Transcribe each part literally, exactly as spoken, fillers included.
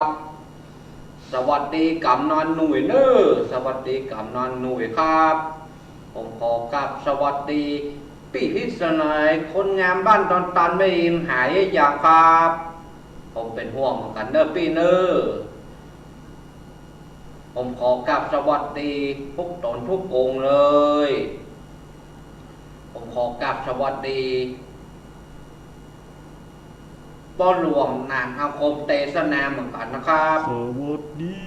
สวัสดีก๋ำนันหนุ่ยเน่อ สวัสดีก๋ำนันหนุ่ยครับ ผมขอกราบสวัสดีปี้พิษณุ คนงามบ้านดอนตันแม่อิน หายยังครับ ผมเป๋นห่วงเหมือนกั๋นเน่อปี้เน่อ ผมขอกราบสวัสดีทุกต๋นทุกองค์เลย ผมขอกราบสวัสดี ป้อหลวงหนานอาคมเตสนาเหมือนกั๋นนะครับ สวัสดี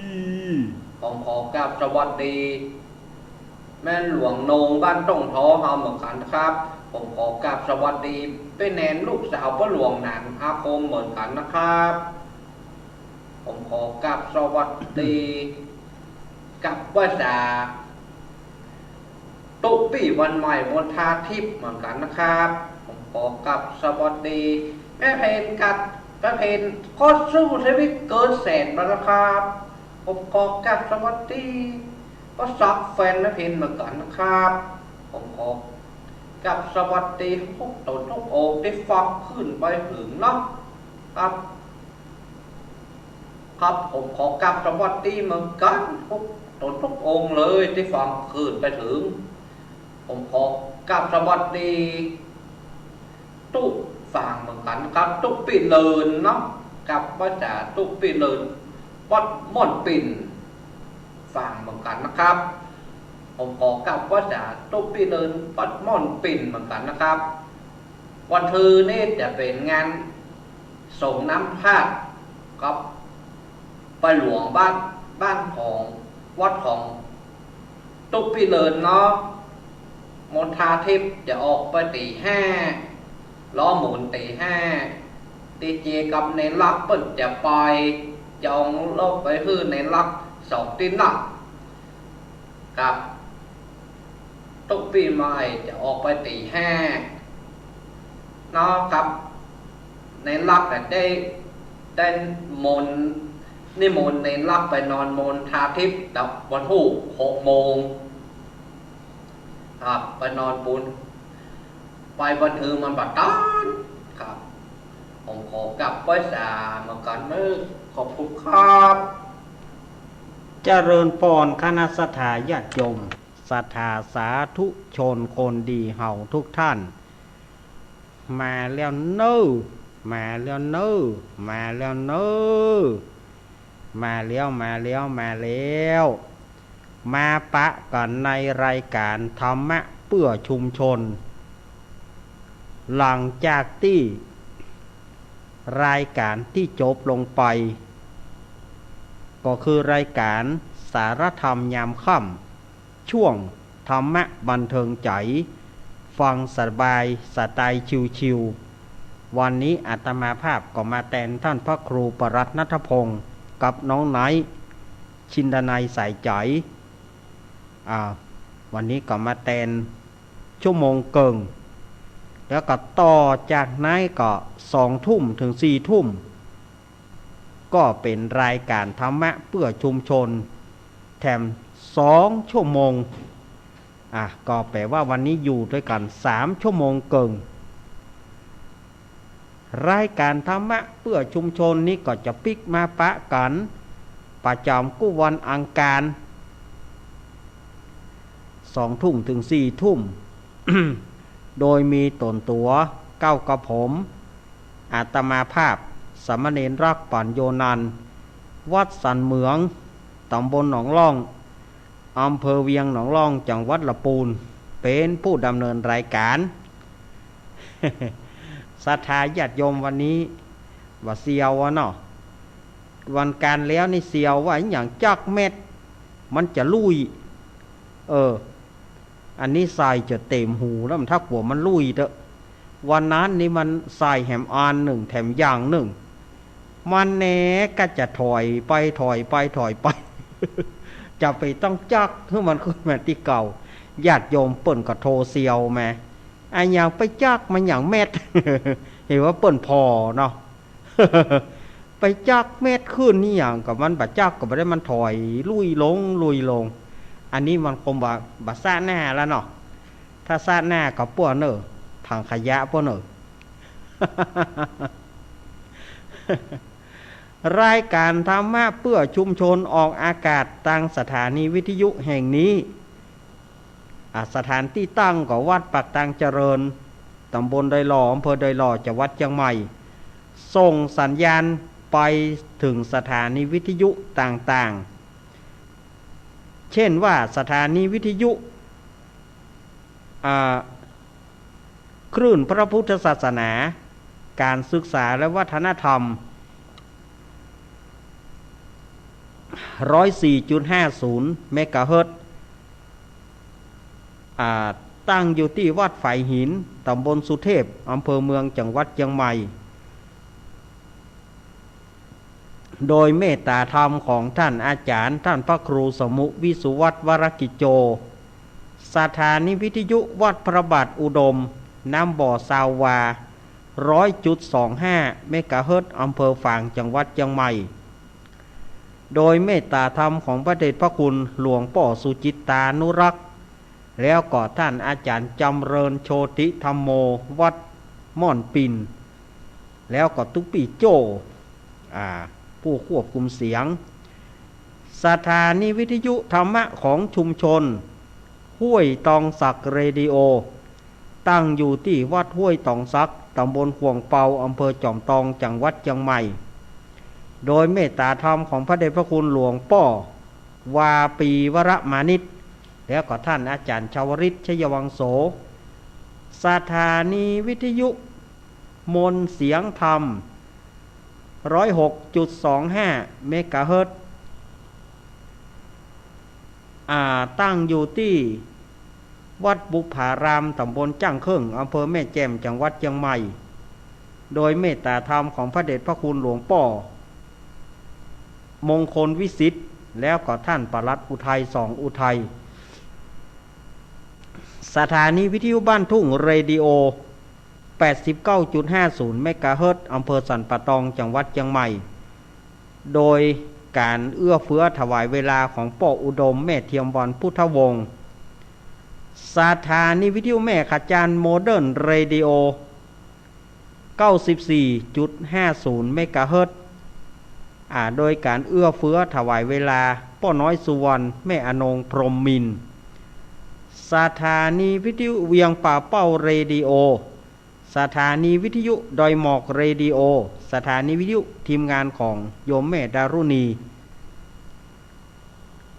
ผมขอกราบสวัสดี แม่หลวงโหน่งบ้านต้งท้อเฮาเหมือนกั๋นนะครับ ผมขอกราบสวัสดีแม่แนนลูกสาวป้อหลวงหนานอาคมเหมือนกั๋นนะครับ ผมขอกราบสวัสดี กับว่าจ๋า ตุ๊ปี้วันใหม่มนทาทิพย์เหมือนกั๋นนะครับ ผมขอกราบสวัสดี แม่เพนกับ แม่เพนโคตรสู้ชีวิตเกินแสนแล้วนะครับ ผมขอกราบสวัสดีป้อศักดิ์แฟนแม่เพนเหมือนกั๋นนะครับ ผมขอกราบสวัสดีทุกต๋นทุกองค์ตี้ฟังขึ้นไปถึงเนาะครับ ครับ ผมขอกราบสวัสดีเหมือนกั๋นทุกต๋นทุกองค์เลยตี้ฟังขึ้นไปถึง ผมขอกราบสวัสดี ตุ๊ฟังเหมือนกั๋นนะครับ ตุ๊ปี้เลินเนาะ กับว่าจ๋าตุ๊ปี้เลิน วัดม่อนปิ่น ฟังเหมือนกั๋นนะครับ ผมขอกราบว่าจ๋าตุ๊ปี้เลิน วัดม่อนปิ่นเหมือนกั๋นนะครับ วันทือนี้จะเป๋นงานสรงน้ำธาตุครับ ป้อหลวงบ้าน บ้านของ วัดของ ตุ๊ปี้เลินเนาะ มนทาทิพย์จะออกไปตี๋ห้า ล้อหมุนตี๋ห้า ดีเจกับเณรลักษณ์เปิ้นจะไป จองรถไปหื้อเณรลักษณ์สองตี้นั่ง ครับ ตุ๊ปี้ใหม่จะออกไปตี๋ห้า เนาะครับ เณรลักษณ์น่ะได้ ได้มนต์ นิมนต์เณรลักษณ์ไปนอนมนทาทิพย์ วันฮูกหกโมง ครับ ไปนอนปูน ไปวันทือมันบ่ตัน ครับ ผมขอกราบไหว้สาเหมือนกั๋นเน่อ ขอบคุณครับ เจริญปอนคณะศรัทธาญาติโยม ศรัทธาสาธุชนคนดีเฮาทุกท่าน มาแล้วเน่อ มาแล้วเน่อ มาแล้วเน่อ มาแล้ว มาแล้ว มาแล้ว มาปะกั๋นในรายก๋านธรรมะเปื้อชุมชน หลังจากตี้รายก๋านตี้จบลงไป ก็คือรายก๋านสารธรรมยามค่ำ ช่วงธรรมะบันเทิงใจ๋ ฟังสบายสไตล์ชิลๆ วันนี้อาตมาภาพก็มาแตนต้านพระครูปรัตน์ณัฐพงษ์ กับน้องไนท์ ชินดานัยสายใจ๋ อ่า วันนี้ก็มาแตนชั่วโมงเกิ่ง แล้วก็ต่อจากนั้นก็สองทุ่มเถิงสี่ทุ่ม ก็เป๋นรายก๋านธรรมะเปื้อชุมชน แถมสองชั่วโมง อ่ะ ก็แป๋ว่าวันนี้อยู่ตวยกั๋นสามชั่วโมงเกิ่ง รายก๋านธรรมะเปื้อชุมชนนี้ก็จะปิ๊กมาปะกั๋น ประจ๋ำกู้วันอังคาร สองทุ่มเถิงสี่ทุ่ม โดยมีต๋นตั๋วเก้ากับผม อาตมาภาพ สามเณรรักษ์ ปั๋ญโญนันท์ วัดสันเหมือง ต๋ำบลหนองล่อง อำเภอเวียงหนองล่อง จังหวัดละปูน เป๋นผู้ดำเนินรายก๋าน ศรัทธาญาติโยมวันนี้ บ่าเสี่ยวอะเนาะ วันก๋านแล้วนี่เสี่ยวว่าอะหยังจั๊กแม็ด มันจะลุ่ย เออ อันนี้ใส่จ๋นเต๋มหูแล้ว มันถ้ากลัวมันลุ่ยเต๊อะ วันนั้นนี่มันใส่แหมอันนึ่ง แถมอย่างนึ่ง มันแหน่ก็จะถอยไปถอยไปถอยไป จะไปต้องจั๊กหื้อมันขึ้นมาตี้เก่า ญาติโยมเปิ้นก็โทเสี่ยวแหม อะหยังไปจั๊กมันหยังแม็ด เห็นว่าเปิ้นผ่อเนาะ ไปจั๊กแม็ดขึ้นนี่หยัง ก็มันบ่จั๊กก็บ่ได้ มันถอยลุ่ยลงลุ่ยลง อันนี้มันคงบ่ บ่ซะหน้าแล้วเนาะ ถ้าซะหน้าก็ป้วนเน่อ ถังขยะป้วนเน่อ รายก๋านธรรมะเปื้อชุมชนออกอากาศตางสถานีวิทยุแห่งนี้ อ่า สถานตี้ตั้งก็วัดปากตางเจริญ ต๋ำบลดอยหล่อ อำเภอดอยหล่อ จังหวัดเจียงใหม่ ส่งสัญญาณไปเถิงสถานีวิทยุต่างๆ เจ้นว่าสถานีวิทยุ อ่า คลื่นพระพุทธศาสนา ก๋านศึกษาและวัฒนธรรม ร้อยสี่จุดห้าศูนย์ เมกะเฮิรตซ์ อ่า ตั้งอยู่ตี้วัดฝายหิน ต๋ำบลสุเทพ อำเภอเมือง จังหวัดเจียงใหม่ โดยเมตต๋าธรรมของต้านอาจ๋ารย์ ต้านพระครูสมุห์ วิสุวัฒน์ วรกิจโจ สถานีวิทยุวัดพระบาทอุดม น้ำบ่อ ซาววา ร้อยจุดสองห้า เมกะเฮิรตซ์ อำเภอฝาง จังหวัดเจียงใหม่ โดยเมตต๋าธรรมของพระเดชพระคุณหลวงป้อสุจิตตานุรักษ์ แล้วก็ต้านอาจ๋ารย์จำเริญโชติธัมโม วัดม่อนปิ่น แล้วก็ตุ๊ปี้โจ้ อ่า ผู้ควบคุมเสียง สถานีวิทยุธรรมะของชุมชนห้วยตองสักเรดิโอ ตั้งอยู่ตี้วัดห้วยตองสัก ต๋ำบลข่วงเปา อำเภอจอมตอง จังหวัดเจียงใหม่ โดยเมตต๋าธรรมของพระเดชพระคุณหลวงป้อ วาปีวรมานิช แล้วก็ต้านอาจ๋ารย์ชวริต ชัยวังโส สถานีวิทยุมนต์เสียงธรรม ร้อยหกจุดสองห้า เมกะเฮิรตซ์ อ่า ตั้งอยู่ตี้วัดบุพพาราม ต๋ำบลจ้างเคิ่ง อำเภอแม่แจ่ม จังหวัดเจียงใหม่ โดยเมตต๋าธรรมของพระเดชพระคุณหลวงป้อ มงคลวิสิทธิ์ แล้วก็ต้านปลัดอุทัย สองอุทัย สถานีวิทยุบ้านทุ่งเรดิโอ แปดสิบเก้าจุดห้าศูนย์ เมกะเฮิรตซ์ อำเภอสันป่าตอง จังหวัดเจียงใหม่ โดยก๋านเอื้อเฟื้อถวายเวลาของป้ออุดม แม่เทียมวัน พุทธวงศ์ สถานีวิทยุแม่ขะจาน โมเดิร์นเรดิโอ เก้าสิบสี่จุดห้าศูนย์ เมกะเฮิรตซ์ อ่า โดยก๋านเอื้อเฟื้อถวายเวลาป้อน้อยสุวรรณ แม่อนง พรหมมินทร์ สถานีวิทยุเวียงป่าเป้าเรดิโอ สถานีวิทยุดอยหมอกเรดิโอ สถานีวิทยุทีมงานของโยมแม่ดารุณี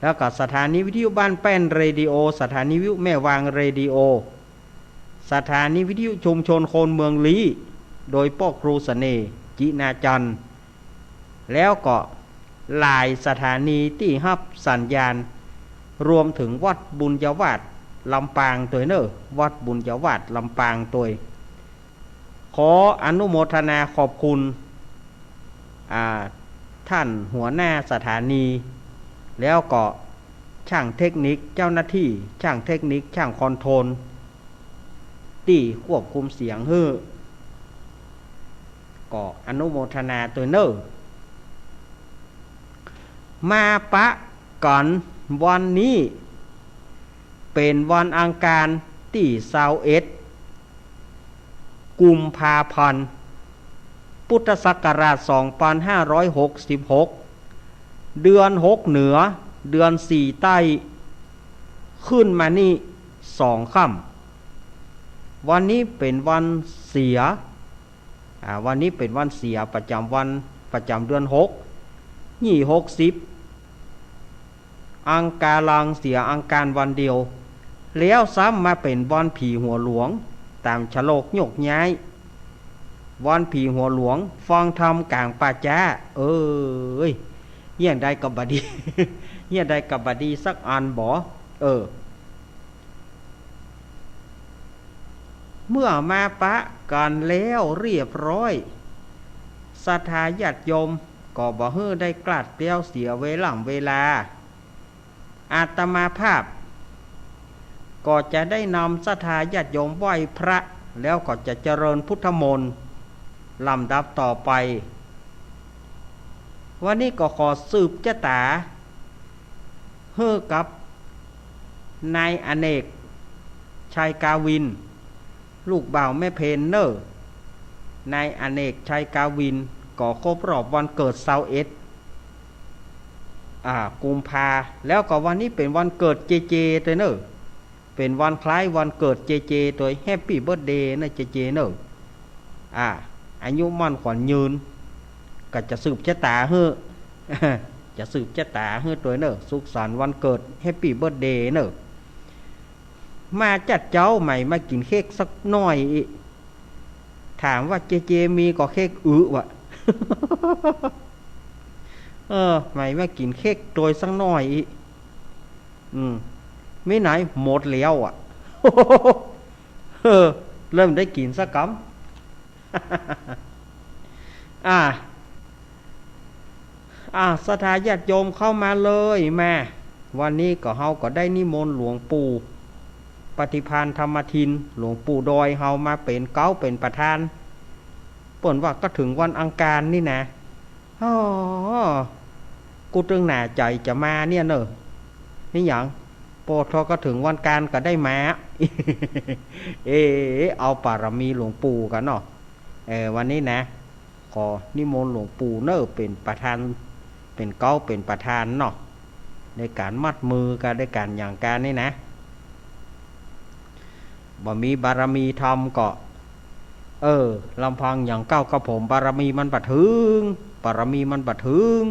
แล้วก็สถานีวิทยุบ้านแป้นเรดิโอ สถานีวิทยุแม่วางเรดิโอ สถานีวิทยุชุมชนคนเมืองลี้ โดยป้อครูเสน่ห์ จินาจันทร์ แล้วก็หลายสถานีตี้ฮับสัญญาณ รวมเถิงวัดบุญญาวาสลำปางตวยเน่อ วัดบุญญาวาสลำปางตวย ขออนุโมทนาขอบคุณ อ่า ต้านหัวหน้าสถานี แล้วก็จ้างเทคนิค เจ้าหน้าตี้จ้างเทคนิค จ้างคอนโทรล ตี้ควบคุมเสียงหื้อ ก็อนุโมทนาตวยเน่อ มาปะกั๋นวันนี้ เป๋นวันอังคารตี้ซาวเอ็ด กุมภาพันธ์ พุทธศักราช สองปันห้าร้อยหกสิบหก เดือนหกเหนือ เดือนสี่ใต้ ขึ้นมานี่สองค่ำ วันนี้เป๋นวันเสีย อ่า วันนี้เป๋นวันเสียประจ๋ำวัน ประจ๋ำเดือนหก ยี่หกสิบ อังคารังเสียอังคารวันเดียว แล้วซ้ำมาเป๋นวันผีหัวหลวง ต๋ามฉลกโยกย้าย วันผีหัวหลวง ฟังธรรมก๋างป่าจ๊า เอ้ย เยียะใดก็บ่ดี เยียะใดก็บ่ดีสักอันบ่ เออ เมื่อมาปะกั๋นแล้วเรียบร้อย ศรัทธาญาติโยมก็บ่หื้อได้กลาดเกลี้ยวเสียเวล่ำเวลา อาตมาภาพก็จะได้นำศรัทธาญาติโยมไหว้พระ แล้วก็จะเจริญพุทธมนต์ลำดับต่อไป วันนี้ก็ขอสืบจะต๋า หื้อกับนายอเนก ชัยกาวิน ลูกบ่าวแม่เพนเน่อ นายอเนก ชัยกาวิน ก็ครบรอบวันเกิดซาวเอ็ด อ่า กุมภา แล้วก็วันนี้เป๋นวันเกิดเจเจตวยเน่อ เป๋นวันคล้ายวันเกิดเจเจตวย แฮปปี้เบิร์ธเดย์เน่อเจเจเน่อ อ่า อายุมั่นขวัญยืน ก็จะสืบชะต๋าหื้อ จะสืบชะต๋าหื้อตวยเน่อ สุขสันต์วันเกิด แฮปปี้เบิร์ธเดย์เน่อ มาจัดเจ๊าใหม่มากิ๋นเค้กสักหน้อยอิ ถามว่าเจเจมีก่อเค้กอึวะ เออ ใหม่มากิ๋นเค้กตวยสักหน้อยอิ อืม มีไหนหมดแล้วอะ เออ เริ่มได้กิ๋นสักกำ อ่า อ่า ศรัทธาญาติโยมเข้ามาเลย มา วันนี้ก็เฮาก็ได้นิมนต์หลวงปู่ปฏิภาณธรรมทิน หลวงปู่ดอยเฮามาเป๋นเก๊าเป๋นประธาน เปิ้นว่าก็เถิงวันอังคารนี่นะ อ้อ กูตึงหน้าใจ๋จะมาเนี่ยเน่อ นี่หยัง ปอทอก็เถิงวันอังคารก็ได้มา เอ เอาปารมีหลวงปู่กั๋นเนาะ เออ วันนี้นะ ขอนิมนต์หลวงปู่เน่อเป๋นประธาน เป๋นเก๊าเป๋นประธานเนาะ ในก๋านมัดมือกั๋น ในก๋านหยังกั๋นนี่นะ บ่มีบารมีธรรมก็ เออ ลำพังอย่างเก๊ากับผมบารมีมันบ่เถิง บารมีมันบ่เถิง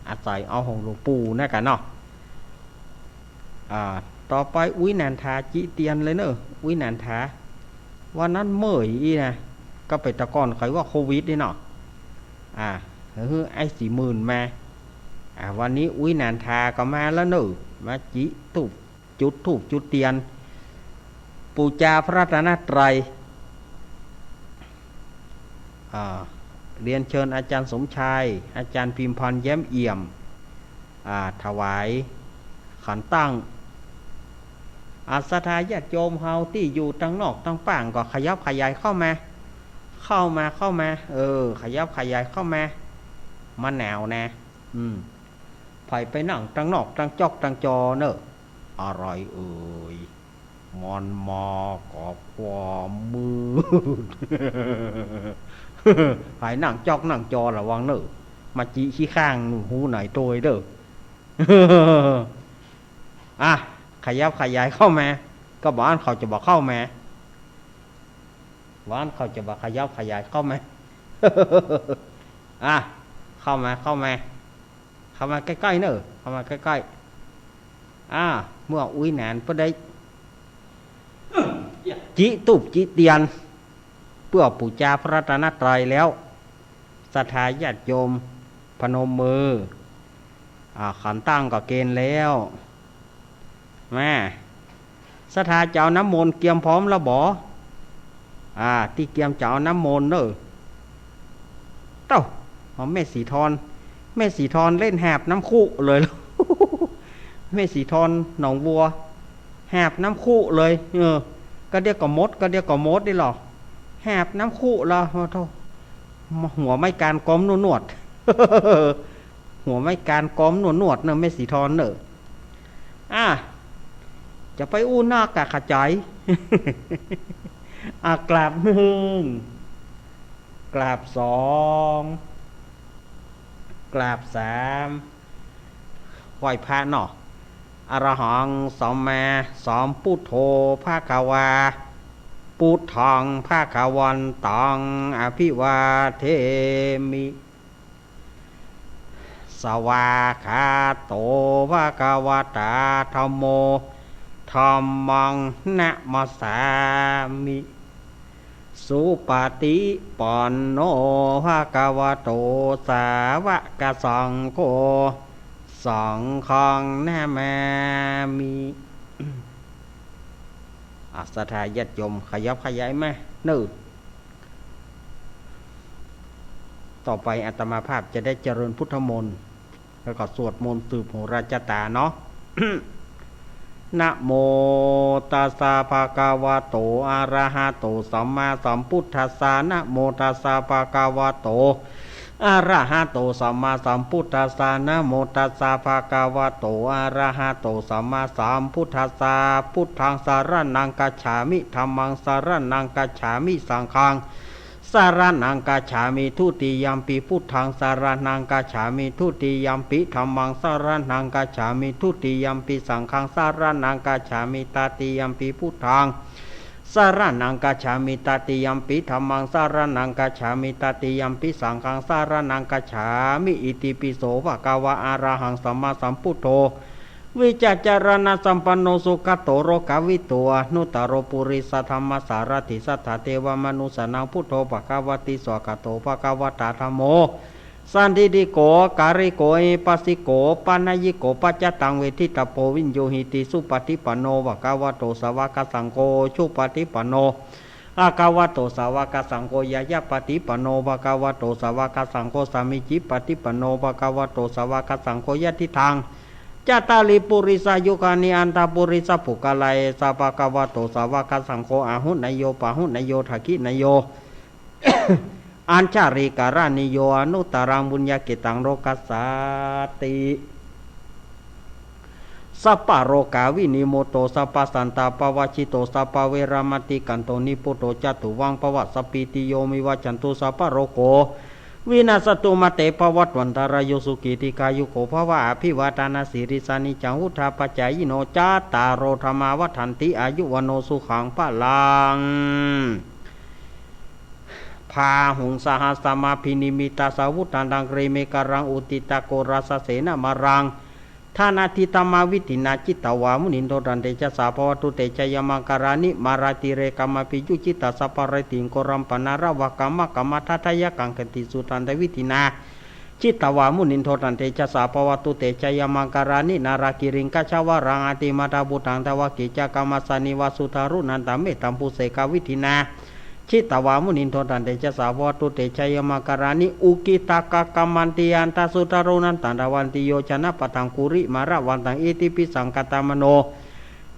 อาศัยเอาของหลวงปู่นะกั๋นเนาะ อ่า ต่อไปอุ๊ยหนานถาจิเตียนเลยเน่อ อุ๊ยหนานถา วันนั้นเมื่อยอี้นะ ก็เป๋นตะก่อนใค่ว่าโควิดนี่เนาะ อ่า หื้อไอ้สี่หมื่นมา อ่า วันนี้อุ๊ยหนานถาก็มาแล้วเน่อ มาจิธูป จุดธูปจุดเตียน ปู๋จาพระรัตนตรัย อ่า เรียนเชิญอาจารย์สมชาย อาจารย์พิมพร แย้มเอี่ยม อ่า ถวายขันตั้ง อ่า ศรัทธาญาติโยมเฮาตี้อยู่ตังนอกตังป้างก็ขยับขยายเข้ามา เข้ามา เข้ามา เออ ขยับขยายเข้ามา มาแหนวนะ อืม ใผไปนั่งตังนอกตังจอกตังจอเน่อ อะไรเอ่ย มันมากับความมืด ใผนั่งจอกนั่งจอระวังเน่อ มาจิขี้ข้างหูไหนโตยเด้อ อ่ะ ขยับขยายเข้ามา ก็บ่อั้นเขาจะบ่เข้ามา บ่อั้นเขาจะบ่ขยับขยายเข้ามา อ่ะ เข้ามา เข้ามา เข้ามาใก้ๆ เน่อ เข้ามาใก้ๆ อ่า เมื่ออุ๊ยหนานเปิ้นได้ จิธูปจิเตียน เปื้อปู๋จาพระรัตนตรัยแล้ว ศรัทธาญาติโยมพนมมือ อ่า ขันตั้งก็เกณฑ์แล้ว มา ศรัทธาจะเอาน้ำมนต์เกียมพร้อมแล้วบ่ อ่า ตี้เกียมจะเอาน้ำมนต์เน่อ เต้า เอาแม่สีทอน แม่สีทอนเล่นหาบน้ำคุเลย แม่สีทอนหนองบัว หาบน้ำคุเลย เออ ก็เดี๋ยวก็หมด ก็เดี๋ยวก็หมดนี่หรอ หาบน้ำคุละ โอ้โธ่ หัวไม้กาญกอมนวดๆ หัวไม้กาญกอมนวดๆ เน่อ แม่สีทอนเน่อ อ่ะ จะไปอู้นักกะขะใจ๋ อ่ะ กราบหนึ่ง กราบสอง กราบสาม ไหว้พระเนาะ อะระหังสัมมาสัมพุทโธภะคะวา พุทธังภะคะวันตัง อะภิวาเทมิ สวากขาโตภะคะวะตาธัมโม ธัมมังนะมัสสามิ สุปะฏิปันโนภะคะวะโต สาวะกะสังโฆ สังฆังนะมามิ อ่ะ ศรัทธาญาติโยมขยับขยายมาเน่อ ต่อไปอาตมาภาพจะได้เจริญพุทธมนต์ แล้วก็สวดมนต์สืบโหราชะตาเนาะ นะโมตัสสะภะคะวะโต อะระหะโต สัมมาสัมพุทธัสสะ นะโมตัสสะภะคะวะโต อะระหะโต สัมมาสัมพุทธัสสะ นะโมตัสสะภะคะวะโต อะระหะโต สัมมาสัมพุทธัสสะ พุทธังสะระณังคัจฉามิ ธัมมังสะระณังคัจฉามิ สังฆัง สรณังคัจฉามิ ทุติยัมปิ พุทธัง สรณังคัจฉามิ ทุติยัมปิ ธัมมัง สรณังคัจฉามิ ทุติยัมปิ สังฆัง สรณังคัจฉามิ ตติยัมปิ พุทธัง สรณังคัจฉามิ ตติยัมปิ ธัมมัง สรณังคัจฉามิ ตติยัมปิ สังฆัง สรณังคัจฉามิ อิติปิโส ภะคะวา อะระหัง สัมมาสัมพุทโธ วิชชาจารณะสัมปันโน สุขะโต โลกะวิทู อนุตตะโร ปุริสะธัมมะสารถิ สัตถะเทวะมนุสสานัง พุทโธ ภะคะวะติ สวากขาโต ภะคะวะตา ธัมโม สันทิฏฐิโก อะกาลิโก เอหิปัสสิโก ปันนยิโก ปัจจตัง เวทิตะโพ วิญญูหิติ สุปะฏิปันโน ภะคะวะโต สาวะกะสังโฆ อุจุปะฏิปันโน ภะคะวะโต สาวะกะสังโฆ ญาญาปะฏิปันโน ภะคะวะโต สาวะกะสังโฆ สามีจิปะฏิปันโน ภะคะวะโต สาวะกะสังโฆ ยะทิฏฐัง จัตตาริ ปุริสายุคานิ อัตถะปุริสะปุคคะลา เอสะ ภะคะวะโต สาวะกะสังโฆ อาหุเนยโย ปาหุเนยโย ทักขิเนยโย อัญชลีกะระณีโย อนุตตะรัง ปุญญะเขตตัง โลกัสสาติ สัพพะโรคาวินิมุตโต สัพพะสันตาปะวะชิโต สัพพะเวระมะติกันโต นิพพุโต จาตุวัง ภะวะ สัพพีติโย วิวัชชันตุ สัพพะโรโค วินัสสะตุ มาเต ภะวัตวันตะราโย สุขี ทีฆายุโก ภะวะ อะภิวาทะนะสีลิสสะ นิจจัง วุฑฒาปะจายิโน จัตตาโร ธัมมา วัฑฒันติ อายุ วัณโณ สุขัง พะลัง บาหุง สะหัสสะมา อะภินิมมิตาสาวุฒานัง กรีเมขะลัง อุทิตะโกราสะเสนะมารัง ทานะทิฏฐะมา วิฏฐินา จิตตะวา มุนินโท ตันเตชะสา ภะวะตุ เตชะยะมังคะลานิ มาราติเรกะมา อะภิยุจฉิตาสะปะเรติง โกรัมปะนาระวะกะมะกะมะทัตถะยักขัง ขันติสุทันตะวิฏฐินา จิตตะวา มุนินโท ตันเตชะสา ภะวะตุ เตชะยะมังคะลานิ นาลากิริง กะชะวะลัง อะติมัตถะบุตตัง ดาวะเกสะกะมาสะเนวะ สุทารุนันตะเมตตัมปุเสกะวิฏฐินา จิตตะวา มุนินโท ตันเตชะสา ภะวะตุ เตชะยะมังคะลานิ อุกิตตะกะกะมันติยันตะ สุทารุนันตัง ดาวันติโยจะนะปะทัง กุริมาละวันตัง อิทธิภิสังคะตะมะโน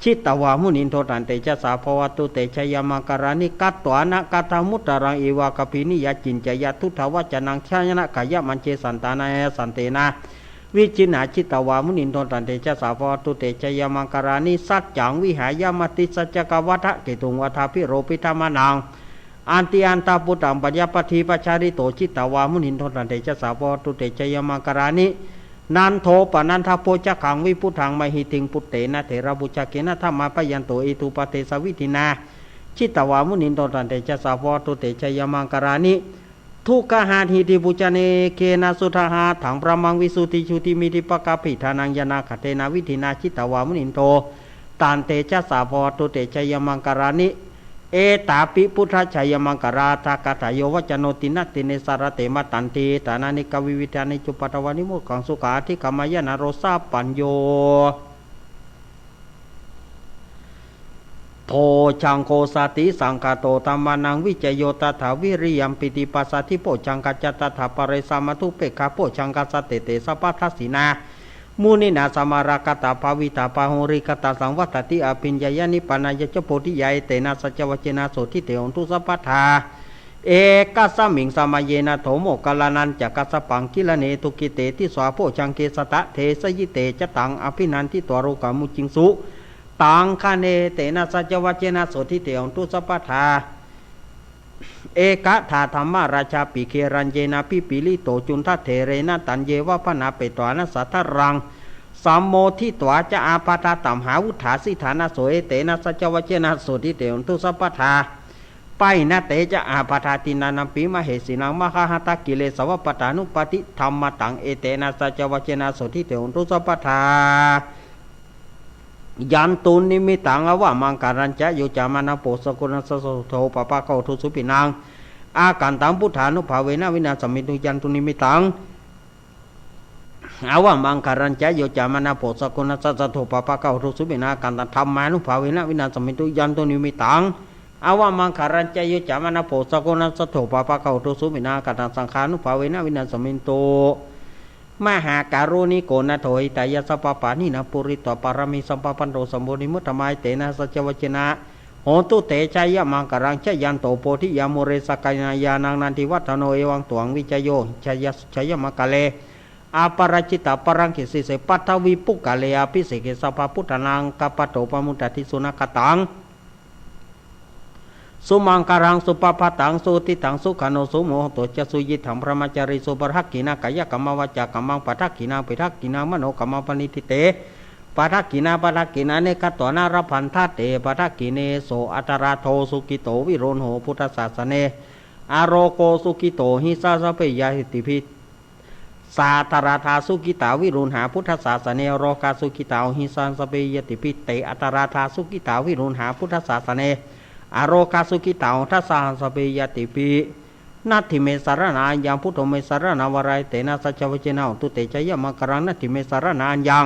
จิตตะวา มุนินโท ตันเตชะสา ภะวะตุ เตชะยะมังคะลานิ กัตถานะกัตถะมุตตะรัง เอวะกะพีนิยา จินจะยะ ทุตถะวัจจะนัง ชะนะกายะมัจเจ สันตานะ สันเตนะ วิจฉินนา จิตตะวา มุนินโท ตันเตชะสา ภะวะตุ เตชะยะมังคะลานิ สัจจัง วิหายะ มติสัจจะกะวัฏฐะเกตุง วัฏฐาภิโรพิธะมะนัง อะติอันตะปุตตัง ปะยะปะฏีปะชาริโต จิตตะวา มุนินโท ตันเตชะสา ภะวะตุ เตชะยะมังคะลานิ นันโทปะนันทะโภชะขัง วิพุตถัง มะหิติง ปุตเตนะ เถระบุจจะเกนะ ทะมาพะยันตุ อิทธุปะเดสะวิฏฐินา จิตตะวา มุนินโท ตันเตชะสา ภะวะตุ เตชะยะมังคะลานิ ทุกขะหาทีติปุจจะเนเกนะ สุทธาหาถัง พะมัง วิสุทธิจุติมิทธิปะกะปิฏฐานัง ญาณะขัตเตนะ วิฏฐินา จิตตะวา มุนินโท ตันเตชะสา ภะวะตุ เตชะยะมังคะลานิ เอตาปิ พุทธะชะยะมังคะลาฏฐะกะถา โยวัจจะโน ติณะติเณ สะระเต มะตันติ ฐานะเนกะวิวิธานิ จุปปะทะวานิ โมกขัง สุขัง อะธิกะมะยะ นะโร สะปัญโญ โภชฌังโค สะติสังคาโต ธัมมานัง วิจโย ตัตถะ วิริยัม ปีติ ปัสสะธิ โภชฌังคะ จะ ตัตถะ ปะเร สะ มัตถุ เปกขะ โภชฌังคะ สะ เต เต สะ ปัฏฐะสีนา มุนินา สะมาลาคะตา ภาวิตา บาหุลีคะตา สังวัสสัตถิ อะภิญญายะ นิพพานะยะ จะ โพธิยา เอเตนะ สัจจวัจเจนะ โสตถิ เต โหนตุ สัพพะทา เอกัสสะมิง สะมะเยนะ โถ โมคคัลลานะ จะ กัสสะปัง กิลาเนตุ กิตเต ติสสา โภชฌังเก สัตถะ เทสะยิเต จะ ตัง อะภินันทิตวา โลกามุจจิงสุ ตัง คเณ เอเตนะ สัจจวัจเจนะ โสตถิ เต โหนตุ สัพพะทา เอกะทา ธัมมะราชาปิ เกรัญเยนะ พิปปะลิโต จุณฑะ เถเรนะ ตัญเยวะ บะนะเปตวานะ สัทธะรัง สัมโมทิตวา จะ อาบาทา ตัมหา วุฏฐาสิทธานะ โส เอเตนะ สัจจวัจเจนะ โสตถิ เต โหนตุ สัพพะทา ปะหินะ เต จะ อาบาทา ติณานะ ปิ มะเหสีนัง มะหะหะตะ กิเลสะวะ ปะทานุปัสสิ ธัมมะตัง เอเตนะ สัจจวัจเจนะ โสตถิ เต โหนตุ สัพพะทา ยันตุ นิมมิตัง อาวะมังคะลัญจะ โย จะ มะนะ โพ สะกุณะ สะ สะ โส โท ปะปะกะ โห ตุ สุขินัง อากันตัง พุทธานุภาเวนะ วินาสะมินตุ ยันตุ นิมมิตัง อาวะมังคะลัญจะ โย จะ มะนะ โพ สะกุณะ สะ สะ โท ปะปะกะ โห ตุ สุขินัง อากันตัง ธัมมานุภาเวนะ วินาสะมินตุ ยันตุ นิมมิตัง อาวะมังคะลัญจะ โย จะ มะนะ โพ สะกุณะ สะ โท ปะปะกะ โห ตุ สุขินัง อากันตัง สังฆานุภาเวนะ วินาสะมินตุ มหาการุณิโก นาโถ หิตายะ สัพพะปาณินะ ปูริตวา ปาระมี สัมปะพันโต สัมโพธิมุตตะมา เอเตนะ สัจจวัจเจนะ โหนตุ เตชะยะมังคะลัง จะยันโต โพธิยา มูเล สักกายานัง นันทิวัฏฐะโน เอวังตวัง วิจโย ชยะ ชยะมังคะเล อะปะราจิตะ ปะรังเก สีเส ปัทวี ปุคคะเล อะภิเสเก สัพพะพุทธานัง กะปะโต ปะมุตตะทิ สุนะคะตัง สุมังคลัง สุปะพาตัง สุหุติตัง สุขันโต สุโมโหโตจะ สุยิตถัง พรหมจารีสุ พะทักขิณะ กายะกัมมะ วาจากัมมัง ปะทักขิณัง ปะทักขิณัง มโนกัมมัง ปะณิทิเต ปะทักขิณา ปะทักขิณานิ กัตถวานะ ละพันทะเต ปะทักขิเณ โส อัตตะระโท สุขิโต วิรุณโห พุทธสสะเน อะโรโก สุขิโต หิสา สัพเพ ญาติภิ สา อัตตะระทา สุขิตา วิรุณหา พุทธสสะเน อะโรคา สุขิตา หิสา สัพเพ ญาติภิ เต อัตตะระทา สุขิตา วิรุณหา พุทธสสะเน อะโรคา สุขิตา ทัสสา สัพเพ ญาติภิ นัตถิเม สะระณะ อัญญัง พุทโธ เม สะระณะ วะระ เอเตนะ สัจจวัจเจนะ โหนตุ เต ชะยะมังคะลัง นัตถิเม สะระณะ อัญญัง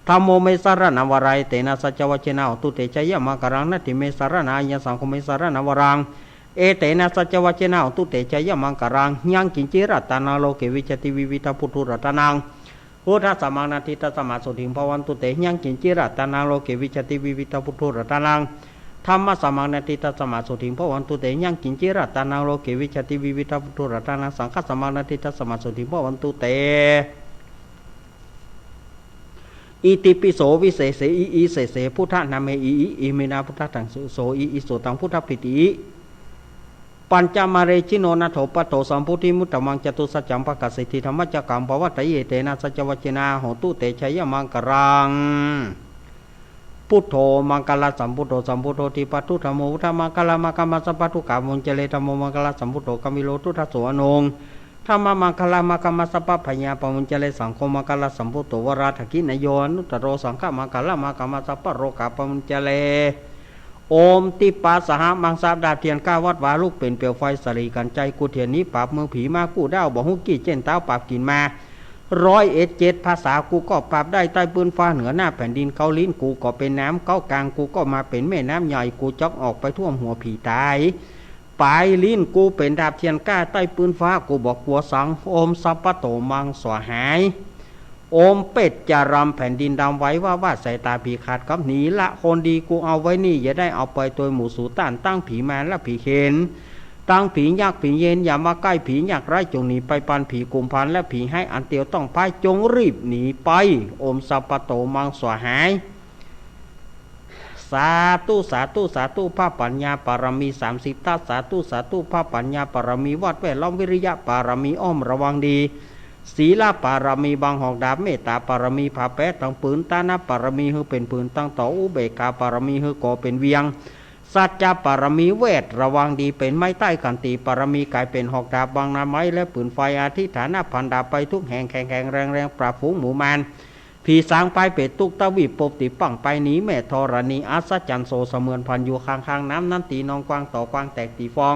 ธัมโม เม สะระณะ วะระ เอเตนะ สัจจวัจเจนะ โหนตุ เต ชะยะมังคะลัง นัตถิเม สะระณะ อัญญัง สังโฆ เม สะระณะ วะรัง เอเตนะ สัจจวัจเจนะ โหนตุ เต ชะยะมังคะลัง ยังกิญจิ รัตตานัง โลเก วิชชาติ วิวิธัง พุทโธ รัตตานัง พุทธัสสะมัง นัตถิตัสสะ มะ โสติง ภะวันตุ เต ยังกิญจิ รัตตานัง โลเก วิชชาติ วิวิธัง พุทโธ รัตตานัง ธัมมัสสะมัง นัตถิตัสสะ มะ โสติง ภะวันตุ เต ยังกิญจิ รัตตานัง โลเก วิชชาติ วิวิธัง พุทโธ รัตตานัง สังฆัสสะมัง นัตถิตัสสะ มะ โสติง ภะวันตุ เต อิติปิโส วิเศษเส อิอิเศเส พุทธะนาเม อิอิ อิมินา พุทธัสสัง โส อิอิ โสตัง พุทธัพพิติ ปัญจมาเร ชิโน นาโถ ปัตโถ สัมพุทธิมุตตะมัง จตุสัจจัง ปะกาเสทิ ธัมมะจักกัง ปะวัตตะเย เอเตนะ สัจจวัจเจนะ โหนตุ เต ชะยะมังคะลัง พุทโธ มังคะละสัมพุทโธ สัมพุทโธ ทีปะทุ ธัมโม พุทธะมังคะละมะ กะมะ สัพพะทุกขา ปะมุญจเร ธัมโม มังคะละสัมพุทโธ กามิโล ทุตถะโส อโนง ธัมมะมังคะละมะ กะมะ สัพพะพยาปา ปะมุญจเร สังโฆ มังคะละสัมพุทโธ วะราถะกินะโย อนุตตะโร สังฆะมังคะละมะ กะมะ สัพพะโรคา ปะมุญจเร โอม ติปปาสะหะมังสะ ดาบเทียนก้าวัดวา ลุกเป๋นเปลวไฟ สะหลีกั๋นไจ กู้เตียนหนีปราบเมืองผี มากู้ด้าวบ่ฮู้กี้ เจ้นต้าวปราบกิ๋นมา ร้อยเอ็ดเจ็ดภาษา กูก็ปราบได้ ใต้ปื๊นฟ้าเหนือหน้าแผ่นดิน เก๊าลิ้นกูก็เป๋นน้ำ เก๊ากางกูก็มาเป๋นแม่น้ำใหญ่ กูจักออกไปท่วมหัวผีต๋าย ป๋ายลิ้นกูเป๋นดาบเทียนก้า ใต้ปื๊นฟ้ากูบ่กั๋วสัง โอม สัพพะโต มังสวาหาย โอม เปชฌารำ แผ่นดินดำไหว ว้าว่าสายต๋าผีขาดกับหนี ละคนดีกูเอาไว้นี่ อย่าได้เอาไปตวยหมู่สูต้าน ตังผีมารและผีเขน ตังผียักษ์ผีเยน อย่ามาใก้ ผียากไร้จงหนีไป ปันผีกุมภาพันธ์และผีฮ้ายอันเตียวต้องพาย จงรีบหนีไป โอม สัพพะโต มังสวาหาย สาธุ สาธุ สาธุ พระปัญญาปารมีสามสิบทัศ สาธุ สาธุ พระปัญญาปารมี วัดแวดล้อม วิริยะปารมี อ้อมระวังดี ศีลปารมี บังหอกดาบ เมตตาปารมี ผ้าแปะตังปืน ตานปารมี หื้อเป๋นผืนตังต่อ อุเบกขาปารมี หื้อก่อเป๋นเวียง สัจจะปารมี แวดระวังดี เป๋นไม้ใต้ ขันติปารมี ก๋ายเป๋นหอกดาบ บังหน้าไม้และปืนไฟ อธิษฐานพันดาบไปทุกแห่ง แข็งแข็งแรงแรง ปราบฝูงหมู่มาร ผีสางปายเปรต ตุ๊กตะวีป ปบติดปังไปหนี แม่ธรณี อัศจรรย์โส เสมือนพลันอยู่ข้างๆ น้ำนั้น ตีนองกว้างต่อกว้าง แตกตีฟอง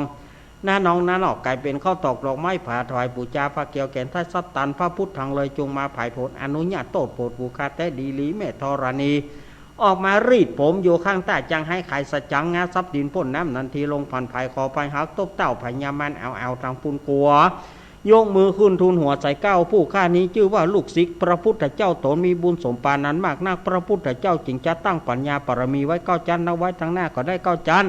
หน้านองหน้านอก ก๋ายเป๋นข้าวตอกดอกไม้ ผาถวายปู๋จา พระแก้วแก่นไทย สัตตัน พระพุทธังเลย จงมาผายผล อนุญาตโต้ษโปรดบูชาแต๊ดีหลี แม่ธรณี ออกมารีดผมอยู่ข้างใต้ จังไห้ขายสัจจัง งาทรัพย์ดินป๊นน้ำนั้นที ลงผ่านผายขอไป หากตบเต้าพญามาร เอาเอาตังปูนกั๋ว ยกมือขึ้นทูลหัวใส่เกล้า ผู้ข้านี้จื้อว่าลูกศิษย์พระพุทธเจ้า ต๋นมีบุญสมปานนั้นมากนัก พระพุทธเจ้าจึงจะตั้งปัญญาปารมีไว้เก้าจั๊น นับไว้ตังหน้าก็ได้เก้าจั๊น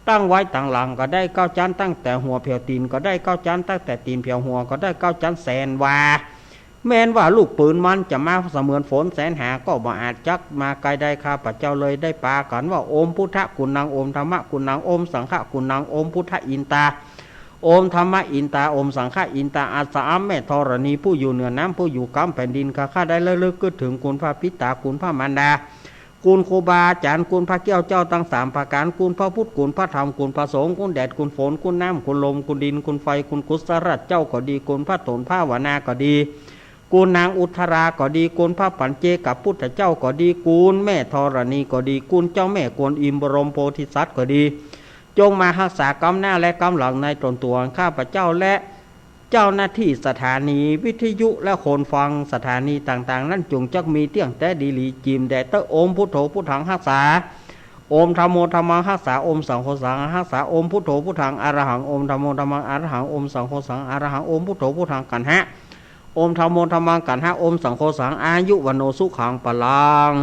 ตั้งไว้ตังหลังก็ได้เก้าจั๊น ตั้งแต่หัวแผวตี๋นก็ได้เก้าจั๊น ตั้งแต่ตี๋นแผวหัวก็ได้เก้าจั๊น แสนว่า แม้นว่าลูกปืนมันจะมาเสมือนฝนแสนหา ก็บ่อาจจักมาใก้ได้ข้าพเจ้าเลย ได้ปากั๋นว่า โอมพุทธะกุณัง โอมธัมมะกุณัง โอมสังฆะกุณัง โอมพุทธะอินตา โอมธัมมะอินตา โอมสังฆะอินตา อัสสะ แม่ธรณี ผู้อยู่เหนือน้ำ ผู้อยู่กำแผ่นดิน ข้าข้าได้ระลึกกึ๊ดเถิงคุณพระปิตา คุณพระมารดา คุณครูบาอาจ๋ารย์ คุณพระแก้วเจ้าตังสามประก๋าน คุณพระพุทธ คุณพระธรรม คุณพระสงฆ์ คุณแดด คุณฝน คุณน้ำ คุณลม คุณดิน คุณไฟ คุณกุศลเจ้าก็ดี คุณพระโตนภาวนาก็ดี คุณนางอุทธราก็ดี คุณพระปัจเจกพุทธเจ้าก็ดี คุณแม่ธรณีก็ดี คุณเจ้าแม่กวนอิมบรมโพธิสัตว์ก็ดี จงมาฮักษากำหน้าและกำหลังในต๋นตั๋วข้าพเจ้า และเจ้าหน้าตี้สถานีวิทยุและคนฟังสถานีต่างๆ นั้น จุ่งจักมีเตี้ยงแต๊ดีหลี จี่มแดเต๊อะ โอมพุทโธพุทธังฮักษา โอมธัมโมธัมมังฮักษา โอมสังโฆสังฆังฮักษา โอมพุทโธพุทธังอะระหัง โอมธัมโมธัมมังอะระหัง โอมสังโฆสังฆังอะระหัง โอมพุทโธพุทธังกัณหะ โอมธัมโมธัมมังกัณหะ โอมสังโฆสังฆัง อายุวัณโณสุขังพลัง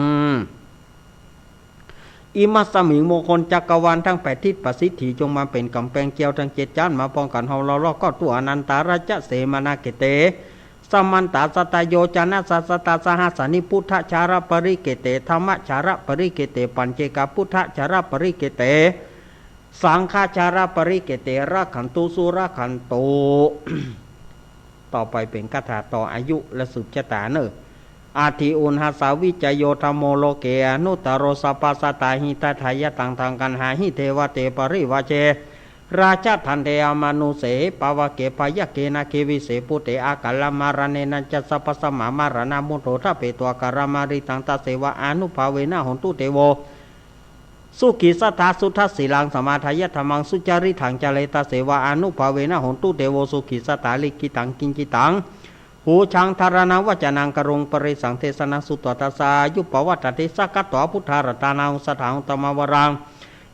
อิมัสสมิง มงคลจักรวาลตังแปดทิศประสิทธิ จงมาเป๋นก๋ำแปงเกลียวตังเจ็ดจั๊น มาป้องกั๋นเฮาเล่ารอด ก็ตั๋วอนันตารัจจะเสมานาเกเต สมันตาสตโยจนะสะสตาสหัสสานิ พุทธชารปริเกเต ธัมมชารปริเกเต ปัจเจกพุทธชารปริเกเต สังฆาจารปริเกเต รักขันตุสุรคันตุ ต่อไปเป๋นคาถาต่ออายุและสืบชะตาเน่อ อัตถิอุณหัสสาวิจโย ธัมโมโลเก อนุตตโร สัพพะสัตตาหิตาทายะ ตัง ทัง คันหาหิ เทวะเต ปริวาเจ ราชะทันเต อมานุเสหิ ปาวะเก พยัคเข นาคเข วิเส ปุเต อากัลลมะระเณนะจะ สัพพะสมะมะระณะมุโททะเปโต อากัลลมะริตัง ตัสเสวะอานุภาเวนะ โหนตุเตโว สุขีสัตถา สุทัสสีลัง สมาทายะธัมมัง สุจาริตัง จาเร ตัสเสวะอานุภาเวนะ โหนตุเตโว สุขีสัตถา ลิขิตัง กิจจิตัง หูชัง ธารณัง วจนัง กรุง ปริสัง เทสะนัง สุตวา ทัสสายุ ปวัตติ สักขะตวา พุทธารัตตานัง โอสถา อุตตมะวรัง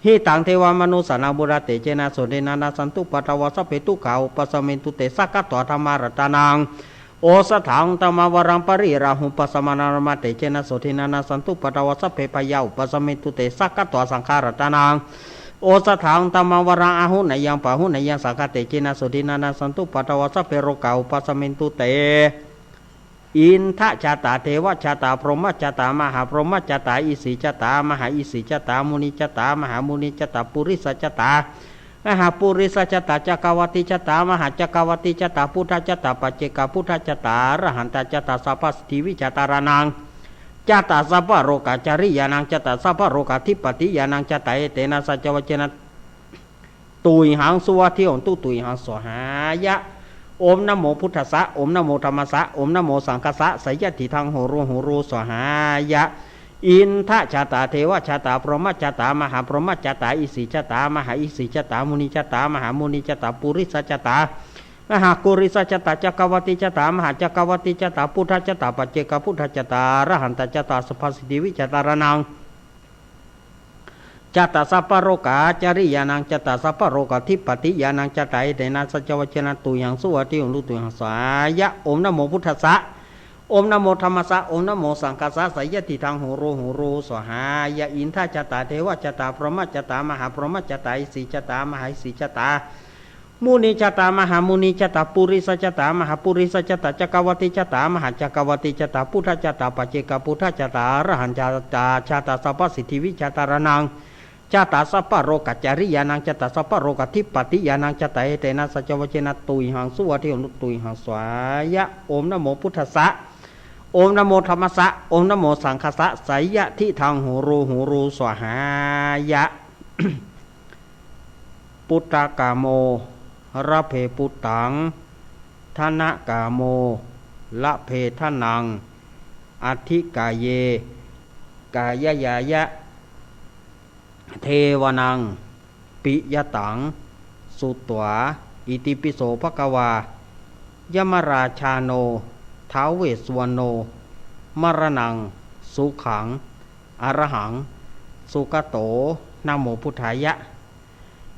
หิตัง เทวะมนุสสานัง บุญญาเตเจนะ โสทินะ นัสสันตุปปาทวา สัพเพ ทุกขา อุปะสะเมนตุเต สักขะตวา ธัมมารัตตานัง โอสถา อุตตมะวรัง ปะริราหู ปะสะมะนะ นะมะเตเจนะ โสทินะ นัสสันตุปปาทวา สัพเพ พยา อุปะสะเมนตุเต สักขะตวา สังฆารัตตานัง โอสถา อุตตมะวรัง อาหุเนยัง ปาหุเนยัง สังฆะเตเจนะ โสทินะ นัสสันตุปปาทวา สัพเพ โรกา อุปะสะเมนตุเต อินทะจะตา เทวะจะตา พรหมะจะตา มหาพรหมะจะตา อิสสีจะตา มหาอิสสีจะตา มุนิจะตา มหามุนิจะตา ปุริสะจะตา มหาปุริสะจะตา จักกะวัตติจะตา มหาจักกะวัตติจะตา พุทธะจะตา ปัจเจกะพุทธะจะตา อรหันตะจะตา สัพพะสิทธิวิชาตารานัง จะตา สัพพะโรกาจาริยานัง จะตา สัพพะโรกาธิปติยานัง จะตา เอเตนะ สัจจวัจเจนะ ตุยหัง สุวัตถิ โหนตุ ตุยหัง สวาหายะ โอมนะโมพุทธัสสะ โอมนะโมธัมมัสสะ โอมนะโมสังฆัสสะ สะยะติทัง โหโร โหโร สวาหายะ อินทะจะตา เทวะจะตา พรหมะจะตา มหาพรหมะจะตา อิสสีจะตา มหาอิสสีจะตา มุนิจะตา มหามุนิจะตา ปุริสะจะตา มหาปุริสะจะตา จักกะวัตติจะตา มหาจักกะวัตติจะตา พุทธะจะตา ปัจเจกะพุทธะจะตา อรหันตะจะตา สัพพะสิทธิวิชาตารานัง จะตา สัพพะโรกาจาริยานัง จะตา สัพพะโรกาธิปติยานัง จะตา เอเตนะ สัจจวัจเจนะ ตุยหัง สุวัตถิ โหนตุ ตุยหัง สวาหายะ โอมนะโมพุทธัสสะ โอมนะโมธัมมัสสะ โอมนะโมสังฆัสสะ สะยะติทัง โหโร โหโร สวาหายะ อินทะจะตา เทวะจะตา พรหมะจะตา มหาพรหมะจะตา อิสสีจะตา มหาอิสสีจะตา มุนิจะตา มหามุนิจะตา ปุริสะจะตา มหาปุริสะจะตา จักกะวัตติจะตา มหาจักกะวัตติจะตา พุทธะจะตา ปัจเจกะพุทธะจะตา อรหันตะจะตา จะตา สัพพะสิทธิวิชาตารานัง จะตา สัพพะโรกาจาริยานัง จะตา สัพพะโรกาธิปติยานัง จะตา เอเตนะ สัจจวัจเจนะ ตุยหัง สุวัตถิ โหนตุ ตุยหัง สวาหายะ โอมนะโมพุทธัสสะ โอมนะโมธัมมัสสะ โอมนะโมสังฆัสสะ สะยะติทัง โหโร โหโร สวาหายะ ปุตตะกะโม ละเพปุตตัง ทะนะกะโม ละเพทะนัง อัตถิกาเย กายะยายะ เทวะนัง ปิยะตัง สุตวา อิติปิโสภะคะวา ยะมะราชาโน ท้าวเวสสุวรรณโณ มะระณัง สุขัง อรหัง สุขะโต นะโมพุทธายะ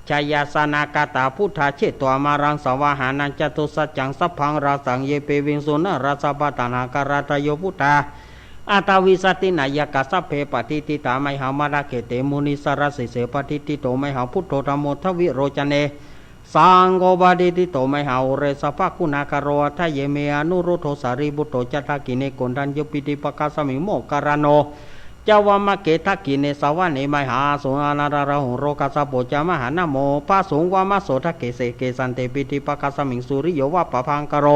ชยาสนากาตา พุทธาเชตวามะรัง สวาหานัง จตุสัจจัง สัพพัง ราสัง เย ปิวิงสุ นราสะพะ ตะหาคาราตะโย พุทธา อัตถวิสัตถินายกา สัพเพ ปะทิฏฐิตา มะหัง มะตะเขเต มุนิสรสีเส ปะทิฏฐิโต มะหัง พุทโธ ธัมโม ทวิโรจเน สังโฆ ปะทิฏฐิโต มะหัง อุเรสะภะ กุณาคาโร อัตถะเย เม อนุรุทโธ สารีปุตโต จะ ทักขิเณ โกณฑัญญู ปิตุปะกาสะมิง โมคคัลลาโน จะ วามะเก ทักขิเณ สะวะเน มะหัง อาสุง อานาถะ ราหุง โรกัสสะโป จะ มหานะโม พระสุง วามะโส ทักเขเส เกสันเต ปิตุปะกาสะมิง สุริโย วะปะภังคะโล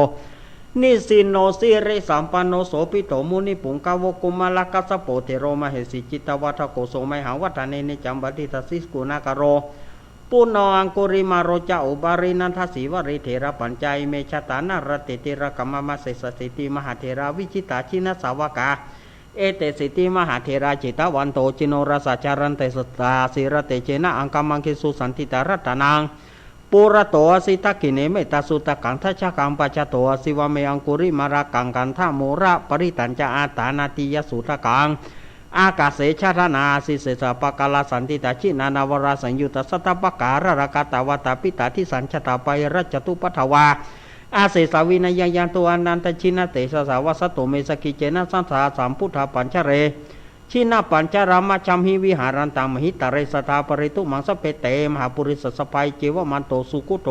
นิสินโน สิริสัมปันโน โสภิตโถ มุนิปุงกะโว กุมารกัสสะโป เถโร มะเหสี จิตตะวัฏฐะโก โส มะหัง วัฏฐะเน เนจัม ปะทิฏฐัสสิ กุณาคาโร ปุณณโณ อังคุริมาโล จะ อุบาลี นัฏฐะสีวะลี เถระปัญจา อิเม จะตา นะรัตติติละกะ มะมะ เสสะสีติ มหาเถรา วิจิตตา จินสาวกา เอเตสิติ มหาเถรา จิตตะวันโต จินโนรสะ จารันติ สัตถา สีลเตเจนะ อังคมังคิสุ สันติตา รัตตานัง ปุระโต อะสิ ทักขิเณ เมตตาสุตตะกัง ทัชชะกัง ปัจจโต อะสิ วะเม อังคุริมาละกัง คันธะโมละปะริตัญจะ อาตานาติยะสุตตะกัง อากาเส ชะทะนา อะสิ เสสะปะกาลา สันติตา จินานาลาวา สังยุตตะ สัตตะปะกา ละละกะตะวะตะ ปิตาทิสัญจะตา ปะหิรัจจตุปะทะวา อะเสสา วินะยัง ยันตุ อานันทะ จินะเตสะสะ วัสสะตุ เม สะกิจเจนะ สัตถา สัมพุทธา ปัญจะเร จินะปัญจะรามะ ชำหิ วิหารันตัง มหิตะเร สะทา ปะเรตุ มัง สัพเพเต มหาปุริสะสะพา เอเจวะมันโต สุคุโต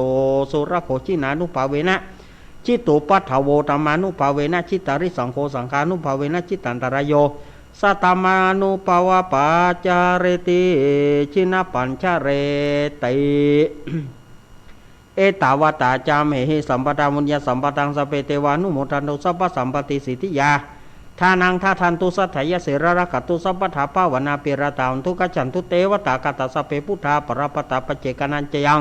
สุรโข จินานุภาเวนะ จิตตุปะทะโว ธัมมานุภาเวนะ จิตตาริสังโฆ สังฆานุภาเวนะ จิตตันตะราโย สตัมมานุภาเวปาจาเรติ จินปัญจเรติ เอตาวาตาจะมเหหิ สัพพัทธาปุญญาสัมปะตัง สัพเพเตวานุโมทันตุ สัพพะสัมปะติสิทธิยา ฐานังดาดันตุ สัตถายะสีลารักขันตุ สัพพะทาภาวนาเประตาหุนตุ กัจฉันตุเตวะตาคาตา สัพเพพุทธาปะระปะตา ปัจเจกานัญจะยัง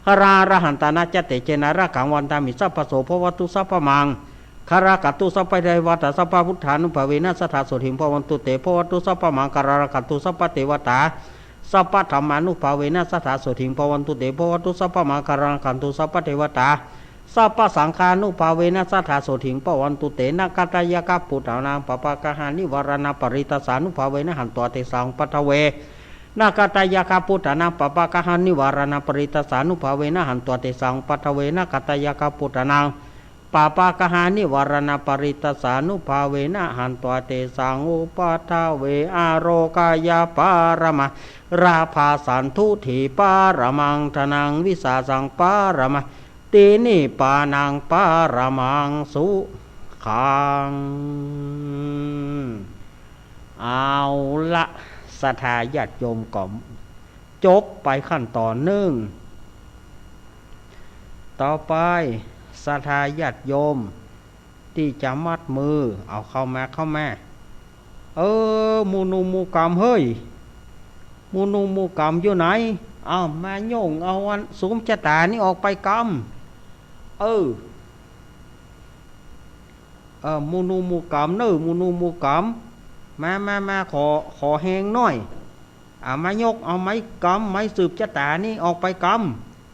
อะระหันตานะจะเตเจนะ รักขังวันตามิ สัพพะโสภะวะตุ สัพพะมัง คารักขันตุ สัพพะเทวาตา สัพพะพุทธานุภาเวนะ สัทธาโสถิง ภะวันตุเต ภะวะตุ สัพพะมังคารัง รักขันตุ สัพพะเทวาตา สัพพะธัมมานุภาเวนะ สัทธาโสถิง ภะวันตุเต ภะวะตุ สัพพะมังคารัง รักขันตุ สัพพะเทวาตา สัพพะสังฆานุภาเวนะ สัทธาโสถิง ภะวันตุเต นะกัตตะยะกะปุตตานัง ปะปะกะหานิวาราณา ปะริตตาสานุภาเวนะ หันตวาเทสัง อุปัฏฐเว นะกัตตะยะกะปุตตานัง ปะปะกะหานิวาราณา ปะริตตาสานุภาเวนะ หันตวาเทสัง อุปัฏฐเว นะกัตตะยะกะปุตตานัง ปะปะกะหานิวาราณา ปะริตตาสานุภาเวนะ หันตวาเทสัง อุปัฏฐเว อาโรกะยะปะระมัง ลาภาสันตุฏฐิปะระมัง ธนังวิสาสังปะระมัง ติ นิพพานังปะระมัง สุขัง เอาละ ศรัทธาญาติโยมก็จบไปขั้นตอนนึ่ง ต่อไป ศรัทธาญาติโยมตี้จะมัดมือ เอาเข้ามา เข้ามา เออ หมู่หนุ่มหมู่ก๋ำเฮ้ย หมู่หนุ่มหมู่ก๋ำอยู่ไหน เอามาโย่งเอาอันสุมจะต๋านี่ออกไปกำ เออ เออ หมู่หนุ่มหมู่ก๋ำเน่อ หมู่หนุ่มหมู่ก๋ำ มา มา มา ขอ ขอแฮงหน้อย เอามายก เอาไม้กำ ไม้สืบจะต๋านี่ออกไปก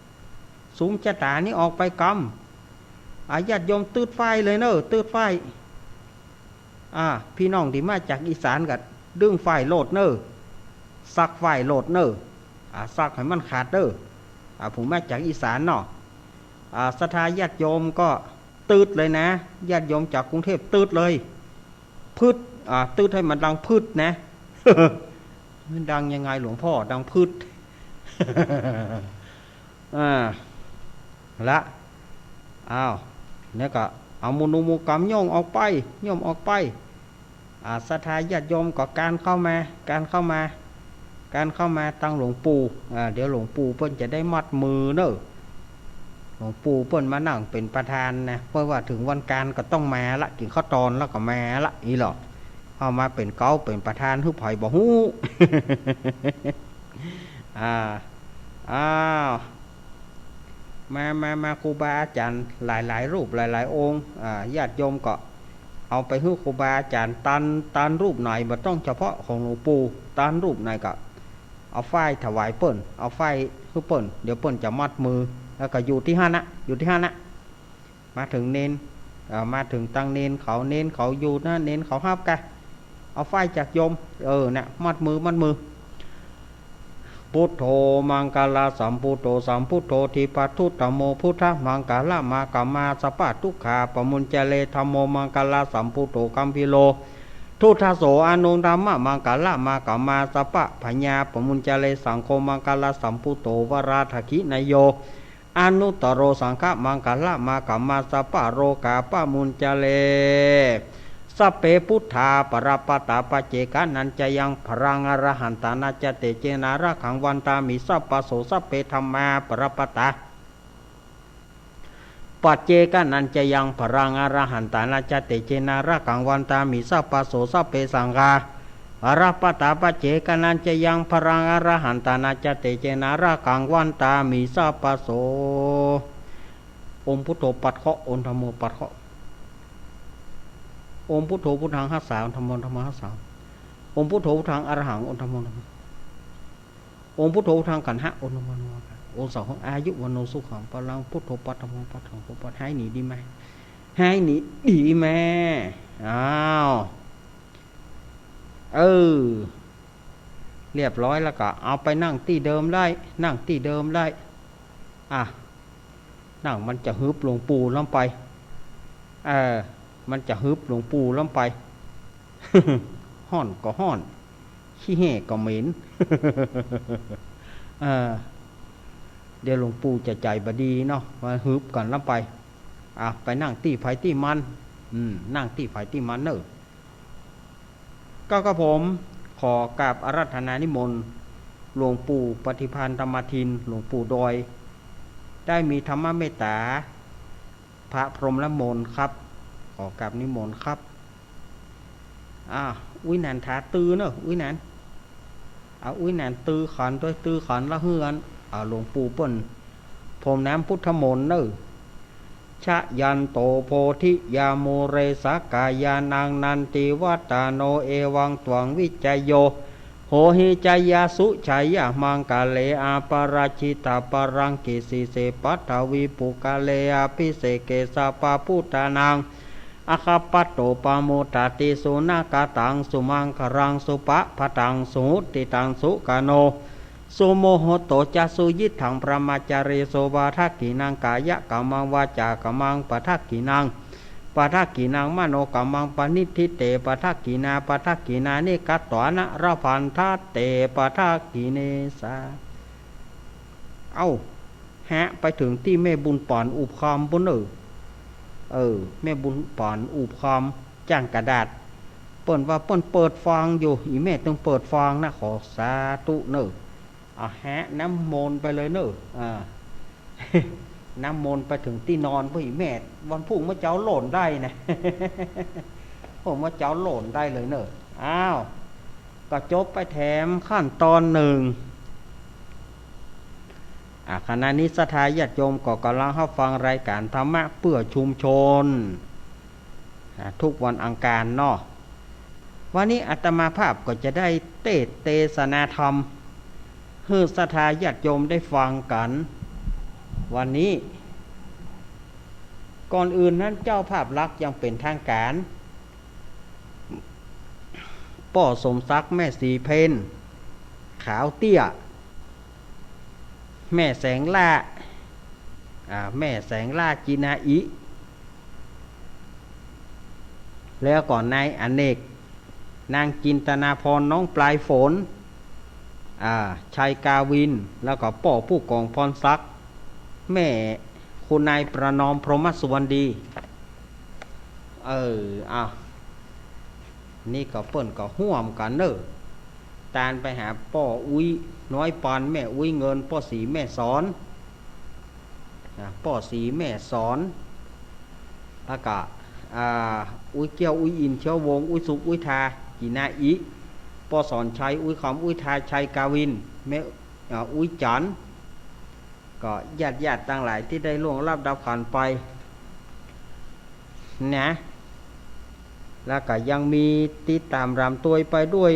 ำ สุมจะต๋านี่ออกไปกำ อา ญาติโยมตื๊ดฝ้ายเลยเน่อ ตื๊ดฝ้าย อ่า ปี้น้องตี้มาจากอีสานก็ดึงฝ้ายโลดเน่อ ซักฝ้ายโลดเน่อ อ่า ซักหื้อมันขาดเน่อ อ่า ผู้มาจากอีสานเนาะ อ่า ศรัทธาญาติโยมก็ตื๊ดเลยนะ ญาติโยมจากกรุงเทพฯ ตื๊ดเลย พึด อ่า ตื๊ดหื้อมันดังพึดนะ มันดังยังไงหลวงพ่อ ดังพึด อ่า ละ อ้าว เนี่ยก็เอาหมู่หนุ่มหมู่ก๋ำโย่งออกไป โย่งออกไป อ่า ศรัทธาญาติโยมก็กานเข้ามา กานเข้ามา กานเข้ามาตังหลวงปู่ อ่า เดี๋ยวหลวงปู่เปิ้นจะได้มัดมือเน่อ หลวงปู่เปิ้นมานั่งเป๋นประธานนะ เพราะว่าเถิงวันกานก็ต้องมาละ กิ๋นข้าวตอนแล้วก็มาละ อี้หลอ เอามาเป๋นเก๊าเป๋นประธานหื้อใผบ่ฮู้ อ่า อ้าว มา มา มา ครูบาอาจ๋ารย์หลายๆ รูปหลายๆ องค์ อ่า ญาติโยมก็เอาไปหื้อครูบาอาจ๋ารย์ ตาน ตานรูปไหน บ่ต้องเฉพาะของหลวงปู่ ตานรูปไหนก็เอาฝ้ายถวายเปิ้น เอาฝ้ายหื้อเปิ้น เดี๋ยวเปิ้นจะมัดมือ แล้วก็อยู่ตี้หั้นนะ อยู่ตี้หั้นนะ มาเถิงเณร เอ่อ มาเถิงตังเณรเขา เณรเขาอยู่นะ เณรเขาฮับกะ เอาฝ้ายจากโยม เออ เนี่ย มัดมือ มัดมือ พุทโธ มังคละสัมพุทโธ สัมพุทโธ ทีปทุตถโม พุทธมังคละมากัมมา สัพพะทุกขาปะมุญจะเร ธัมโม มังคละสัมพุทโธ กัมพีโร ทุตถโส อนุตตมะมังคละมากัมมา สัพพะพยาปะมุญจะเร สังโฆ มังคละสัมพุทโธ วรทักขิณโย อนุตตโร สังฆมังคละมากัมมา สัพพะโรคาปะมุญจะเร สัพเพพุทธาปะระปะตา ปัจเจกานัญจะยัง พลังอรหันตานะจะเตเจนะ รักขังวันตามิ สัพพะโส สัพเพธัมมาปะระปะตา ปัจเจกานัญจะยัง พลังอรหันตานะจะเตเจนะ รักขังวันตามิ สัพพะโส สัพเพสังฆา ปะระปะตา ปัจเจกานัญจะยัง พลังอรหันตานะจะเตเจนะ รักขังวันตามิ สัพพะโส โอมพุทโธปัดเคราะห์ โอมธัมโมปัดเคราะห์ โอมพุทโธพุทธังฮัสสา โอมธัมโมธัมมังฮัสสา โอมพุทโธพุทธังอะระหัง โอมธัมโมธัมมัง โอมพุทโธพุทธังกันหะ โอมธัมโมธัมมัง โอมสังโฆ อายุวัณโณสุขังพลัง พุทโธปัดธัมโมปัดสังโฆปัด หายหนีดีไหม หายหนีดีแม่ อ้าว เออ เรียบร้อยแล้วก็เอาไปนั่งตี้เดิมได้ นั่งตี้เดิมได้ อ่ะ นั่งมันจะหืบหลวงปู่ล้ำไป เออ มันจะหืบหลวงปู่ล้ำไป ฮ้อนก็ฮ้อน ขี้แห้ก็เหม็น เออ เดี๋ยวหลวงปู่จะใจ๋บ่ดีเนาะ มาหืบกั๋นล้ำไป อ่ะ ไปนั่งตี้ใผตี้มัน อืม นั่งตี้ใผตี้มันเน่อ ก็กระผมขอกราบอาราธนานิมนต์หลวงปู่ปฏิภาณธรรมทิน หลวงปู่ดอย ได้มีธรรมเมตตาพระพรหมละมนต์ครับ ขอกราบนิมนต์ครับ อ่า อุ๊ยหนานถาตื้อเนอะ อุ๊ยหนาน อ่า อุ๊ยหนานตื้อขันด้วย ตื้อขันละเฮือน อ่า หลวงปู่เปิ้นพรมน้ำพุทธมนต์เนอะ ชะยันโตโพธิยามูเล สักกายานัง นันติวัตตาโน เอวังตวัง วิจโย โหหิ จายาสุ ชายามังคะเล อปาราจิตาปารังกิ สีเส ปัทวีปุคคเล อภิเสกเก สัพพะพุทธานัง อะคัปปะโต ปะโมดาติ สุนะกะตัง สุมังคะลัง สุปะพะตัง สุหุตติตัง สุขโณ สุโมโหโต จะ สุยิตถัง พรหมจารี สุ ปะทักขิณัง กายะกัมมัง วาจากัมมัง ปะทักขิณัง ปะทักขิณัง มโนกัมมัง ปะณิฏฐิเต ปะทักขิณา ปะทักขิณานิ กัตถานะ ละพันทะเต ปะทักขิเณ สา เอ้า แหะ ไปเถิงตี้แม่บุญป๋อนอุบคอมปุ้นเน่อ เออ แม่บุญป๋อนอุบคอม จ้างกระดาษ เปิ้นว่าเปิ้นเปิดฟังอยู่ อี่แม่ตึงเปิดฟังนะ ขอสาธุเน่อ อ่ะ แหะ น้ำมนต์ไปเลยเน่อ อ่า น้ำมนต์ไปเถิงตี้นอนปุ้น อี่แม่ วันพุธเมื่อเจ๊าโหลนได้นะ โอ้ เมื่อเจ๊าโหลนได้เลยเน่อ อ้าว ก็จบไปแถมขั้นตอนนึ่ง อ่ะ ขณะนี้ศรัทธาญาติโยมก็กำลังฮับฟังรายการธรรมะเพื่อชุมชน อ่ะ ทุกวันอังคารเนาะ วันนี้อาตมาภาพก็จะได้เตสน์เตสนาธรรม หื้อศรัทธาญาติโยมได้ฟังกั๋น วันนี้ ก่อนอื่นนั้นเจ้าภาพหลักอย่างเป๋นทางก๋าน ป้อสมศักดิ์ แม่ศรีเพ็ญ ขาวเตี้ย แม่แสงล่า อ่า แม่แสงล่า จินาอิ แล้วก็นายอเนก นางจินตนาพร น้องปลายฝน อ่า ชัยกาวิน แล้วก็ป้อผู้กองพรศักดิ์ แม่คุณนายประนอม พรหมสุวรรณดี เออ อ่ะ นี่ก็เปิ้นก็ฮ่วมกั๋นเน่อ ตานไปหาป้ออุ๊ยน้อยปาน แม่อุ๊ยเงิน ป้อศรีแม่สอน อ่ะ ป้อศรีแม่สอน แล้วก็ อ่า อุ๊ยเกี้ยว อุ๊ยอิน เชื้อวงศ์ อุ๊ยสุข อุ๊ยทา จินาอิ ป้อสอนชัย อุ๊ยคำ อุ๊ยทา ชัยกาวิน แม่ อ่า อุ๊ยจันทร์ ก็ญาติๆ ตังหลายตี้ได้ล่วงลับดับขันธ์ไปนะ แล้วก็ยังมีติดต๋ามรำตวยไปด้วย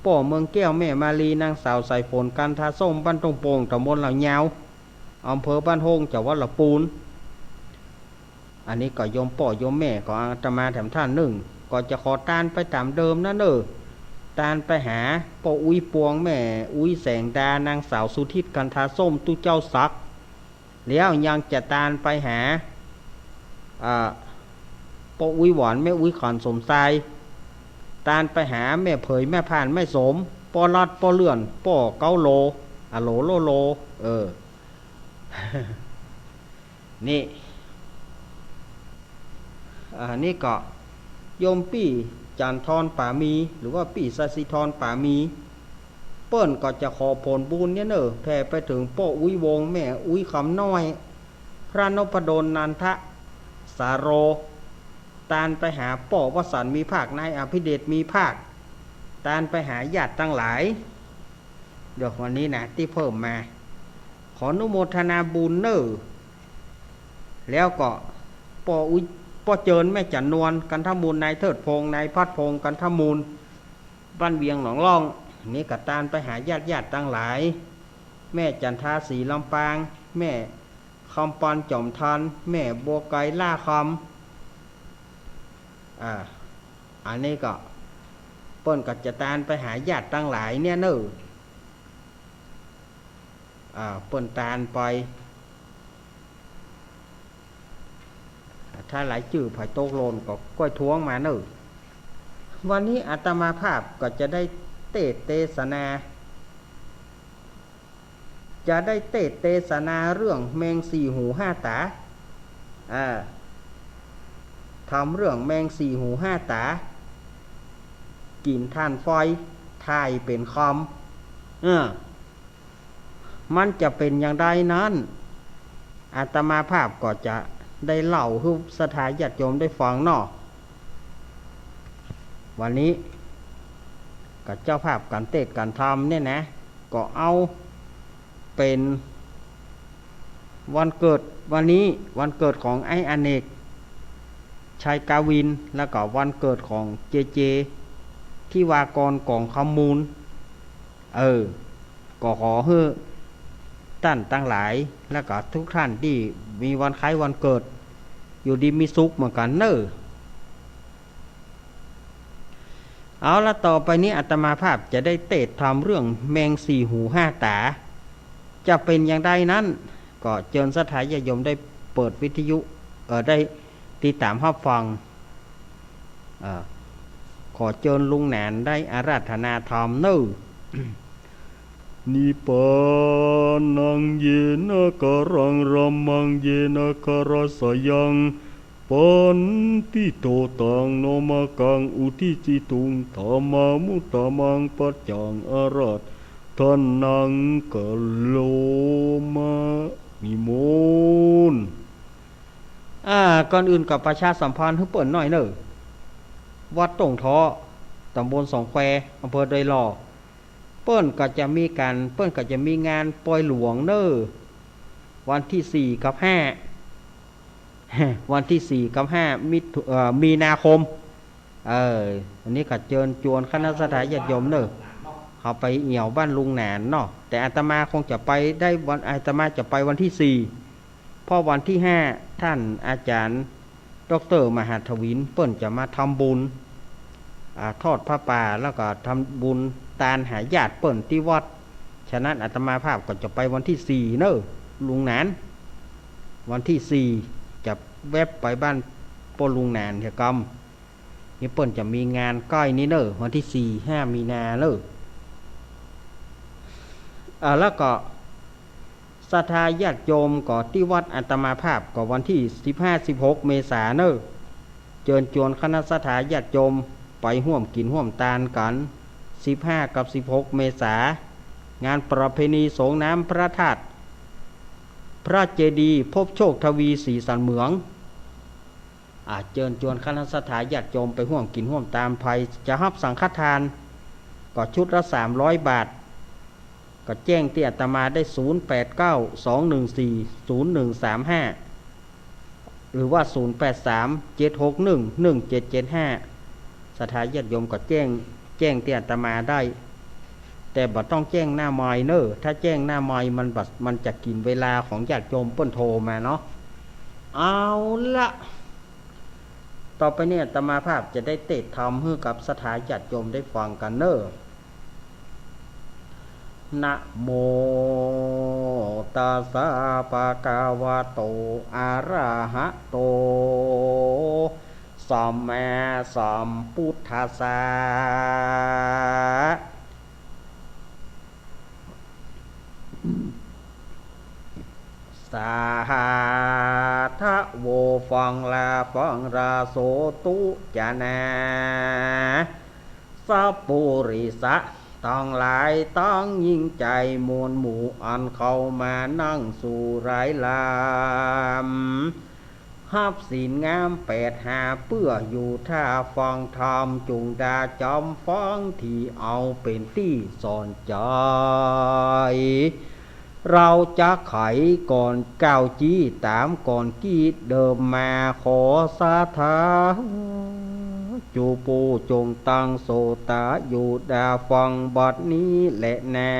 ป้อเมืองแก้ว แม่มาลี นางสาวสายฝน กันทาส้ม บ้านทุ่งโป่ง ตำบลเหล่ายาว อำเภอบ้านโฮ่ง จังหวัดลำปูน อันนี้ก็โยมป้อโยมแม่ของอาตมาแถมท่านนึ่ง ก็จะขอตานไปต๋ามเดิมนะเน่อ ตานไปหาป้ออุ๊ยปวง แม่อุ๊ยแสงดา นางสาวสุทิศ กันทาส้ม ตุ๊เจ้าศักดิ์ แล้วยังจะตานไปหา อ่า ป้ออุ๊ยหวาน แม่อุ๊ยขันสมชาย ตานไปหาแม่เผย แม่ผ่าน แม่สม ป้อรัด ป้อเลื่อน ป้อเก้าโล อะโหลโลโล เออ นี่ อ่า นี่ก็โยมปี้จันทรปามี หรือว่าปี้สศิธรปามี เปิ้นก็จะขอผลบุญเนี่ยเน่อ แผ่ไปเถิงป้ออุ๊ยวงศ์ แม่อุ๊ยคำน้อย พระนพดล นันทสาโร ตานไปหาป้อวสันต์มีภาค นายอภิเดชมีภาค ตานไปหาญาติตังหลาย เดี๋ยววันนี้นะ ตี้เพิ่มมา ขออนุโมทนาบุญเน่อ แล้วก็ป้ออุ๊ย ป้อเจิญ แม่จันนวล กันทมูล นายเทิดพงษ์ นายพัดพงษ์ กันทมูล บ้านเวียงหนองล่อง นี่ก็ตานไปหาญาติๆ ตังหลาย แม่จันทา ศรีลำปาง แม่คำปาน จอมทัน แม่บัวไกร ล่าคำ อ่า อันนี้ก็เปิ้นก็จะตานไปหาญาติตังหลายเนี่ยเน่อ อ่า เปิ้นตานไป ถ้าหลายจื้อใผตกหล่นก็ก้อยท้วงมาเน่อ วันนี้อาตมาภาพก็จะได้เตสน์เตสนา จะได้เตสน์เตสนาเรื่องแมงสี่หูห้าต๋า อ่า ธรรมเรื่องแมงสี่หูห้าต๋า กิ๋นถ่านไฟ ถ่ายเป๋นคอม เออ มันจะเป๋นอย่างใดนั้น อาตมาภาพก็จะได้เล่าหื้อศรัทธาญาติโยมได้ฟังเนาะ วันนี้ก็เจ้าภาพก๋านเตสน์ก๋านธรรมเนี่ยนะ ก็เอาเป๋นวันเกิด วันนี้วันเกิดของไอ้อเนก ชัยกาวิน แล้วก็วันเกิดของเจเจ ทิวากร ก๋องคำมูล เออ ก็ขอหื้อต้านตังหลาย แล้วก็ทุกท่านตี้มีวันคล้ายวันเกิด อยู่ดีมีสุขเหมือนกั๋นเน่อ เอาละ ต่อไปนี้อาตมาภาพจะได้เตสน์ธรรมเรื่องแมงสี่หูห้าต๋า จะเป๋นอย่างใดนั้น ก็เจิญศรัทธาญาติโยมได้เปิดวิทยุ เอ่อ ได้ติดต๋ามฮับฟัง เอ่อ ขอเจิญลุงหนานได้อาราธนาธรรมเน่อ Nibbānaṃ yena kālaṃ rāmaṃ yena kāladassayuṃ, paṇḍito taṃ nāmakaṃ uddisituṃ, dhammānuttamaṃ paccaṃ ārādhanaṃ karoma. นิมนต์ อ่า ก่อนอื่นก็ประชาสัมพันธ์หื้อเปิ้นหน้อยเน่อ วัดต้งเถาะ ต๋ำบลสองแคว อำเภอดอยหล่อ เปิ้นก็จะมีก๋าน เปิ้นก็จะมีงานปอยหลวงเน่อ วันตี้สี่กับห้า วันตี้สี่กับห้า มิถุ- เอ่อ มีนาคม เออ อันนี้ก็เจิญจวนคณะศรัทธาญาติโยมเน่อ เข้าไปเอี่ยวบ้านลุงหนานเนาะ แต่อาตมาคงจะไปได้วัน อาตมาจะไปวันตี้สี่ เพราะวันตี้ห้า ต้านอาจ๋ารย์ ด็อกเตอร์ มหาทวิน เปิ้นจะมาทำบุญ อ่า ทอดผ้าป่า แล้วก็ทำบุญตานหาญาติเปิ้นตี้วัด ฉะนั้นอาตมาภาพก็จะไปวันตี้สี่เน่อ ลุงหนาน วันตี้สี่ จะแว็บไปบ้านป้อลุงหนานเหียกำ นี่เปิ้นจะมีงานก้อยนี้เน่อ วันตี้สี่ ห้า มีนาเน่อ อ่า แล้วก็ ศรัทธาญาติโยมก็ตี้วัดอาตมาภาพก็วันตี้สิบห้า สิบหก เมษาเน่อ เจิญจวนคณะศรัทธาญาติโยมไปฮ่วมกิ๋นฮ่วมตานกั๋น สิบห้า กับ สิบหก เมษา งานประเพณีสรงน้ำพระธาตุ พระเจดีย์พบโชคทวีศรีสันเหมือง อ่า เจิญจวนคณะศรัทธาญาติโยมไปฮ่วมกิ๋นฮ่วมตาน ใผจะฮับสังฆทาน ก็ชุดละสามร้อยบาท ก็แจ้งตี้อาตมาได้ ศูนย์แปดเก้า สองหนึ่งสี่ ศูนย์หนึ่งสามห้า หรือว่า ศูนย์แปดสาม เจ็ดหกหนึ่ง หนึ่งเจ็ดเจ็ดห้า ศรัทธาญาติโยมก็แจ้ง แจ้งตี้อาตมาได้ แต่บ่ต้องแจ้งหน้าไมค์เน่อ ถ้าแจ้งหน้าไมค์มันบ่ มันจะกิ๋นเวลาของญาติโยมเปิ้นโทรมาเนาะ เอาละ ต่อไปนี้อาตมาภาพจะได้เตสน์ธรรมหื้อกับศรัทธาญาติโยมได้ฟังกั๋นเน่อ Namo tassa bhagavato arahato sammāsambuddhassa. Sādhu ฟังละฟังละ โสตุ จะนา สัพปุริสะตังหลายตัง หญิงจายมวลหมู่ อันเข้ามานั่งสู่หลายลำ ฮับศีลงามแปดหา เปื้ออยู่ถ้าฟังธรรม จุ่งดาจ๋ำฟัง ตี้เอาเป๋นตี้สอนใจ๋ เฮาจะไขก่อนก้าวจี๊ ต๋ามก่อนกี้เดิมมา ขอศรัทธาจุผู้จงตั้งโสตะ อยู่ดาฟังบัดนี้แลนา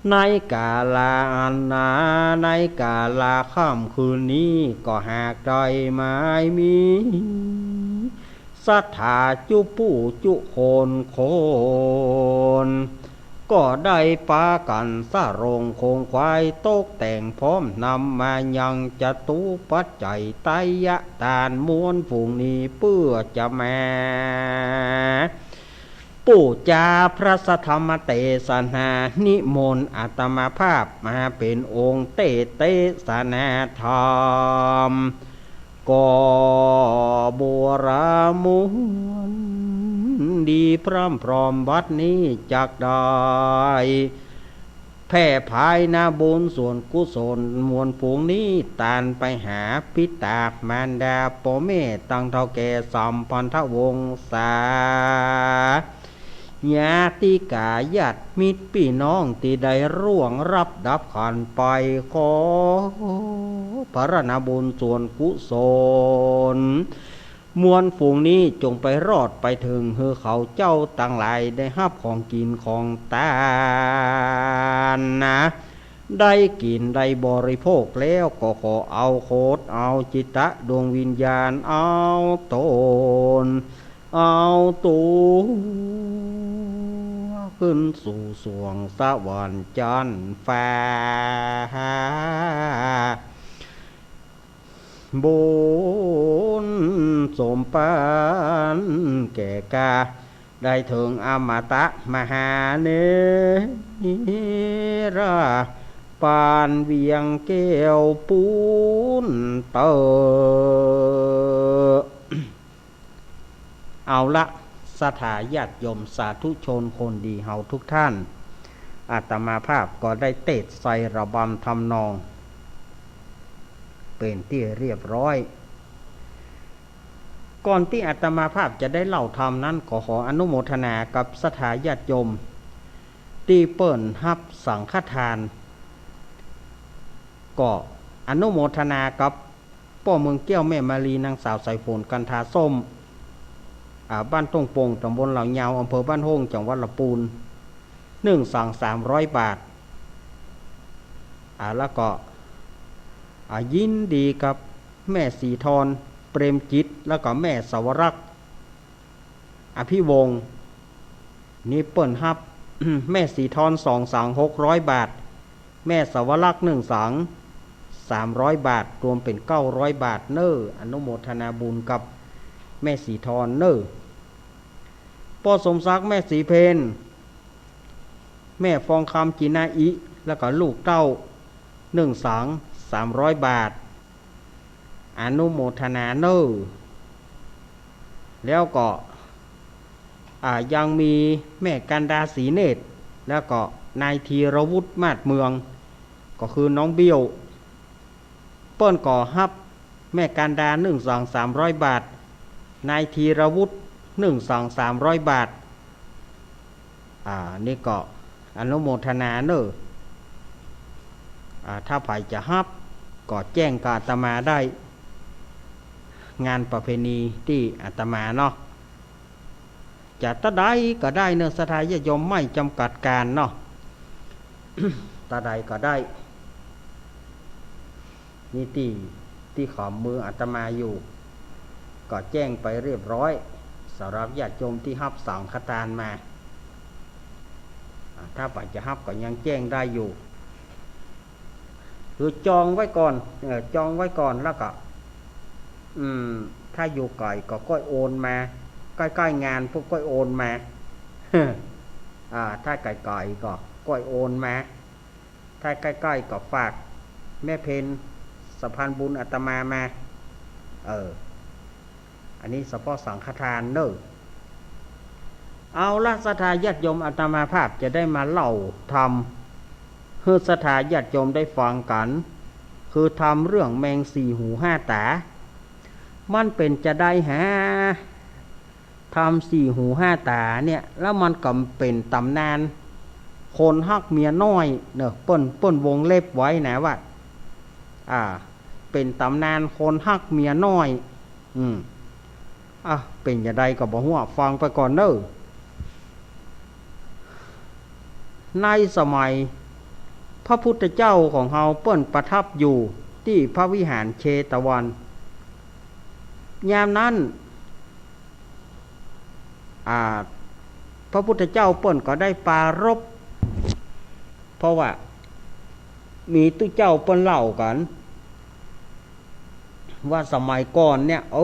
ในกาละอันนา ในกาละค่ำคืนนี้ ก็หากได้หมายมี ศรัทธาจุผู้จุคนคน ก็ได้ปากั๋นสะรงคงไขว้ ตกแต่งพร้อมนำมายังจตุปัจจัยไตรยะตานมวลฝูงนี้ เปื้อจะมาปู๋จาพระสัทธรรมเตสนา นิมนต์อาตมาภาพมาเป๋นองค์เตสน์เตสนาธรรม ก็บูรามวล ดีพร่ำพร้อมบัดนี้จักได้แผ่ผายนาบุญส่วนกุศลมวลฝูงนี้ตานไปหาปิตามารดาป้อแม่ตังเฒ่าแก่สัมพันธวงศา ญาติกาญาติมิตรปี้น้องตี้ได้ร่วงลับดับขันไป ขอผลนาบุญส่วนกุศล มวลฝูงนี้จงไปรอดไปเถิง หื้อเขาเจ้าตังหลายได้ฮับของกิ๋นของตานนา ได้กิ๋นได้บริโภคแล้วก็ขอเอาโขดเอาจิตตะดวงวิญญาณเอาต๋น เอาตั๋วขึ้นสู่สวงสวรรค์จั๊นฟ้า บุญสมปันแก่กา ได้เถิงอมตะมหาเนรปานเวียงแก้วปูนเต๊อะ เอาละ ศรัทธาญาติโยมสาธุชนคนดีเฮาทุกท่าน อาตมาภาพก็ได้เตสน์ใส่ระบำทำนอง เป๋นตี้เรียบร้อย ก่อนตี้อาตมาภาพจะได้เล่าธรรมนั้น ก็ขออนุโมทนากับศรัทธาญาติโยมตี้เปิ้นฮับสังฆทาน ก็อนุโมทนากับ ป้อเมืองแก้วแม่มาลี นางสาวสายฝน กันทาส้ม อ่า บ้านต้งโป่ง ต๋ำบลเหล่ายาว อำเภอบ้านโฮ่ง จังหวัดละปูน นึ่งสังสามร้อยบาท อ่า แล้วก็ อ่า ยินดีกับแม่ศรีทร เปรมจิต แล้วก็แม่สวรักษ์ อภิวงศ์ นี่เปิ้นฮับ แม่ศรีทรสองสังหกร้อยบาท แม่สวรักษ์นึ่งสังสามร้อยบาท รวมเป๋นเก้าร้อยบาทเน่อ อนุโมทนาบุญกับแม่ศรีทรเน่อ ป้อสมศักดิ์ แม่ศรีเพญ แม่ฟองคำ จินาอิ แล้วก็ลูกเต้านึ่งสังสามร้อยบาท อนุโมทนาเน่อ แล้วก็ อ่า ยังมีแม่กันดา ศรีเนตร แล้วก็นายธีรวุฒิ มาศเมือง ก็คือน้องเบี้ยว เปิ้นก็ฮับแม่กันดานึ่งสังสามร้อยบาท นายธีรวุฒินึ่งสังสามร้อยบาท อ่า นี่ก็อนุโมทนาเน่อ อ่า ถ้าใผจะฮับก็แจ้งกับอาตมาได้ งานประเพณีตี้อาตมาเนาะ จะตะใดก็ได้เน่อ ศรัทธาญาติโยม ไม่จำกัดการเนาะ ตะใดก็ได้ นี่ตี้ ตี้ขวามืออาตมาอยู่ ก็แจ้งไปเรียบร้อย สำหรับญาติโยมตี้ฮับสังฆทานมา อ่า ถ้าใผจะฮับก็ยังแจ้งได้อยู่ คือจองไว้ก่อน เออ จองไว้ก่อน แล้วก็ อืม ถ้าอยู่ไก๋ก็ก้อยโอนมา ใก้ๆ งานพุ้นก้อยโอนมา อ่า ถ้าไก๋ๆ ก็ก้อยโอนมา ถ้าใก้ๆ ก็ฝากแม่เพญสะพานบุญอาตมามา เออ อันนี้เฉพาะสังฆทานเน่อ เอาละ ศรัทธาญาติโยม อาตมาภาพจะได้มาเล่าธรรม หื้อศรัทธาญาติโยมได้ฟังกั๋น คือธรรมเรื่องแมงสี่หูห้าต๋า มันเป๋นจาใดหา ธรรมสี่หูห้าต๋าเนี่ย แล้วมันก็เป๋นต๋ำนานคนฮักเมียน้อยเน่อ เปิ้น เปิ้นวงเล็บไว้นะว่า อ่า เป๋นต๋ำนานคนฮักเมียน้อย อืม อ่ะ เป๋นจาใดก็บ่ฮู้ ฟังไปก่อนเน่อ ในสมัยพระพุทธเจ้าของเฮาเปิ้นประทับอยู่ตี้พระวิหารเชตวัน ยามนั้น อ่า พระพุทธเจ้าเปิ้นก็ได้ปรารภ เพราะว่ามีตุ๊เจ้าเปิ้นเล่ากั๋น ว่าสมัยก่อนเนี่ย เอ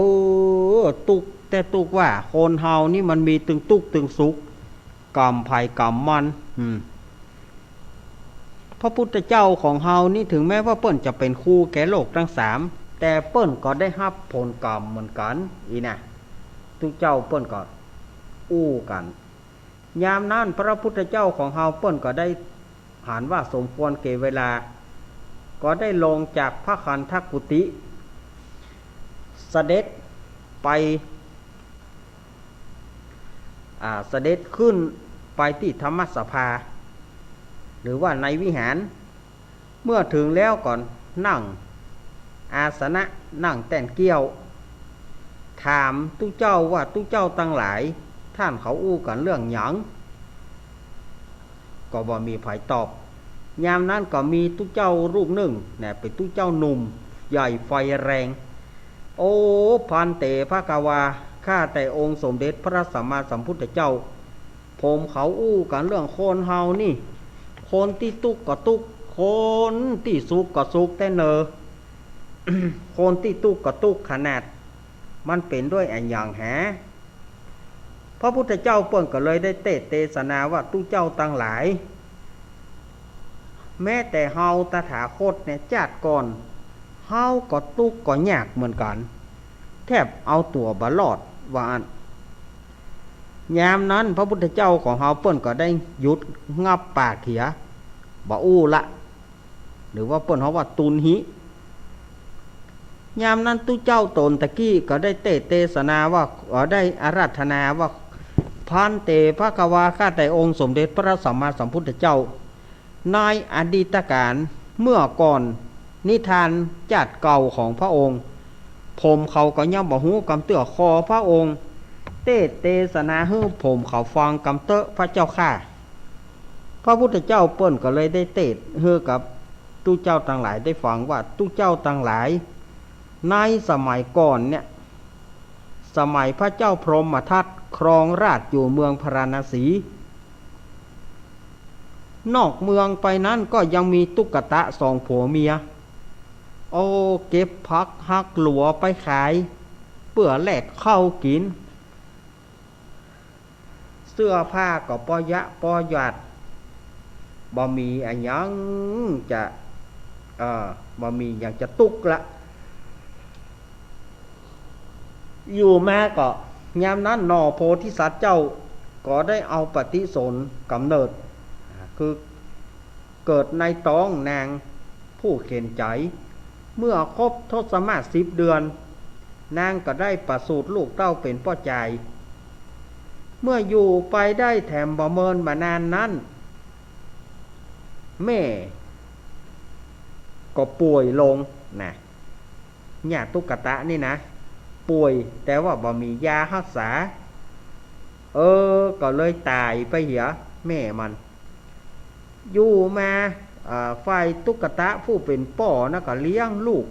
อ ตุ๊กแต่ตุ๊กว่า คนเฮานี่มันมีตึงตุ๊กตึงสุข ก๋รรมใผก๋รรมมัน อืม พระพุทธเจ้าของเฮานี่ ถึงแม้ว่าเปิ้นจะเป๋นครูแก่โลกตังสาม แต่เปิ้นก็ได้ฮับผลก๋รรมเหมือนกั๋น อี้นะ ตุ๊เจ้าเปิ้นก็ อู้กั๋น ยามนั้นพระพุทธเจ้าของเฮาเปิ้นก็ได้หันว่าสมควรแก่เวลา ก็ได้ลงจากพระคันธกุฏิ เสด็จไป อ่า เสด็จขึ้นไปตี้ธรรมสภา หรือว่าในวิหาร เมื่อเถิงแล้วก็นั่งอาสนะ นั่งแต้นเกลี้ยว ถามตุ๊เจ้าว่า ตุ๊เจ้าตังหลาย ต้านเขาอู้กั๋นเรื่องหยัง ก็บ่มีใผตอบ ยามนั้นก็มีตุ๊เจ้ารูปนึ่งนะ เป๋นตุ๊เจ้าหนุ่มใหญ่ไฟแรง โอ ภันเต ภะคะวา ข้าแต่องค์สมเด็จพระสัมมาสัมพุทธเจ้า ผมเขาอู้กั๋นเรื่องคนเฮานี่ คนตี้ตุ๊กข์ก็ตุ๊กข์ คนตี้สุขก็สุขแต๊เนอ คนตี้ตุ๊กข์ก็ตุ๊กข์ขนาด มันเป๋นด้วยอะหยังแห พระพุทธเจ้าเปิ้นก็เลยได้เตสน์เตสนาว่า ตุ๊เจ้าตังหลาย แม้แต่เฮาตถาคตเนี่ย จาติก่อน เฮาก็ตุ๊กข์ก็ยากเหมือนกั๋น แทบเอาตั๋วบ่รอด ว่าอั้น ยามนั้นพระพุทธเจ้าของเฮาเปิ้นก็ได้หยุดงับปากเหีย บ่อู้ละ หรือว่าเปิ้นฮ้องว่าตุนหิ ยามนั้นตุ๊เจ้าต๋นตะกี้ก็ได้เตสน์เตสนาว่า เอ่อ ได้อาราธนาว่า ภันเต ภะคะวา ข้าแต่องค์สมเด็จพระสัมมาสัมพุทธเจ้า ในอดีตกาลเมื่อก่อน นิทานจาติเก่าของพระองค์ ผมเขาก็ยังบ่ฮู้กำเตื้อ ขอพระองค์เตสน์เตสนาหื้อผมเขาฟังกำเต๊อะพระเจ้าข้า พระพุทธเจ้าเปิ้นก็เลยได้เตสน์หื้อกับตุ๊เจ้าตังหลายได้ฟังว่า ตุ๊เจ้าตังหลาย ในสมัยก่อนเนี่ย สมัยพระเจ้าพรหมทัตครองราชย์อยู่เมืองพาราณสี นอกเมืองไปนั้นก็ยังมีตุ๊กตะสองผัวเมีย โอ้ เก็บผักหักหลัวไปขาย เปื้อแลกข้าวกิ๋น เสื้อผ้าก็ปอเยียะปอหยาด บ่มีอะหยังจะ เอ่อ บ่มีหยังจะตุ๊กข์ละ อยู่มาก็ ยามนั้นหน่อโพธิสัตว์เจ้าก็ได้เอาปฏิสนธิกำเนิด คือ เกิดในต๊องนางผู้เข็ญใจ๋ เมื่อครบทศมาศสิบเดือน นางก็ได้ประสูติลูกเต้าเป๋นป้อจาย เมื่ออยู่ไปได้แถมบ่เมินบ่นานนั้น แม่ก็ป่วยลงนะ เนี่ยตุ๊กตะนี่นะ ป่วย แต่ว่าบ่มียาฮักษา เออ ก็เลยต๋ายไปเหีย แม่มัน อยู่มา อ่า ฝ่ายตุ๊กตะผู้เป๋นป้อนะก็เลี้ยงลูก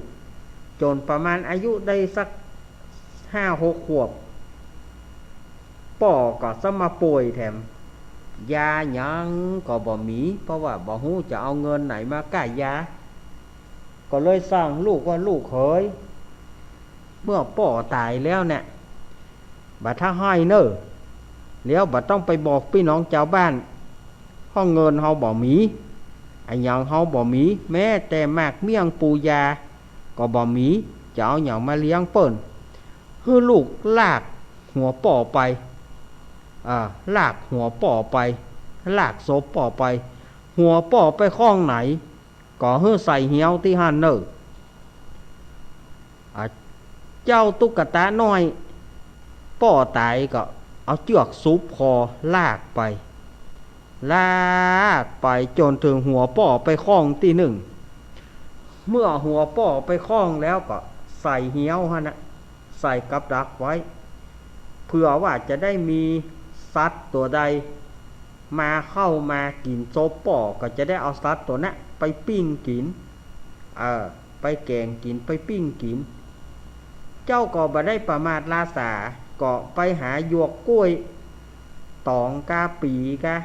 จ๋นประมาณอายุได้สักห้าหกขวบ ป้อก็ซ้ำมาป่วยแถม ยาหยังก็บ่มี เพราะว่าบ่ฮู้จะเอาเงินไหนมาก้ายา ก็เลยสั่งลูกว่า ลูกเหย เมื่อป้อต๋ายแล้วเนี่ย บ่ถ้าไห้เน่อ แล้วบ่ต้องไปบอกปี้น้องจาวบ้าน เพราะเงินเฮาบ่มี อะหยังเฮาบ่มี แม้แต่หมากเมี่ยงปูยาก็บ่มี จะเอาหยังมาเลี้ยงเปิ้น หื้อลูกลากหัวป้อไป อ่า ลากหัวป้อไป ลากศพป้อไป หัวป้อไปข้องไหน ก็หื้อใส่เฮี้ยวตี้หั้นเน่อ อ่า เจ้าตุ๊กตาน้อย ป้อต๋ายก็เอาเจื้อกสุบคอลากไป ลากไปจ๋นเถิงหัวป้อไปข้องตี้นึ่ง เมื่อหัวป้อไปข้องแล้วก็ใส่เฮี้ยวหั้นนะ ใส่กับดักไว้ เผื่อว่าจะได้มีสัตว์ตั๋วใด มาเข้ามากิ๋นศพป้อ ก็จะได้เอาสัตว์ตั๋วนั้นไปปิ้งกิ๋น เออ ไปแก๋งกิ๋น ไปปิ้งกิ๋น เจ้าก็บ่ได้ประมาทลาสา ก็ไปหาหยวกกล้วย ต๋องกา ปี๋กา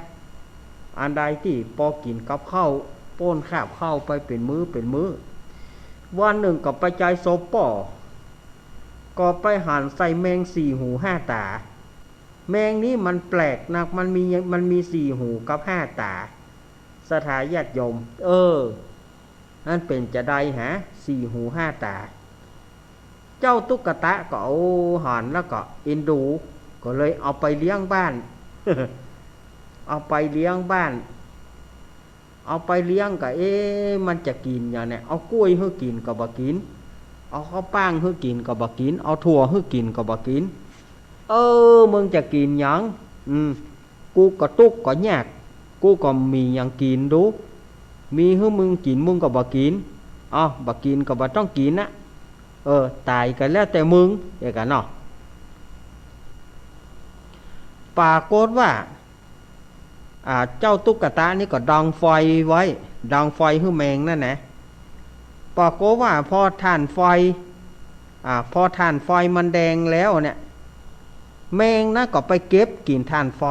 อันใดตี้ปอกิ๋นกับข้าว ป้นคาบข้าวไปเป๋นมื้อเป๋นมื้อ วันนึ่งก็ไปใจ๊ศพป้อ ก็ไปหันใส่แมงสี่หูห้าต๋า แมงนี้มันแปลกนัก มันมี มันมีสี่หูกับห้าต๋า ศรัทธาญาติโยม เออ มันเป๋นจาใดหา สี่หูห้าต๋า เจ้าตุ๊กตาก็ โอ้ หันแล้วก็เอ็นดู ก็เลยเอาไปเลี้ยงบ้าน เอาไปเลี้ยงบ้าน เอาไปเลี้ยงก็ เอ๊ะ มันจะกิ๋นหยังเนี่ย เอาก๊วยหื้อกิ๋นก็บ่กิ๋น เอาข้าวป้างหื้อกิ๋นก็บ่กิ๋น เอาถั่วหื้อกิ๋นก็บ่กิ๋น เออ มึงจะกิ๋นหยัง อืม กูก็ตุ๊กข์ก็ยาก กูก็บ่มีหยังกิ๋นดู มีหื้อมึงกิ๋น มึงก็บ่กิ๋น เอ้า บ่กิ๋นก็บ่ต้องกิ๋นนะ เออ ต๋ายก็แล้วแต่มึง เอกะเนาะ ปรากฏว่า อ่า เจ้าตุ๊กตานี่ก็ดังไฟไว้ ดังไฟหื้อแมงนั่นนะ ปรากฏว่าพอถ่านไฟ อ่า พอถ่านไฟมันแดงแล้วเนี่ย แมงนั้นก็ไปเก็บกิ๋นถ่านไฟ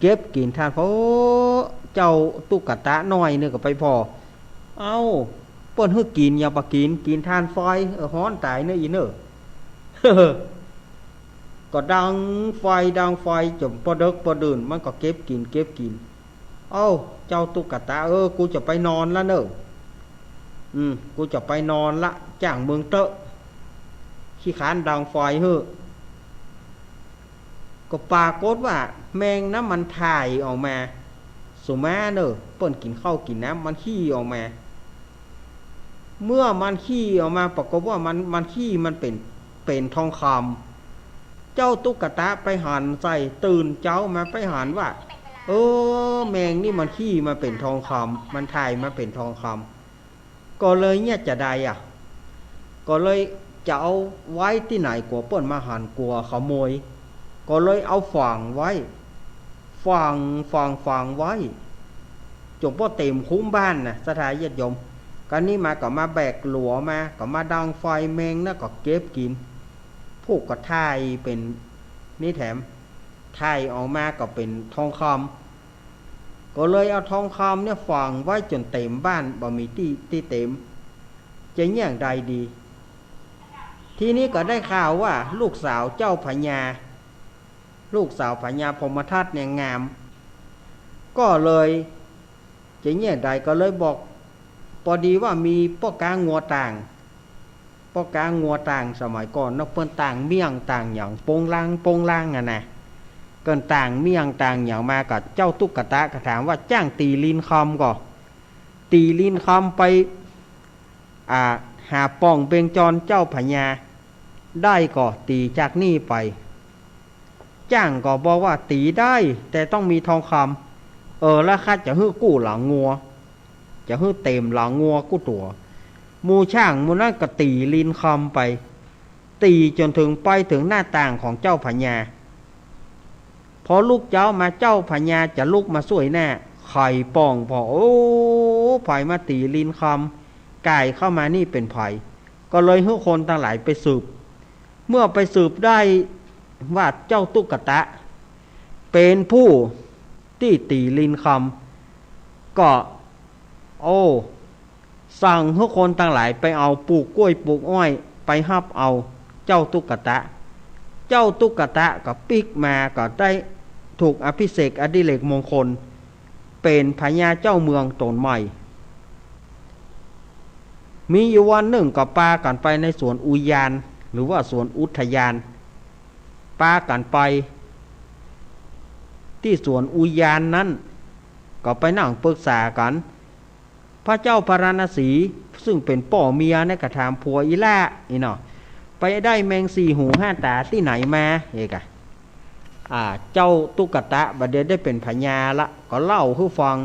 เก็บกิ๋นถ่านไฟ โอ้ เจ้าตุ๊กตาน้อยนี่ก็ไปผ่อ เอ้า เปิ้นหื้อกิ๋นหยังบ่กิ๋น กิ๋นถ่านไฟ เออ ฮ้อนต๋ายเน่ออีเน่อ ก็ดังไฟ ดังไฟจ๋นปอเดิ็กปอดื่น มันก็เก็บกิ๋น เก็บกิ๋น เอ้า เจ้าตุ๊กตา เออ กูจะไปนอนละเน่อ อืม กูจะไปนอนละ จ้างมึงเต๊อะ ขี้คร้านดังไฟหื้อ ก็ปรากฏว่าแมงนั้นมันถ่ายออกมา สุมาเน่อ เปิ้นกิ๋นข้าวกิ๋นน้ำ มันขี้ออกมา เมื่อมันขี้ออกมา ปรากฏว่ามัน มันขี้มันเป๋น เป๋นทองคำ เจ้าตุ๊กตาไปหันใส่ ตื่นเจ๊ามาไปหันว่า เออ แมงนี่มันขี้มาเป๋นทองคำ มันถ่ายมาเป๋นทองคำ ก็เลยเยียะจาใดอะ ก็เลยจะเอาไว้ตี้ไหน กั๋วเปิ้นมาหัน กั๋วขโมย ก็เลยเอาฝังไว้ ฝัง ฝัง ฝังไว้ จ๋นปอเต๋มคุ้มบ้านน่ะ ศรัทธาญาติโยม กั๋นนี้มาก็มาแบกหลัวมา ก็มาดังไฟ แมงนั้นก็เก็บกิ๋น ผู้ก็ถ่ายเป๋นนี่แถม ถ่ายออกมาก็เป๋นทองคำ ก็เลยเอาทองคำเนี่ยฝังไว้จ๋นเต๋มบ้าน บ่มีตี้ ตี้เต๋ม จะเยียะใดดี ทีนี้ก็ได้ข่าวว่าลูกสาวเจ้าพญา ลูกสาวพญาพรหมทัตเนี่ยงาม ก็เลย จะเยียะใดก็เลยบอก ปอดีว่ามีป้อก๊างัวต่าง ป้อก๊างัวต่าง สมัยก่อนเนาะ เปิ้นต่างเมี่ยงต่างหยัง โป๊งลาง โป๊งลางอะนะ เปิ้นต่างเมี่ยงต่างหยังมา ก็เจ้าตุ๊กตาก็ถามว่า จ้างตี๋ลินคำก่อ ตี๋ลินคำไป อ่า หาป่องเบญจรเจ้าพญา ได้ก่อ ตี๋จากนี่ไป จ้างก็บอกว่า ตี๋ได้ แต่ต้องมีทองคำ เออ แล้วข้าจะหื้อกู้หลังงัว จะหื้อเต๋มหลังงัวกู้ตั๋ว หมู่ช่างหมู่นั้นก็ตี๋ลินคำไป ตี๋จ๋นเถิงไปเถิงหน้าต่างของเจ้าพญา พอลุกเจ๊ามา เจ้าพญาจะลุกมาส้วยหน้า ไขป่องผ่อ โอ้ ใผมาตี๋ลินคำ ก่ายเข้ามานี่เป๋นใผ ก็เลยหื้อคนตังหลายไปสืบ เมื่อไปสืบได้ว่าเจ้าตุ๊กตาเป๋นผู้ตี้ตี๋ลินคำ ก็ โอ้ สั่งหื้อคนตังหลายไปเอา ปลูกก๊วยปลูกอ้อย ไปฮับเอาเจ้าตุ๊กตา เจ้าตุ๊กตาก็ปิ๊กมา ก็ได้ถูกอภิเษกอดิเรกมงคล เป๋นพญาเจ้าเมืองต๋นใหม่ มีอยู่วันนึ่งก็ปากั๋นไปในสวนอุยาน หรือว่าสวนอุทยาน ปากั๋นไปตี้สวนอุยานนั้น ก็ไปนั่งปรึกษากั๋น พระเจ้าพาราณสี ซึ่งเป๋นป้อเมียเนี่ยก็ถามผัวอีหล้า อี้เนาะ ไปได้แมงสี่หูห้าต๋าตี้ไหนมา เอกอะ อ่า เจ้าตุ๊กตาบัดเดี่ยวได้เป๋นพญาละ ก็เล่าหื้อฟัง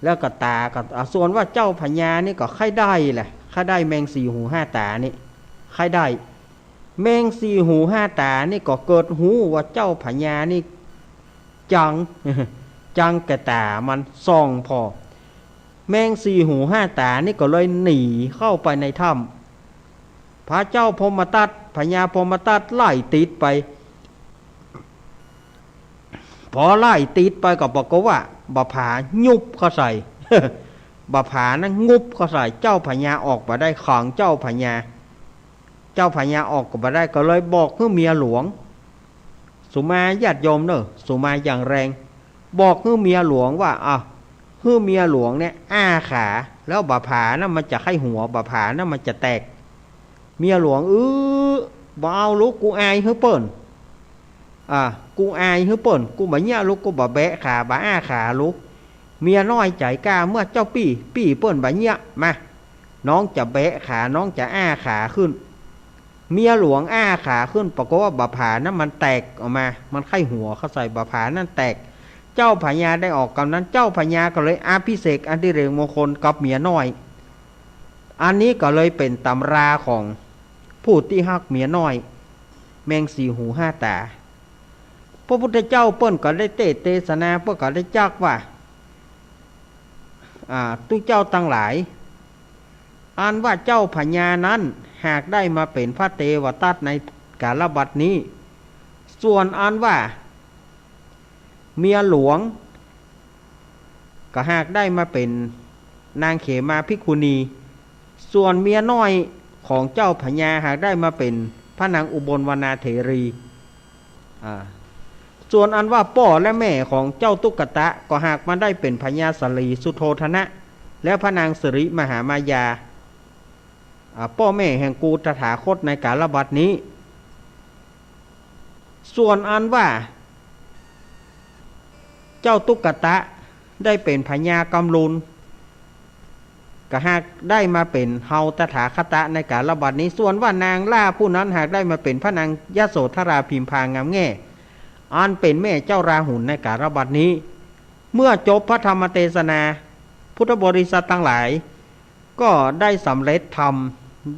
แล้วก็ต๋าก็ อ่า ส่วนว่าเจ้าพญานี่ก็ใค่ได้แหละ ใค่ได้แมงสี่หูห้าต๋านี่ ใค่ได้ แมงสี่หูห้าต๋านี่ก็เกิดฮู้ว่าเจ้าพญานี่จัง จังแก่ต๋ามันส่องผ่อ แมงสี่หูห้าต๋านี่ก็เลยหนีเข้าไปในถ้ำ พระเจ้าพรหมทัต พญาพรหมทัตไล่ติดไป พอไล่ติดไปก็ปรากฏว่าบ่าผายุบเข้าใส่ บ่าผานั้นงุบเข้าใส่ เจ้าพญาออกบ่ได้ ขังเจ้าพญา เจ้าพญาออกก็บ่ได้ ก็เลยบอกหื้อเมียหลวง สุมาญาติโยมเน่อ สุมาอย่างแรง บอกหื้อเมียหลวงว่า อ้าว หื้อเมียหลวงเนี่ยอ้าขา แล้วบ่าผานั้นมันจะใค่หัว บ่าผานั้นมันจะแตก เมียหลวง อื้อ บ่เอาลุก กูอายหื้อเปิ้น อ่า กูอายหื้อเปิ้น กูบ่เยียะลุก กูบ่แบะขา บ่อ้าขาลุก เมียน้อยใจ๋กล้า เมื่อเจ้าปี้ ปี้เปิ้นบ่เยียะ มา น้องจะแบะขา น้องจะอ้าขาขึ้น เมียหลวงอ้าขาขึ้น ปรากฏว่าบ่าผานั้นมันแตกออกมา มันใค่หัวเข้าใส่ บ่าผานั้นแตก เจ้าพญาได้ออกกำนั้น เจ้าพญาก็เลยอภิเษกอดิเรกมงคลกับเมียน้อย อันนี้ก็เลยเป๋นต๋ำราของผู้ตี้ฮักเมียน้อย แมงสี่หูห้าต๋า พระพุทธเจ้าเปิ้นก็ได้เตสน์เตสนา เปิ้นก็ได้จักว่า อ่า ตุ๊เจ้าตังหลาย อันว่าเจ้าพญานั้นหากได้มาเป๋นพระเตวทัตในกาลบัดนี้ ส่วนอันว่า เมียหลวง ก็หากได้มาเป๋นนางเขมาภิกขุณี ส่วนเมียน้อยของเจ้าพญาหากได้มาเป๋นพระนางอุบลวรรณาเถรี อ่า ส่วนอันว่าป้อและแม่ของเจ้าตุ๊กตะก็หากมาได้เป๋นพญาสลีสุโธทนะ และพระนางสิริมหามายา อ่า ป้อแม่แห่งกูตถาคตในกาลบัดนี้ ส่วนอันว่า เจ้าตุ๊กตะได้เป๋นพญากำลุน ก็หากได้มาเป๋นเฮาตถาคตะในกาลบัดนี้ ส่วนว่านางหล้าผู้นั้นหากได้มาเป๋นพระนางยโสธราพิมพางามแง่ อันเป๋นแม่เจ้าราหุลในกาลบัดนี้ เมื่อจบพระธรรมเตสนา พุทธบริษัทตังหลาย ก็ได้สำเร็จธรรม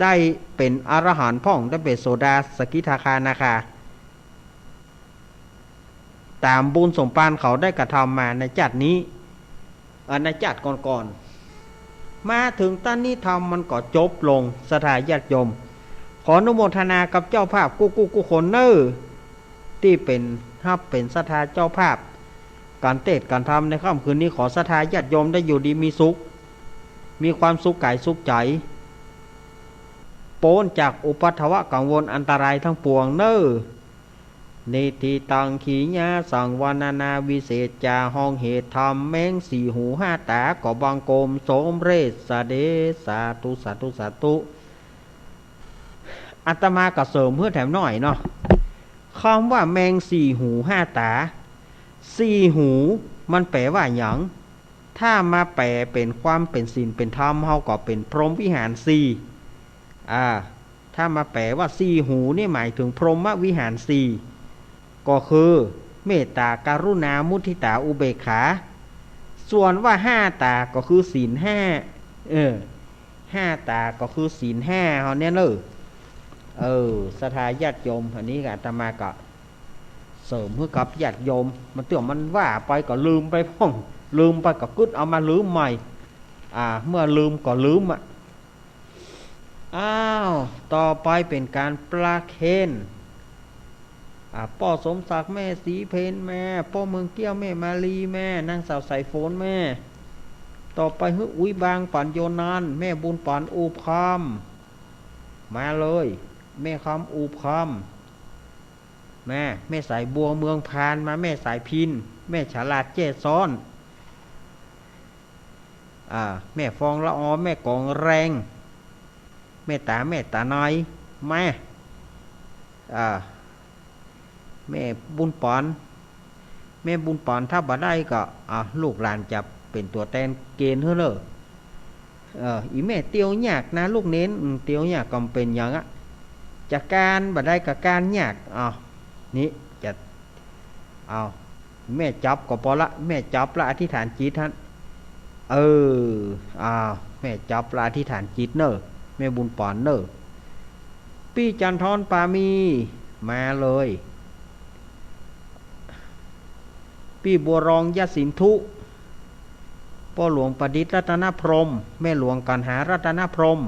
ได้เป๋นอรหันต์พ่อง ได้เป๋นโสดา สกิทาคา อนาคา ต๋ามบุญสมภารเขาได้กระทำมาในจักรนี้ อ่า ในจักรก่อนๆ มาเถิงตั๊นนี้ธรรมมันก็จบลง ศรัทธาญาติโยม ขออนุโมทนากับเจ้าภาพกู้ๆ กู้คนเน่อ ตี้เป๋นฮับเป๋นศรัทธาเจ้าภาพ ก๋านเตสน์ก๋านธรรมในค่ำคืนนี้ ขอศรัทธาญาติโยมได้อยู่ดีมีสุข มีความสุขก๋ายสุขใจ๋ ป๊นจากอุปัทวะกังวลอันตรายทั้งปวงเน่อ นิทธิตัง ขีณาสัง วรรณนาวิเศษจา ห้องเหตุธรรมแมงสี่หูห้าต๋า ก็บังคมสมเร็จเสด็จ สาธุ สาธุ สาธุ อาตมาก็เสริมเพิ่มแถมหน้อยเนาะ กำว่าแมงสี่หูห้าต๋า สี่หูมันแป๋ว่าหยัง ถ้ามาแป๋เป๋นความเป๋นศีลเป๋นธรรม เฮาก็เป๋นพรหมวิหารสี่ อ่า ถ้ามาแป๋ว่าสี่หูนี่หมายเถิงพรหมวิหารสี่ ก็คือเมตต๋า กรุณา มุทิต๋า อุเบกขา ส่วนว่าห้าต๋าก็คือศีลห้า เออ ห้าต๋าก็คือศีลห้าเฮาเนี่ยเน่อ เออ ศรัทธาญาติโยม อันนี้ก็อาตมาก็เสริมหื้อกับญาติโยม บางเตื้อมันว่าไปก็ลืมไปพ่อง ลืมไปก็กึ๊ดเอามาลืมใหม่ อ่า เมื่อลืมก็ลืมอะ อ้าว ต่อไปเป๋นก๋านประเคน อ่า ป้อสมศักดิ์ แม่ศรีเพญ แม่ ป้อเมืองเกี้ยว แม่มาลี แม่ นางสาวสายฝน แม่ ต่อไปหื้ออุ๊ยบาง ปั๋นโยนัน แม่บุญปั๋น อูบคำ มาเลย แม่คำ อูบคำ แม่ แม่สายบัว เมืองพาน มา แม่สายพิณ แม่ฉลาด แจ้ซ้อน อ่า แม่ฟองละออ แม่กองแรง แม่ต๋า แม่ต๋าน้อย มา อ่า แม่บุญป๋อน แม่บุญป๋อน ถ้าบ่ได้ก็ อ่า ลูกหลานจะเป๋นตั๋วแตนเกณฑ์หื้อเน่อ เออ อี่แม่เตียวยากนะลูกเณร อืม เตียวยากก็บ่เป๋นหยังอะ จะกานบ่ได้ก็กานยาก อ้าว นี่จะ อ้าว แม่จับก็ปอละ แม่จับละอธิษฐานจิตหั้น เออ อ้าว แม่จับละอธิษฐานจิตเน่อ แม่บุญป๋อนเน่อ ปี้จันทรปามี มาเลย ปี้บัวรอง ยศินธุ ป้อหลวงประดิษฐ์ รัตนพรหม แม่หลวงกัณหา รัตนพรหม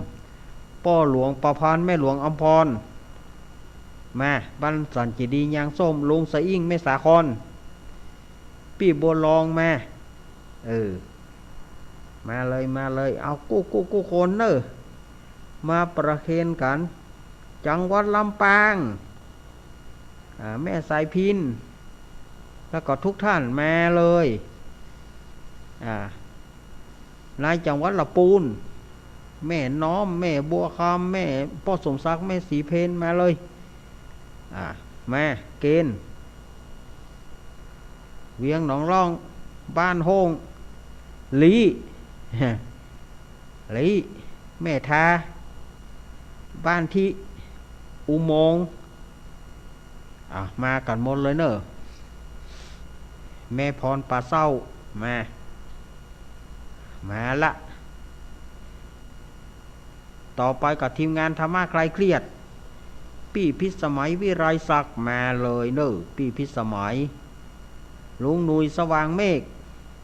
ป้อหลวงประพันธ์ แม่หลวงอมพร มา บ้านสันเจดีย์ ยางส้ม ลุงสะอิ้ง แม่สาคร ปี้บัวรอง มา เออ มาเลย มาเลย เอากู้กู้กู้คนเน่อ มาประเคนกั๋น จังหวัดลำปาง อ่า แม่สายพิณ แล้วก็ทุกท่านมาเลย อ่า ในจังหวัดละปูน แม่น้อม แม่บัวคำ แม่ป้อสมศักดิ์ แม่ศรีเพญ มาเลย อ่า มา เกณฑ์ เวียงหนองล่อง บ้านโฮ่ง ลี้ ลี้ แม่ทา บ้านทิ อุโมงค์ อ่ะ มากั๋นหมดเลยเน่อ แม่พรป่าเศร้า มา มาละ ต่อไปก็ทีมงานธรรมะคลายเครียด ปี้พิสมัย วิไลศักดิ์ มาเลยเน่อ ปี้พิสมัย ลุงหนุ่ย สว่างเมฆ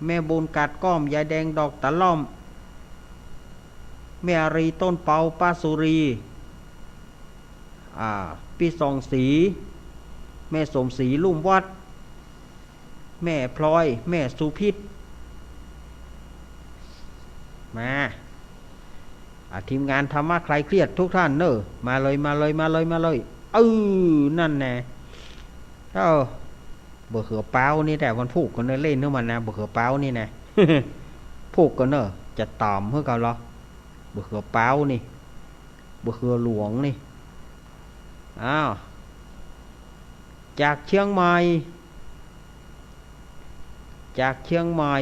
แม่บุญ กาดก้อม ยายแดง ดอกตะล่อม แม่อารี ต้นเปา ป้าสุรี อ่า ปี้ส่องศรี แม่สมศรี ลุ่มวัด แม่พลอย แม่สุพิษ มา อ่ะ ทีมงานธรรมะคลายเครียดทุกท่านเน่อ มาเลย มาเลย มาเลย มาเลย เออ นั่นแน่ เออ บ่าเขือเป๊านี่ แต่วันพูกกั๋นเน่อ เล่นหื้อมันนะ บ่าเขือเป๊านี่นะ พูกกั๋นเน่อ จะต๋ามหื้อเขาเหรอ บ่าเขือเป๊านี่ บ่าเขือหลวงนี่ อ้าว จากเชียงใหม่ จากเชียงใหม่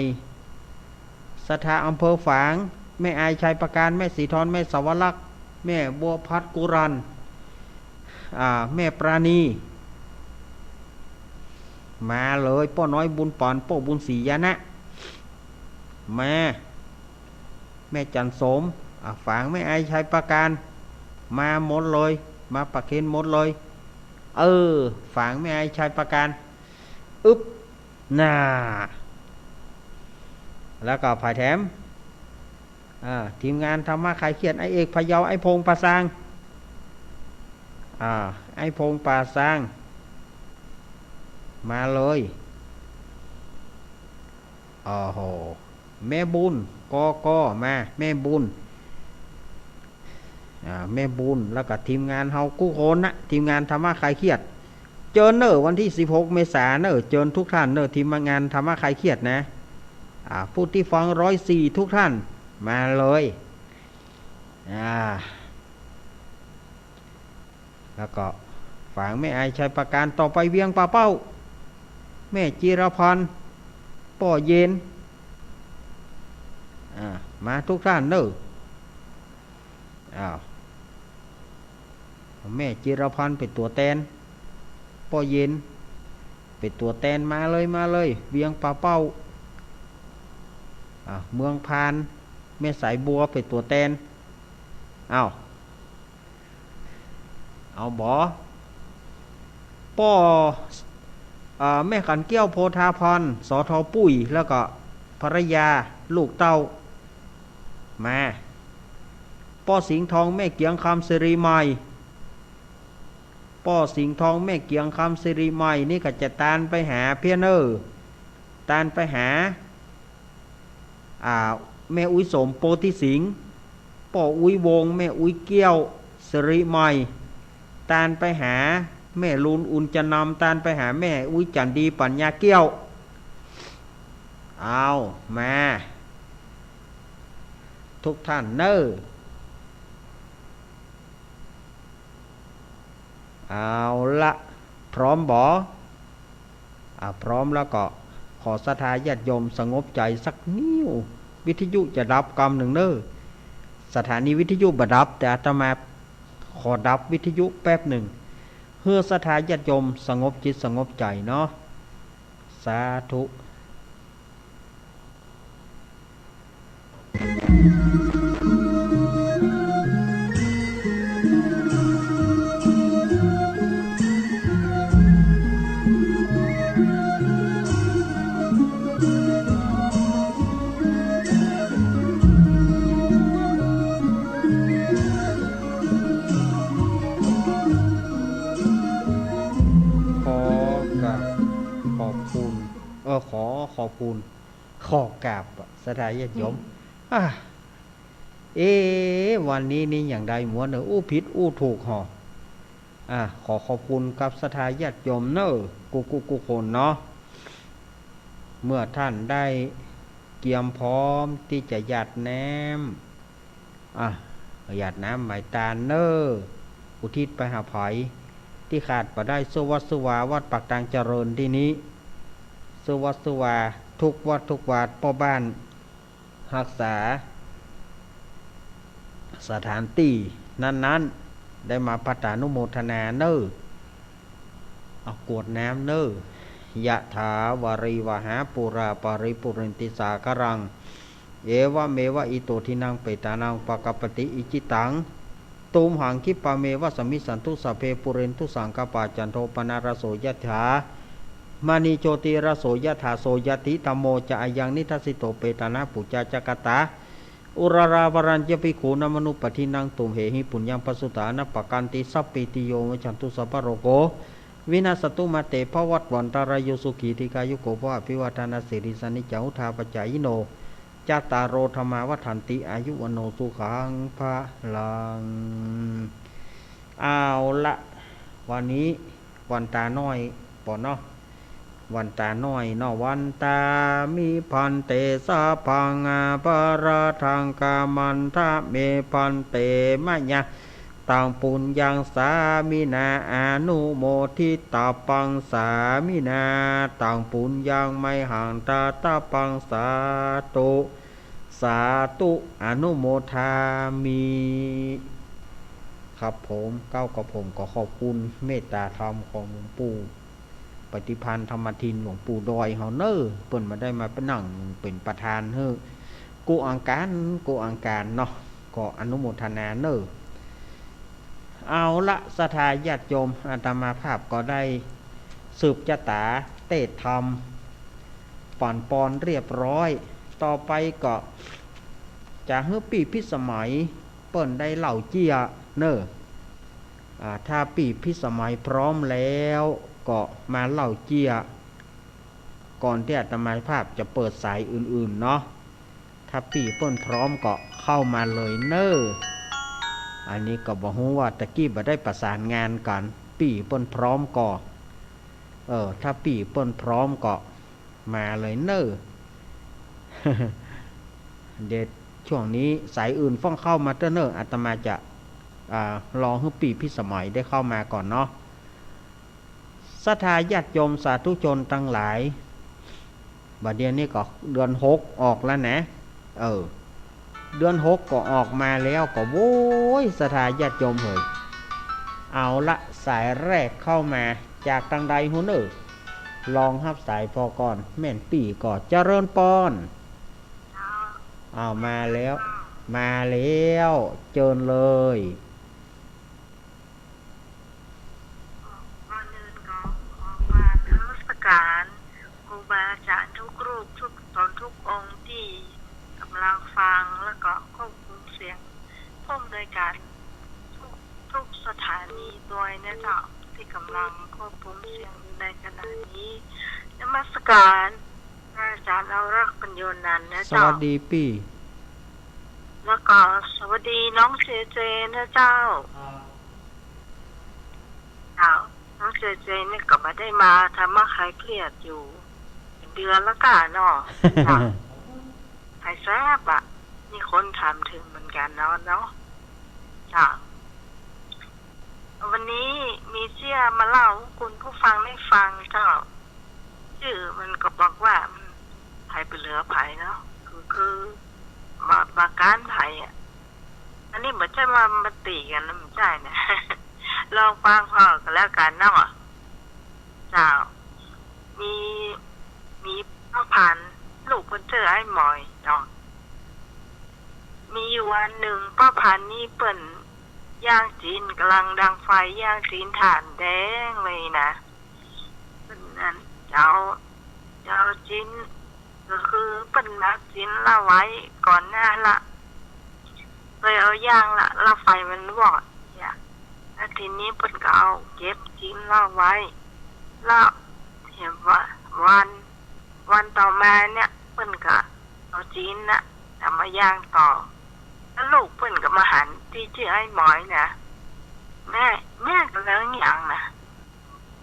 ศรัทธาอำเภอฝาง แม่อาย ชัยประการ แม่ศรีทร แม่สวรักษ์ แม่บัวพัด กุรัน อ่า แม่ปราณี มาเลย ป้อน้อย บุญปาน ป้อบุญศรี ยานะ มา แม่จันทร์สม อ่ะ ฝางแม่อาย ชัยประการ มาหมดเลย มาประเคนหมดเลย เออ ฝางแม่อาย ชัยประการ อึ๊บ น่า แล้วก็ฝ่ายแถม อ่า ทีมงานธรรมะคลายเครียด ไอ้เอกพะเยา ไอ้พงษ์ป่าซาง อ่า ไอ้พงษ์ป่าซาง มาเลย โอ้โห แม่บุญ กก มา แม่บุญ อ่า แม่บุญ แล้วก็ทีมงานเฮากู้คนนะ ทีมงานธรรมะคลายเครียด เจิญเน่อ วันตี้สิบหกเมษาเน่อ เจิญทุกท่านเน่อ ทีมงานธรรมะคลายเครียดนะ อ่า ผู้ตี้ฟังร้อยสี่ทุกท่าน มาเลย อ่า แล้วก็ฝางแม่อาย ชัยประการ ต่อไปเวียงป่าเป้า แม่จิรพันธ์ ป้อเย็น อ่า มาทุกท่านเน่อ อ้าว แม่จิรพันธ์เป๋นตั๋วแตน ป้อเย็นเป๋นตั๋วแตน มาเลย มาเลย เวียงป่าเป้า อ่า เมืองพาน แม่สายบัวเป๋นตั๋วแตน อ้าว เอาบ่ ป้อ เอ่อ แม่ขันเกี้ยว โพธาพร สท ปุ้ย แล้วก็ภรรยา ลูกเต้า มา ป้อสิงห์ทอง แม่เกียงคำ สิริใหม่ ป้อสิงห์ทอง แม่เกียงคำ สิริใหม่ นี่ก็จะตานไปหาเพี้ยเน่อ ตานไปหา อ่า แม่อุ๊ยสม โปธิสิงห์ ป้ออุ๊ยวงศ์ แม่อุ๊ยเกี้ยว สิริใหม่ ตานไปหา แม่ลูน อุ่นจะนำ ตานไปหา แม่อุ๊ยจันดี ปัญญาเกี้ยว เอา มา ทุกท่านเน่อ เอาละ พร้อมบ่ อ่า พร้อมแล้วก็ขอศรัทธาญาติโยมสงบใจ๋สักนิว วิทยุจะดับกำนึ่งเน่อ สถานีวิทยุบ่ดับ แต่อาตมาขอดับวิทยุแป๊บนึ่ง หื้อศรัทธาญาติโยมสงบจิตสงบใจ๋เนาะ สาธุ ขอกราบขอบคุณ เออ ขอขอบคุณ ขอกราบศรัทธาญาติโยม อืม อ่ะ เอ๊ะ วันนี้นี่อย่างใดหมวดเน่อ อู้ผิดอู้ถูกห่อ อ่ะ ขอขอบคุณกับศรัทธาญาติโยมเน่อ กู้กู้กู้คนเนาะ เมื่อท่านได้เกียมพร้อมตี้จะหยาดน้ำ อ่ะ หยาดน้ำไหว้ตานเน่อ อุทิศไปหาใผ ตี้ขาดบ่ได้ สุวัสดิ์สุวา วัดปากตางเจริญตี้นี้ สุวัสดิ์สุวา ทุกวัดทุกวา ป้อบ้าน ฮักษาสถานตี้นั้นๆ ได้มาพัตตานุโมทนาเน่อ เอากรวดน้ำเน่อ ยะถาวาริวหาปูราปาริปูเรนติสาคารัง เอวะเมวะอิโตทินังเปตานังอุปะกัปปติ อิจฉิตัง ตุมหังคิปะเมวะสมมิชฌันตุ สัพเพปูเรนตุสังกปปา จันโทปนรสโสยะถา มะณีโชติรสโสยะถา โสยะถิธัมโมจะอะยังนิทัสสิโต เปตานะปูชาจะกะตา อุราราปะรัญจะภิกขุนามะนุปะทินัง ตุมเหหิปุญญังปะสุตานะปะกันติ สัพพีติโยวิวัชชันตุ สัพพะโรโควินัสสะตุ มาเตภะวัตวันตะราโย สุขีทีฆายุโกภะ อะภิวาทะนะสีลิสสะนิจจัง วุฑฒาปะจายิโน จัตตาโร ธัมมา วัฑฒันติ อายุ วัณโณ สุขัง พะลัง เอาละ วันนี้วันตาน้อยปอเนาะ วันตาน้อยเนาะ วันตามิภันเต สัพพังอะปะราธัง ขะมันทะเม ภันเต มะยัง ตังปุญญัง สามินา อะนุโมทิตะปัง สามินา ตังปุญญัง มะหัง ทะตะปัง สาธุ สาธุ อะนุโมทามิ ครับผม เก้ากับผมก็ขอบคุณเมตตาธรรมของหลวงปู่ปฏิภาณธรรมทิน หลวงปู่ดอยเฮาเน่อ เปิ้นบ่ได้มานั่งเป๋นประธานหื้อกู้อังคาร กู้อังคารเนาะ ก็อนุโมทนาเน่อ เอาละ ศรัทธาญาติโยม อาตมาภาพก็ได้สืบจาต๋าเตศน์ธรรม ป่อนปอนเรียบร้อย ต่อไปก็จะหื้อปี้พิสมัยเปิ้นได้เล่าเจี้ยเน่อ อ่า ถ้าปี้พิสมัยพร้อมแล้วก็มาเล่าเจี้ย ก่อนตี้อาตมาภาพจะเปิดสายอื่นๆ เนาะ ถ้าปี้เปิ้นพร้อมก็เข้ามาเลยเน่อ อันนี้ก็บ่ฮู้ว่าตะกี้บ่ได้ประสานงานกั๋น ปี้เปิ้นพร้อมก็ เออ ถ้าปี้เปิ้นพร้อมก็มาเลยเน่อ เดี๋ยวช่วงนี้สายอื่นฟ้องเข้ามาเต๊อะเน่อ อาตมาจะ อ่า รอหื้อปี้พิสมัยได้เข้ามาก่อนเนาะ ศรัทธาญาติโยมสาธุชนตังหลาย บ่าเดี่ยวนี้ก็เดือนหกออกแล้วนะ เออ เดือนหกก็ออกมาแล้วก็ โว้ย ศรัทธาญาติโยมเหย เอาละ สายแรกเข้ามาจากตังใดฮู้เน่อ ลองฮับสายผ่อก่อน แม่นปี้ก็ เจริญปอน อ้าว มาแล้ว มาแล้ว เจิญเลย ก่อนอื่นก็ขอกราบนมัสการครูบาอาจ๋ารย์ทุกรูปทุกต๋นทุกองค์ตี้ก่ำลังฟังแล้วก็ควบคุมเสียง ผู้อำนวยการทุก ทุกสถานีตวยนะเจ้า ตี้ก่ำลังควบคุมเสียงอยู่ในขณะนี้ นมัสการพระอาจ๋ารย์อาวรักษ์ ปัญโญนันท์นะเจ้า สวัสดีปี้ แล้วก็สวัสดีน้องเจเจนะเจ้า เจ้า น้องเจเจเนี่ยก็บ่ได้มาธรรมะคลายเครียดอยู่เป๋นเดือนแล้วก้าเนาะ เจ้า หายแซบอะ มีคนถามเถิงเหมือนกั๋นเนาะ เนาะ เจ้า วันนี้มีเจี้ยมาเล่าหื้อคุณผู้ฟังได้ฟังเจ้า จื้อมันก็บอกว่า อืม ใผบ่เหลือใผเนาะ คือ คือ บ่ บ่ก๊านใผอะ อันนี้บ่ใจ้ว่ามาตี๋กั๋นนะ บ่ใจ้นะ ลองฟังผ่อก็แล้วกั๋นเนาะ เจ้า มี มีป้อพันธุ์ ลูกเปิ้นจื้อไอ้หมอยเนาะ มีอยู่วันนึ่ง ป้อพันธุ์นี่เปิ้นย่างจีน ก่ำลังดังไฟย่างจีนถ่านแดงเลยนะ เปิ้นอัน จะเอา จะเอาจีน ก็คือเปิ้นหมักจีนละไว้ก่อนหน้าละ เลยเอาย่างละ ละไฟมันวอดเนี่ย แล้วทีนี้เปิ้นก็เอาเก็บจีนละไว้ แล้วเห็นว่าวัน วันต่อมาเนี่ย เปิ้นก็เอาจีนน่ะ เอามาย่างต่อ แล้วลูกเปิ้นก็มาหันตี้จื้อไอ้หมอยนะ แม่ แม่ก่ำลังหยังนะ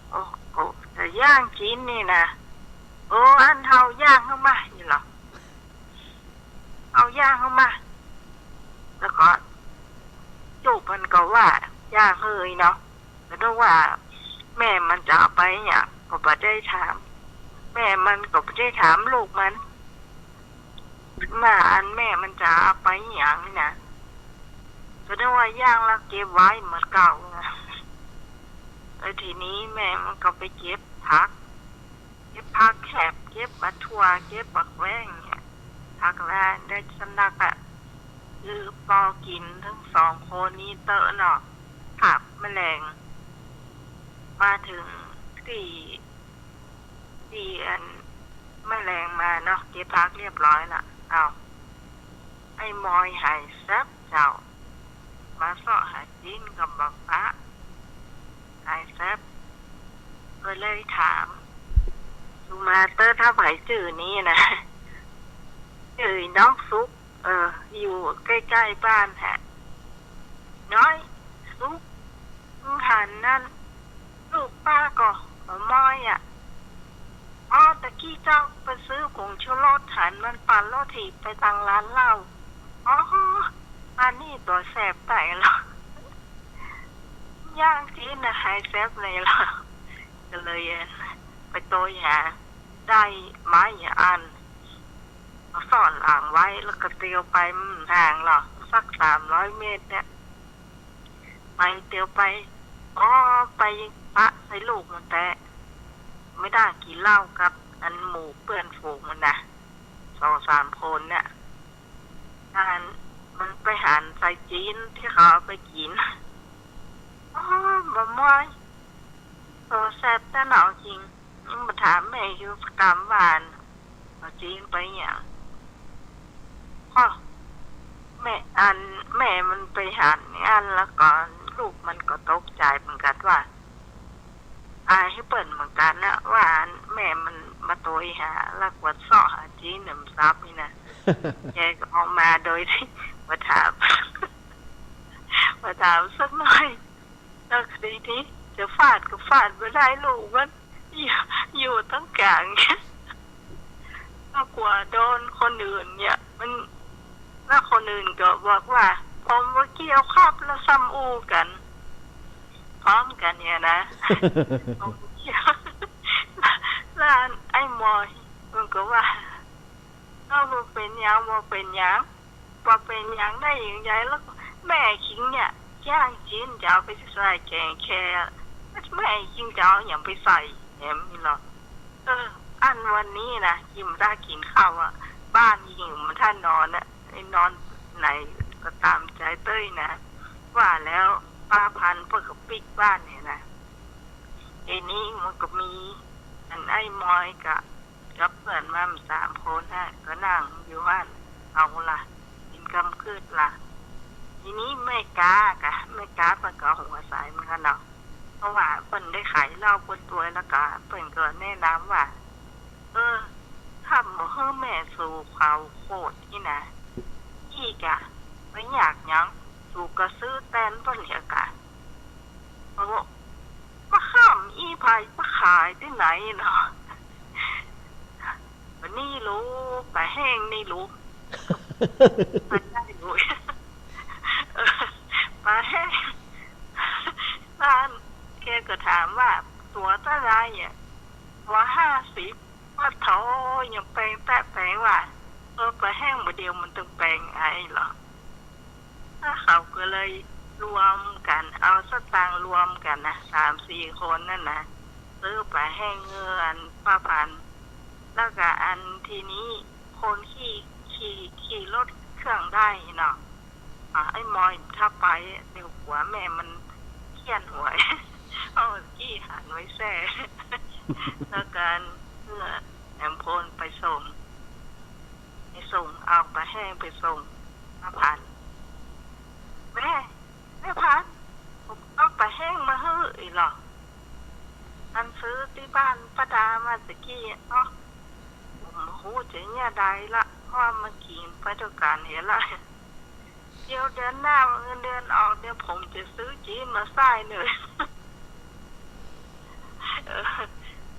โอ้โห จะย่างจีนนี่นะ โอ้ อันเฮาย่างหื้อมา นี่หรอ เอาย่างหื้อมา แล้วก็ ลูกมันก็ว่า ย่างหื้อเนาะ ก็นึกว่า แม่มันจะเอาไปอะหยังก็บ่ได้ถาม แม่มันก็บ่ได้ถามลูกมัน ว่าอันแม่มันจะเอาไปอะหยังนี่นะ ก็นึกว่าย่างแล้วเก็บไว้เหมือนเก่านะ เออ ทีนี้แม่มันก็ไปเก็บผัก เก็บผักแคบ เก็บบักถั่่ว เก็บบักแว้งเนี่ย ผักหลายได้สำนักอะ คือปอกิ๋นตึงสองคนนี้เต๊อะเนาะ คาบแมลง มาเถิงตี้ ตี้อันแมลงมาเนาะ เก็บผักเรียบร้อยละ อ้าว ไอ้มอยหายแซบเจ้า มาเซาะหาจิ๊นกับบักป๊า หายแซบ ก็เลยถาม สุมาเต๊อะ ถ้าใผจื้อนี้นะ จื้อน้องสุก เออ อยู่ใก้ๆ บ้านฮะ น้อยสุก มึงหันนั่น ลูกป้าก่อ บ่มอยอะ อ๋อ ตะกี้เจ้าไปซื้อผงชูรส หันมันปั่นรถถีบไปตังร้านเหล้า อ๋อ อันนี้ตั๋วแสบไปเหรอ ย่างจิ๊นนะหายแซบเลยเหรอ ก็เลยไปโตยหา ได้ไม้อัน เอาซ่อนหลังไว้ แล้วก็เตียวไป มันห่างเหรอ สักสามร้อยเมตรเนี่ย ไปเตียวไป อ๋อ ไปปะใส่ลูกมันแต๊ ไม่ได้กิ๋นเหล้ากับอันหมู่เปื้อนฝูงมันนะ สองสามคนเนี่ย อันมันไปหันใส่จิ๊นตี้เขาเอาไปกิ๋น อ๋อ บ่มอย ตั๋วแสบแต๊หนอจริง ยังบ่ถามแม่อยู่สักกำว่าอัน เอาจิ๊นไปอะหยัง อ้อ แม่ อันแม่มันไปหันอัน แล้วก็ลูกมันก็ตกใจ๋เหมือนกั๋นว่า อายหื้อเปิ้นเหมือนกั๋นนะ ว่าอันแม่มันมาโตยหา แล้วกวาดเซาะหาจิ๊นเนี่ยมันซับนี่นะ แกก็ออกมาโดยตี้บ่ถาม บ่ถามสักหน้อย แล้วทีนี้จะฟาดก็ฟาดบ่ได้ ลูกมันอยู่ อยู่ตังก๋าง แล้วกลัวโดนคนอื่นเนี่ย มัน แล้วคนอื่นก็บอกว่า ผมบ่เกี่ยวครับ แล้วซ้ำอู้กั๋น พร้อมกั๋นเนี่ยนะ ผมบ่เกี่ยว แล้วไอ้มอยมันก็ว่า เฮาบ่เป๋นหยัง บ่เป๋นหยัง บ่เป๋นหยังได้หยังใด แล้วแม่คิงเนี่ย ย่างจิ๊นจะเอาไปใส่แก๋งแค แม่คิงจะเอาหยังไปใส่แหมนี่เหรอ เออ อันวันนี้นะ กิ๋นบ่ได้กิ๋นข้าวอะ บ้านยังบ่ทันนอนอะ ไอ้นอนไหนก็ต๋ามใจ๋เต้ยนะ ว่าแล้วป้าพันธุ์เปิ้นก็ปิ๊กบ้านเนี่ยนะ ทีนี้มันก็มี อันไอ้มอยกะ กับเปื้อนมันสามคนฮะ ก็นั่งอยู่หั้น เอาละ กิ๋นกำกึ๊ดละ ทีนี้แม่ก๊ากะ แม่ก๊าเปิ้นก็หัวใสเหมือนกั๋นเนาะ เพราะว่าเปิ้นได้ขายเหล้าเปิ้นตวย แล้วก็เปิ้นก็แนะนำว่า เออ ถ้าบ่หื้อแม่สูเขาโคตรนี่นะ อี้กะ บ่อยากหยัง สูก็ซื้อแตนเปิ้นเหียกะ เขาบอก บ่ข้ามอี้ไผ บ่ขายตี้ไหนเนาะ บ่านี่ลูก ป๋าแห้งนี่ลูก บ่ได้ลูก เออ ป๋าแห้ง แล้วแกก็ถามว่า ตั๋วเต้าใดอะ ตั๋วห้าสิบ ว่าโถ ยังแปงแต๊แปงว่า เออ ป๋าแห้งบ่าเดี่ยวมันตึงแปงไอ้เหรอ แล้วเขาก็เลยรวมกั๋น เอาสตางค์รวมกั๋นนะ สามสี่คนนั่นนะ ซื้อป๋าแห้งหื้ออันป้าพันธุ์ แล้วก็อันทีนี้คนขี่ ขี่ ขี่รถเครื่องได้เนาะ อ่ะ ไอ้มอยถ้าไป เดี๋ยวหัวแม่มันเคี้ยนหวย เอากี้หันไว้แซ่ แล้วก็หื้อแอมพลไปส่ง ไปส่ง เอาป๋าแห้งไปส่ง ป้าพันธุ์ แม่ แม่พันธุ์ ผมเอาป๋าแห้งมาหื้ออีกเหรอ อันซื้อตี้บ้านป้าดามาตะกี้เนาะ ผมบ่ฮู้จะเยียะใดละ เพราะว่ามันกิ๋นไปตวยกั๋นเหียละ เดี๋ยวเดือนหน้าเงินเดือนออก เดี๋ยวผมจะซื้อจีนมาใส่เลย เออ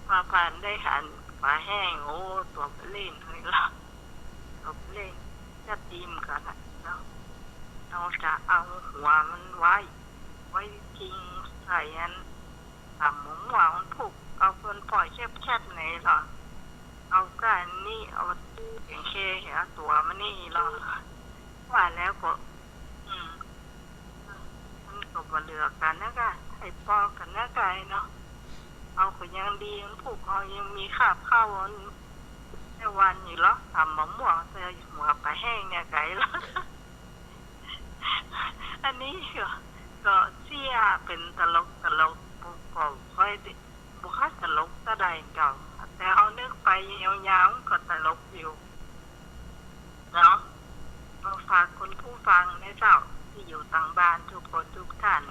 ป้าพันธุ์ได้หันป๋าแห้ง โอ้ ตั๋วเบ้อเริ่มเลยเหรอ ตั๋วเบ้อเริ่ม จะดีเหมือนกั๋นนะเนาะ เราจะเอาหัวมันไว้ ไว้พิงใส่อัน ต๋ำหมกม่วงมันผูก เอาเปิ้นป้อยแคบๆ ไหนลอ เอาก้านนี้ เอาเสียงเค เอาตั๋วมานี่ลอ ว่าแล้วก็ อืม มันก็บ่เหลือกั๋นนะก้า ไอ้ปอกั๋นนะก้าเนาะ เอาก็ยังดี มันผูก เอายังมีคาบข้าวอัน ในวันอยู่ลอ ต๋ำหมกม่วงใส่หัวป๋าแห้งเนี่ยก้าลอ อันนี้ก็ ก็เสียเป๋นตลก ตลก ก็ค่อย บ่ค่อยตลกเต้าใดเจ้า แต่เฮานึกไปยาวๆ ก็ตลกอยู่เนาะ ก็ฝากคุณผู้ฟังนะเจ้า ตี้อยู่ตางบ้านกู้คนกู้ต้าน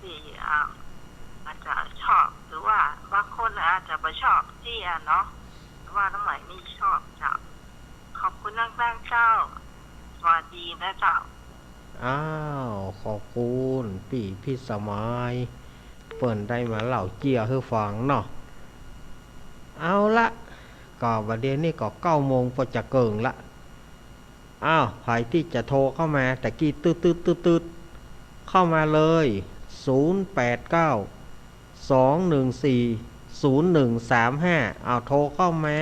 ตี้ อ่า อาจจะชอบ หรือว่าบางคนอาจจะบ่ชอบเสียเนาะ แต่ว่าน้องใหม่นี่ชอบเจ้า ขอบคุณมากๆ เจ้า สวัสดีนะเจ้า อ้าว ขอบคุณปี้พิสมัย เปิ้นได้มาเล่าเจียหื้อฟังเนาะ เอาละ ก็บ่าเดี่ยวนี้ก็เก้าโมงปอจะเกิ่งละ อ้าว ใผตี้จะโทรเข้ามา ตะกี้ตึ๊ดๆๆๆ เข้ามาเลย ศูนย์แปดเก้า สองหนึ่งสี่ ศูนย์หนึ่งสามห้า อ้าว โทรเข้ามา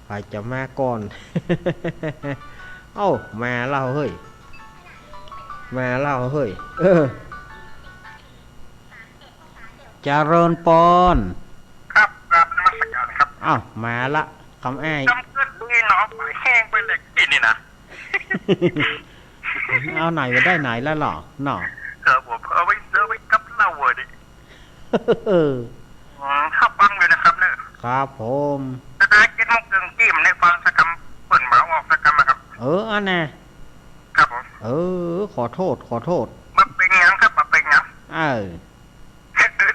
ใผจะมาก่อน เอ้า มาแล้วเฮ้ย มาแล้วเฮ้ย เออ เจริญปอน ครับ กราบนมัสการครับ อ้าว มาละ คำอ้าย จำเกิดดีเนาะ ป๋าแห้งไปเลยกิ๋นนี่นะ เอาไหนมาได้ไหนแล้วหรอเนาะ ครับผม เอาไว้ เอาไว้กับเหล้าเว้ยดิ เออ อืม ถ้าฟังอยู่นะครับเนี่ย ครับผม แต่ถ้าเจ็ดโมงเกิ่งตี้มันได้ฟังสักกำ เปิ้นบ่ออกสักกำอะครับ เออ อันน่ะ ครับผม เออ ขอโทษ ขอโทษ บ่เป๋นหยังครับ บ่เป๋นหยัง เออ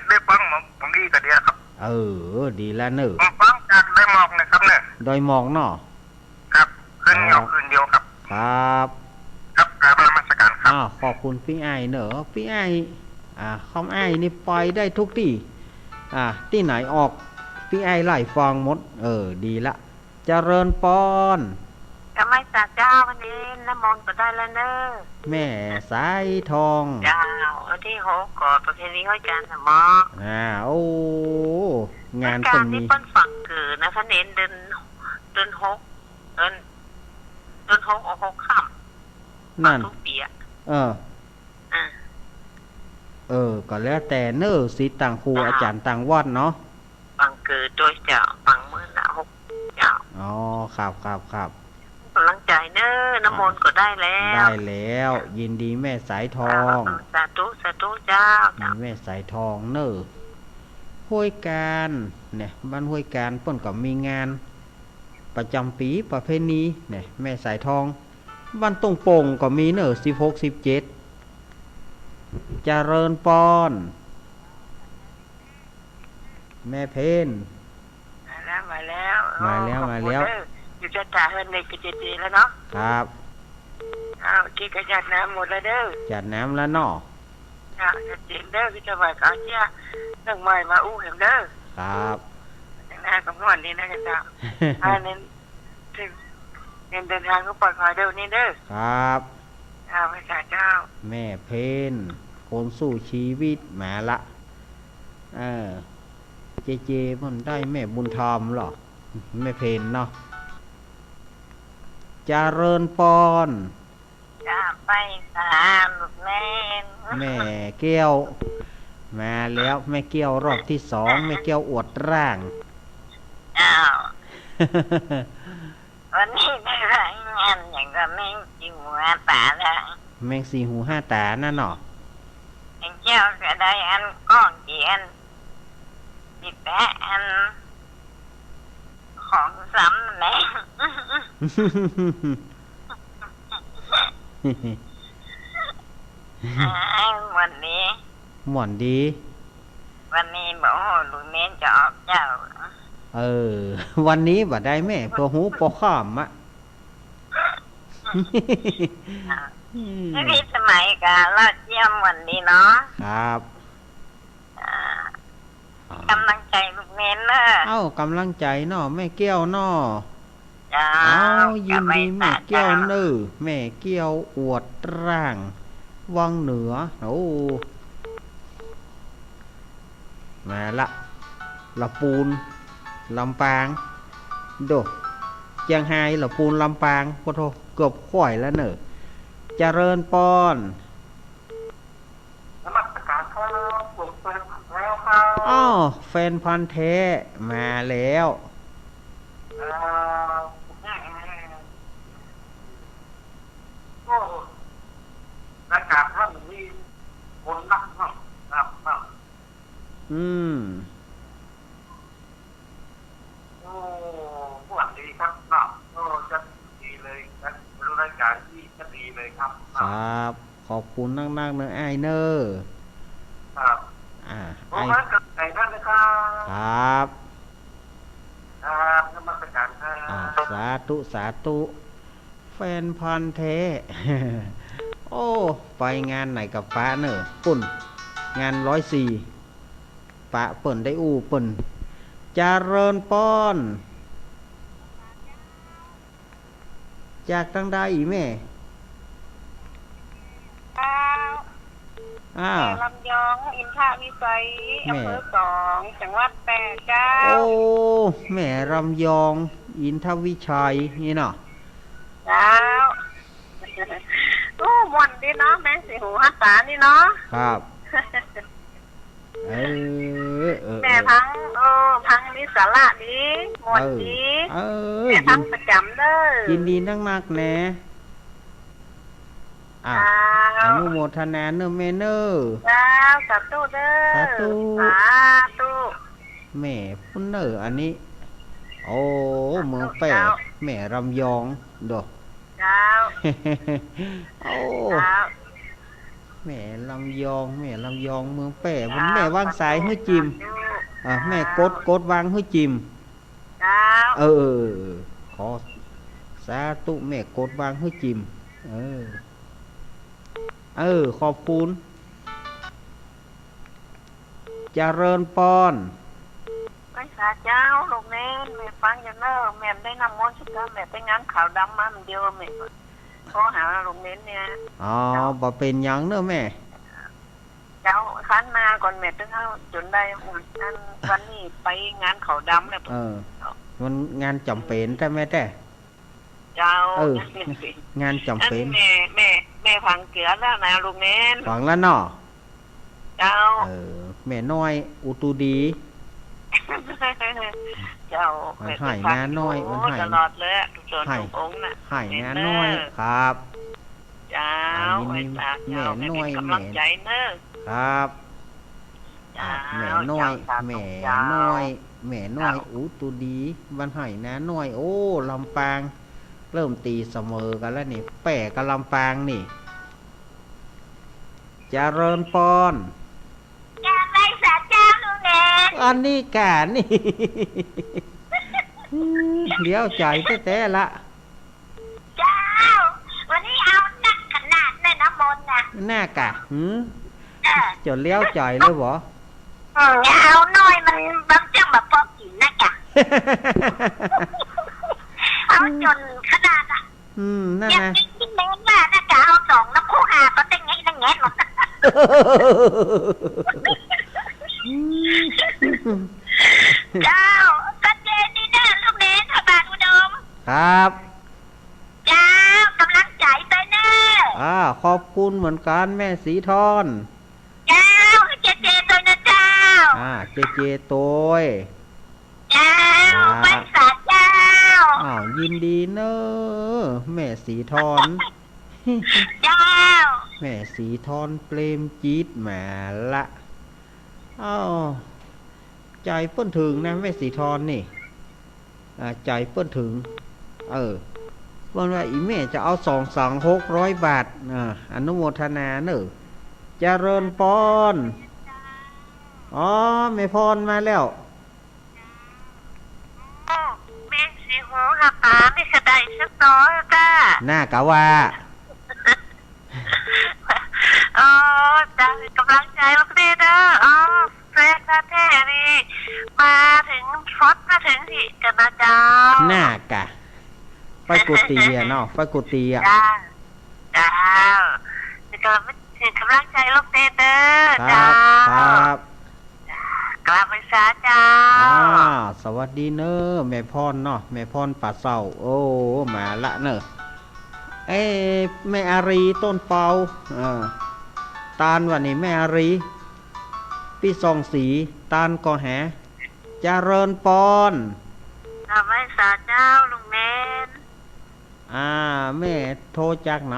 ได้ฟังหมอง หมองดีก็ดีครับ เออ ดีแล้วเนอะ ผมฟังจากดอยหมอกนะครับเนี่ย ดอยหมอกเนาะ ครับ คืนเดียว อ๋อ คืนเดียวครับ ครับ ครับ กราบนมัสการครับ อ้าว ขอบคุณปี้อ้ายเนอะ ปี้อ้าย อ่า คำอ้ายนี่ไปได้ทุกตี้ อ่า ตี้ไหนออก ปี้อ้ายไล่ฟังหมด เออ ดีละ เจริญปอน กำไม้สาเจ้า วันนี้น้ำมนต์ก็ได้แล้วเนอะ แม่สายทอง เจ้า วันที่หกก็ประเพณีห้อยจานสมอ อ่า โอ้ งาน ห้อยจาน เปิ้นมี นี่เปิ้นฝังเกิดนะคะ เน้นเดือน เดือนหก เดือน เดือนหกออกหกค่ำ นั่น ฝังทุกปี๋อะ เออ อ่า เออ ก็แล้วแต่เนอะ ศิษย์ต่างครู เจ้า อาจ๋ารย์ต่างวัดเนาะ ฝังเกิดโดยเจ้า ฝังมื้อละหก เจ้า อ๋อ ครับ ครับ ครับ กำลังใจ๋เนอะ น้ำมนต์ก็ได้แล้ว ได้แล้ว ยินดีแม่สายทอง เออ สาธุ สาธุเจ้า เจ้า นี่แม่สายทองเนอะ ห้วยกาญเนี่ย บ้านห้วยกาญเปิ้นก็มีงานประจ๋ำปี๋ประเพณีเนี่ย แม่สายทอง บ้านต้งโป่งก็มีเนอะ สิบหก สิบเจ็ด เจริญปอน แม่เพน มาแล้ว มาแล้ว มาแล้ว โอ้ ขอบคุณ มาแล้ว เด้อ อยู่จะจ่าเฮือนเด็กกับเจเจแล้วเนาะ ครับ อ้าว โอเค ก็หยาดน้ำหมดแล้วเด้อ หยาดน้ำแล้วเนาะ จ้ะ เจเจเด้อ พี่จะไหวก็เอาเสียเรื่องใหม่มาอู้แหมเด้อ ครับ หน้าก็ม่วนดีนะเจ้า อ่า เน้น เน้นเดินทางก็ปลอดภัยเด้อวันนี้เด้อ ครับ อ่า พระเจ้า แม่เพน คนสู้ชีวิต มาละ เออ เจเจมันได้แม่บุญธรรมเหรอ แม่เพนเนาะ เจริญปอน จ้า ไปสามลูกแม่ แม่แก้ว มาแล้ว แม่แก้วรอบที่สอง แม่แก้วอวดร่าง เจ้า วันนี้ได้รายงานอย่างกับแมงสี่หูห้าต๋าแล้ว แมงสี่หูห้าต๋านั่นเนาะ ไอ้เจ้าก็ได้อันก้องเจียน ปิดแปะอัน ของซ้ำแน่ อ้าย ม่วนดี ม่วนดี วันนี้บ่ฮู้ลูกเน้นจะออกเจ้า เออ วันนี้บ่ได้แม่ เปื้อฮู้ปอค่ำอะ อืม พี่สมัยก็เล่าเจียมม่วนดีเนาะ ครับ อ่า อ่า กำลังใจ๋ลูกเน้นเนอะ เอ้า กำลังใจ๋เนาะ แม่แก้วเนาะ เจ้า อ้าว ยินดีแม่แก้วเนอะ แม่แก้วอวดร่าง วังเหนือ โอ้ มาละ ละปูน ลำปาง โด เจียงฮาย ละปูน ลำปาง โอ้โธ่ เกือบคว้าแล้วเน่อ เจริญปอน นมัสการครับ ผมแฟนพันธุ์แท้ครับ อ้อ แฟนพันธุ์แท้ มาแล้ว อ่า โอ้ รายการท่านนี่คนนักมาก ครับ ครับ อืม โอ้ สวัสดีครับ ครับ ก็จะดีเลยครับ เป็นรายการที่จะดีเลยครับ ครับ ครับ ขอบคุณนักๆ เน่ออ้ายเน่อ ครับ อ่า ผม อ้าย มาจากไหนนั่นนะครับ ครับ ครับ นมัสการครับ อ่า สาธุ สาธุ แฟนพันธุ์แท้ โอ้ ไปงานไหนก็ปะเน่อ ปุ้น งานร้อยสี่ ปะเปิ้น ได้อู้เปิ้น เจริญปอน จากตังใดอีแม่ เจ้า อ้าว แม่ลำยอง อินทวิชัย แม่ อำเภอสอง จังหวัดแปด เจ้า โอ้ แม่ลำยอง อินทวิชัย นี่เนาะ เจ้า โอ้ ม่วนดีเนาะ แม่สีหูหันต๋านี่เนาะ ครับ เออ เออ แม่ เออ ฟัง เออ ฟังมีสาระดี ม่วนดี เออ เออ แม่ฟัง ยิน ประจ๋ำเด้อ ยินดีนักๆ แน่ อ่ะ เจ้า อนุโมทนาเน่อแม่เน่อ เจ้า สาธุเด้อ สาธุ สาธุ แม่ปุ้นเน่ออันนี้ โอ้ เมืองแป้ เจ้า แม่ลำยอง โด เจ้า โอ้ เจ้า แม่ลำยอง แม่ลำยอง เมืองแป้ เจ้า แม่วางสายหื้อจิม สาธุ อ่ะ แม่กด กดวางหื้อจิม เจ้า เออ เออ เออ ขอ สาธุ แม่กดวางหื้อจิม เออ เออ ขอบคุณ เจริญปอน ไหว้สาเจ้า ลูกเณร แม่ฟังอยู่เน่อ แม่ได้น้ำมนต์สุดท้าย แม่ไปงานขาวดำมาเมื่อเดียว แม่ก็โทรหาลูกเณรเนี่ย อ๋อ เจ้า บ่เป๋นหยังเน่อแม่ เจ้า ครั้นมาก่อนแม่ตึงเอาจ๋นได้ อันวันนี้ไปงานขาวดำแล้ว เออ มันงานจ๋ำเป๋นใจ้แม่แต๊ เจ้า เออ งานจ๋ำเป๋น งานจ๋ำเป๋น อันแม่ แม่ แม่ฟังเจื้อแล้วนะลูกเณร ฟังแล้วเนาะ เจ้า เออ แม่น้อย อุตูดี เจ้า มันไหนาน้อย แม่ฟังอยู่ มันไห ตลอดเลย ทุกส่วน ไห ทุกองค์น่ะ ไหนาน้อย เห็นเน่อ ครับ เจ้า อ่า ยินดี ไหว้สาเจ้า แม่น้อย แม่เป๋นก๋ำลังใจ๋เน่อ ครับ เจ้า อ่ะ แม่น้อย เจ้า สาธุ แม่ เจ้า น้อย แม่น้อย เจ้า อุตูดี บ้านไหนาน้อย โอ้ ลำปาง เริ่มตี๋เสมอกั๋นแล้วนี่ แป้กับลำปางนี่ เจริญปอน เจ้า ไหว้สาเจ้าลูกเณร อันนี้ก่ะนี่ เลี้ยวใจ๋แต๊ๆ ละ เจ้า วันนี้เอานักขนาดแม่น้ำมนต์น่ะ นักก่ะ หือ เออ จ๋นเลี้ยวใจ๋เลยบ่ อืม เอาน้อยมันบางจังแบบพอกิ๋นนักก่ะ เอาจ๋นขนาดอ่ะ อืม นั่น อย่าง นะ นี้เน้นว่านักก่ะ เอาสองน้ำคู่หาก็เต้งไงเต้งแงะหมด อืม เจ้า ชัดเจนดีนะลูกเณร พระบาทอุดม ครับ เจ้า ก๋ำลังใจ๋ไปเน่อ อ่า ขอบคุณเหมือนกั๋นแม่สีทอน เจ้า เจเจตวยนะเจ้า อ่า เจเจตวย เจ้า ครับ ไหว้สาเจ้า อ้าว ยินดีเน่อ แม่สีทอน เจ้า แม่สีทอน เปรมจิต มาละ อ้าว ใจ๋เปิ้นเถิงนะ แม่สีทอนนี่ อ่า ใจ๋เปิ้นเถิง เออ เปิ้นว่าอี่แม่จะเอาสองสองหกร้อยบาท อ่า อนุโมทนาเน่อ เจริญปอน อ๋อ แม่พรมาแล้ว โอ้ แม่สีหงหาปาไม่กระไดสักตอจ้า น่ากะว่า อ๋อ จ้า ก๋ำลังใจ๋ลูกเณรเน่อ อ๋อ แฟนพันธุ์แท้นี่ มาเถิง ฟอสมาเถิงตี้กั๋นนะเจ้า น่ากะ ไปกุฏิอะเนาะ ไปกุฏิอะ จ้า เจ้า เถิงก๋ำลังใจ๋ลูกเณรเน่อ ครับ เจ้า ครับ จ้า กราบไหว้สาเจ้า อ่า สวัสดีเน่อ แม่พรเนาะ แม่พรป่าเศร้า โอ้ มาละเน่อ เอ๊ะ แม่อารีย์ ต้นเปา เออ ตานว่านี่แม่อารีย์ ปี้ส่องศรี ตานก่อแห เจริญปอน กราบไหว้สาเจ้าลุงเณร อ่า แม่โทรจากไหน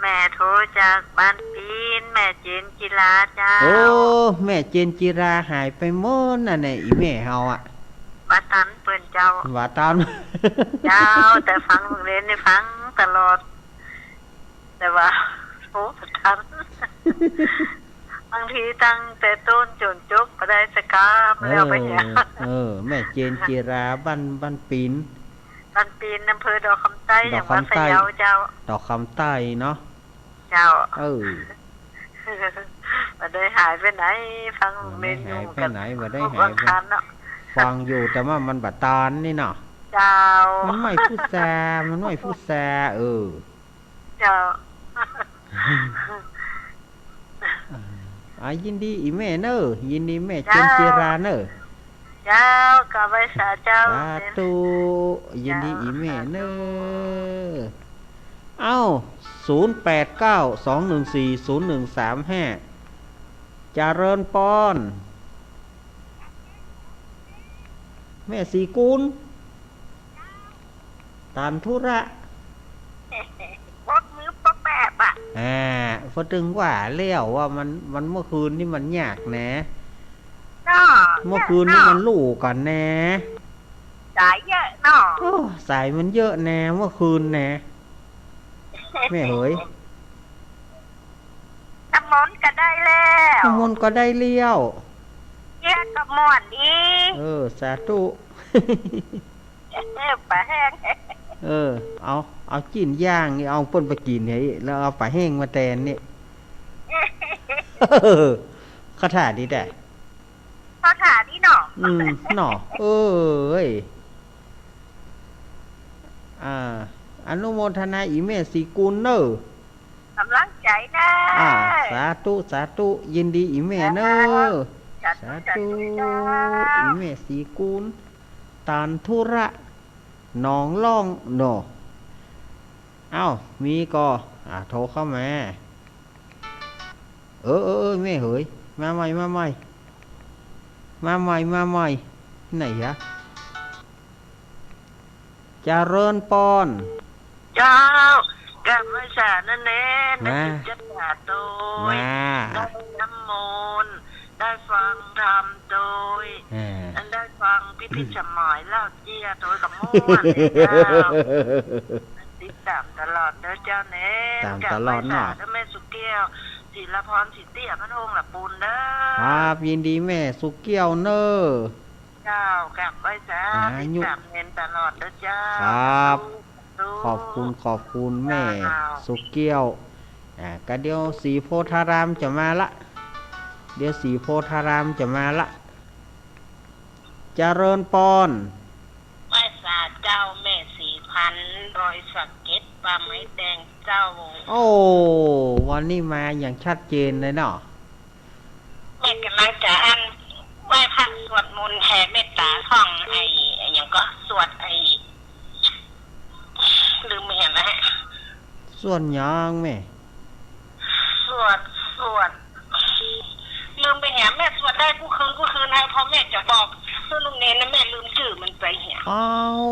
แม่โทรจากบ้านปีน แม่เจนจิราเจ้า โอ้ แม่เจนจิราหายไปหมดน่ะเนี่ย อี่แม่เฮาอะ บ่ตันเปิ้นเจ้า บ่ตัน เจ้า แต่ฟังลุงเณรนี่ฟังตลอด แต่ว่าโทรบ่ตัน บางทีตั้งแต่ต้นจ๋นจบบ่ได้สักกำ แล้วไปเนี่ย เออ เออ แม่เจนจิรา บ้าน บ้านปีน บ้านปีน อำเภอดอกคำใต้ ดอกคำใต้ จังหวัดพะเยาเจ้า ดอกคำใต้เนาะ เจ้า เออ บ่ได้หายไปไหน ฟังลุงเณรอยู่ บ่ได้หายไปไหน บ่ได้หายไป วันอังคารเนาะ ฟังอยู่ แต่ว่ามันบ่ตันนี่เนาะ เจ้า มันไม่พูดแซ มันไม่พูดแซ เออ เจ้า อ่า ยินดีอี่แม่เน่อ ยินดีแม่เจนจิราเน่อ เจ้า กราบไหว้สาเจ้า สาธุ ยินดีอี่แม่เน่อ เจ้า เอ้า ศูนย์แปดเก้า สองหนึ่งสี่ ศูนย์หนึ่งสามห้า เจริญปอน แม่ศรีกุล ตานธุระ ปกมือปกแปบอะ อ่า เพราะตึงว่าแล้วว่ามัน มันเมื่อคืนนี่มันยากแหน เนาะ เมื่อคืนนี่มันลู่กั๋นแหน สายเยอะเนาะ โอ้ สายมันเยอะแหน เมื่อคืนแหน แม่เหย น้ำมนต์ก็ได้แล้ว น้ำมนต์ก็ได้เลี้ยว เยียะก็ม่วนดี เออ สาธุ เออ ป๋าแห้ง เออ เอา เอาจิ๊นย่างนี่ เอาเปิ้นไปกิ๋นเนี่ย แล้วเอาป๋าแห้งมาแตนนี่ คาถาดีแต๊ คาถาดีเนาะ อืม เนาะ เอ้ย อ่า อนุโมทนาอี่แม่ศรีกุลเน่อ ก๋ำลังใจ๋นะ อ่า สาธุ สาธุ ยินดีอี่แม่เน่อ สาธุ สาธุ สาธุเจ้า อี่แม่ศรีกุล ตานธุระ หนองล่องเนาะ เอ้า มีก่อ อ่า โทรเข้ามา เออ เออ เออ แม่เหย มาใหม่ มาใหม่ มาใหม่ มาใหม่ ไหนยะ เจริญปอน เจ้า กราบไหว้สาเน่อ มา แม่จิตรจัดสาโตย มา ได้น้ำมนต์ ได้ฟังธรรมโตย อ่า อันได้ฟังพิธีสมัยเล่าเจี้ยโตยก็ม่วนเลยเจ้า ติดต๋ามตลอดเน่อเจ้าเน่อ ต๋ามตลอดเนาะ กราบไหว้สาเน่อแม่สุแก้ว ศิลาพร ศรีเตี้ย บ้านโฮงหละปูนเน่อ ครับ ยินดีแม่สุแก้วเน่อ เจ้า กราบไหว้สา อ่า ติดต๋ามเณรตลอดเน่อเจ้า ครับ สาธุ ขอบคุณ ขอบคุณแม่ เจ้า สุแก้ว อ่า ก็เดี๋ยวศรีโพธารามจะมาละ เดี๋ยวศรีโพธารามจะมาละ เจริญปอน ไหว้สาเจ้าแม่ศรีพันธุ์ ดอยสะเก็ด ป่าไม้แดงเจ้า โอ้ วันนี้มาอย่างชัดเจนเลยเนาะ แม่ก๋ำลังจะอั้น ไหว้พระสวดมนต์แผ่เมตต๋าท่องไอ้ ไอ้หยังก็ สวดไอ้ ลืมไปเหียแล้ว สวดหยังแม่ สวด สวด ลืมไปเหีย แม่สวดได้กู้คืนกู้คืน ไอ้พอแม่จะบอกหื้อลุงเณรนะ แม่ลืมจื้อมันไปเหีย อ้าว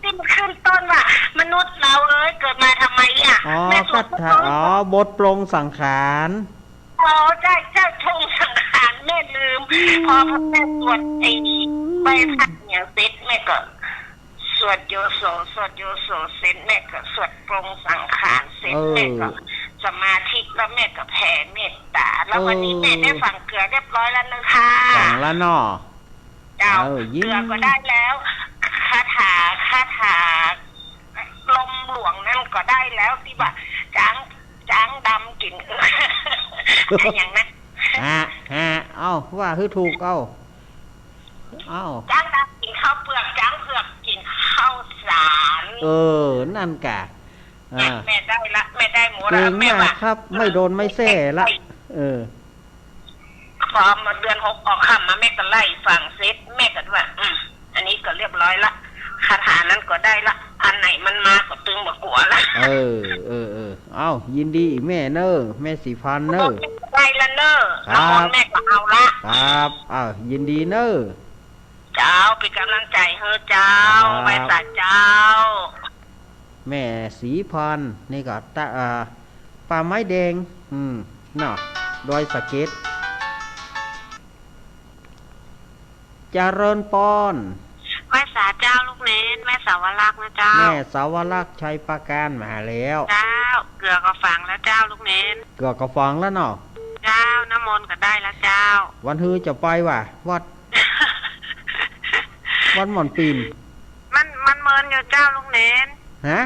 ตี้มันขึ้นต้นว่า มนุษย์เราเอ๋ย เกิดมาทำไมอะ อ๋อ แม่สวด คาถา กู้คืน อ๋อ บทปลงสังขาร อ๋อ ใจ้ ใจ้ ปลงสังขาร แม่ลืม พอแม่สวดไอ้ไหว้พระเหียเสร็จ แม่ก็สวดโยโส สวดโยโสเสร็จ แม่ก็สวดปลงสังขารเสร็จ เออ แม่ก็สมาธิ แล้วแม่ก็แผ่เมตต๋า แล้ววันนี้ เออ แม่ได้ฝังเกือเรียบร้อยแล้วนะคะ ฝังแล้วเนาะ เจ้า เออ ยิน เกือก็ได้แล้ว คาถา คาถา ลมหลวงนั่นก็ได้แล้ว ตี้ว่าจ๊าง จ๊างดำกิ๋น อะหยังนะ ฮะ ฮะ เอ้า ว่าหื้อถูก เอ้า เอ้า จ๊างดำกิ๋นข้าวเปือก จ๊างเผือกกิ๋นข้าวสาร เออ นั่นกะ อ่า แม่ได้ละ แม่ได้หมดละ เก่งมากครับ แม่ว่า ไม่โดนไม้แส้ละ เออ พอมาเดือนหกออกค่ำมา แม่ก็ไล่ฟังเสร็จ แม่ก็ว่า อืม อันนี้ก็เรียบร้อยละ คาถานั้นก็ได้ละ อันไหนมันมาก็ตึงบ่กั๋วละ เออ เออ เออ เอ้า ยินดีอีกแม่เน่อ แม่ศรีพรรณเน่อ ได้ละเน่อ ครับ น้ำมนต์แม่ก็เอาละ ครับ อ้าว ยินดีเน่อ เจ้า เป๋นก๋ำลังใจ๋หื้อเจ้า ครับ ไหว้สาเจ้า แม่ศรีพรรณ นี่ก็ตะ อ่า ป่าไม้แดง อืม เนาะ ดอยสะเก็ด เจริญปอน ไหว้สาเจ้าลูกเณร แม่สาวรักษ์นะเจ้า แม่สาวรักษ์ ชัยปราการ มาแล้ว เจ้า เกือก็ฝังแล้วเจ้าลูกเณร เกือก็ฝังแล้วเนาะ เจ้า น้ำมนต์ก็ได้แล้วเจ้า วันฮือจะไปวะ วัด วัดหม่อนปิ่น มัน มันเมินอยู่เจ้าลูกเณร ฮะ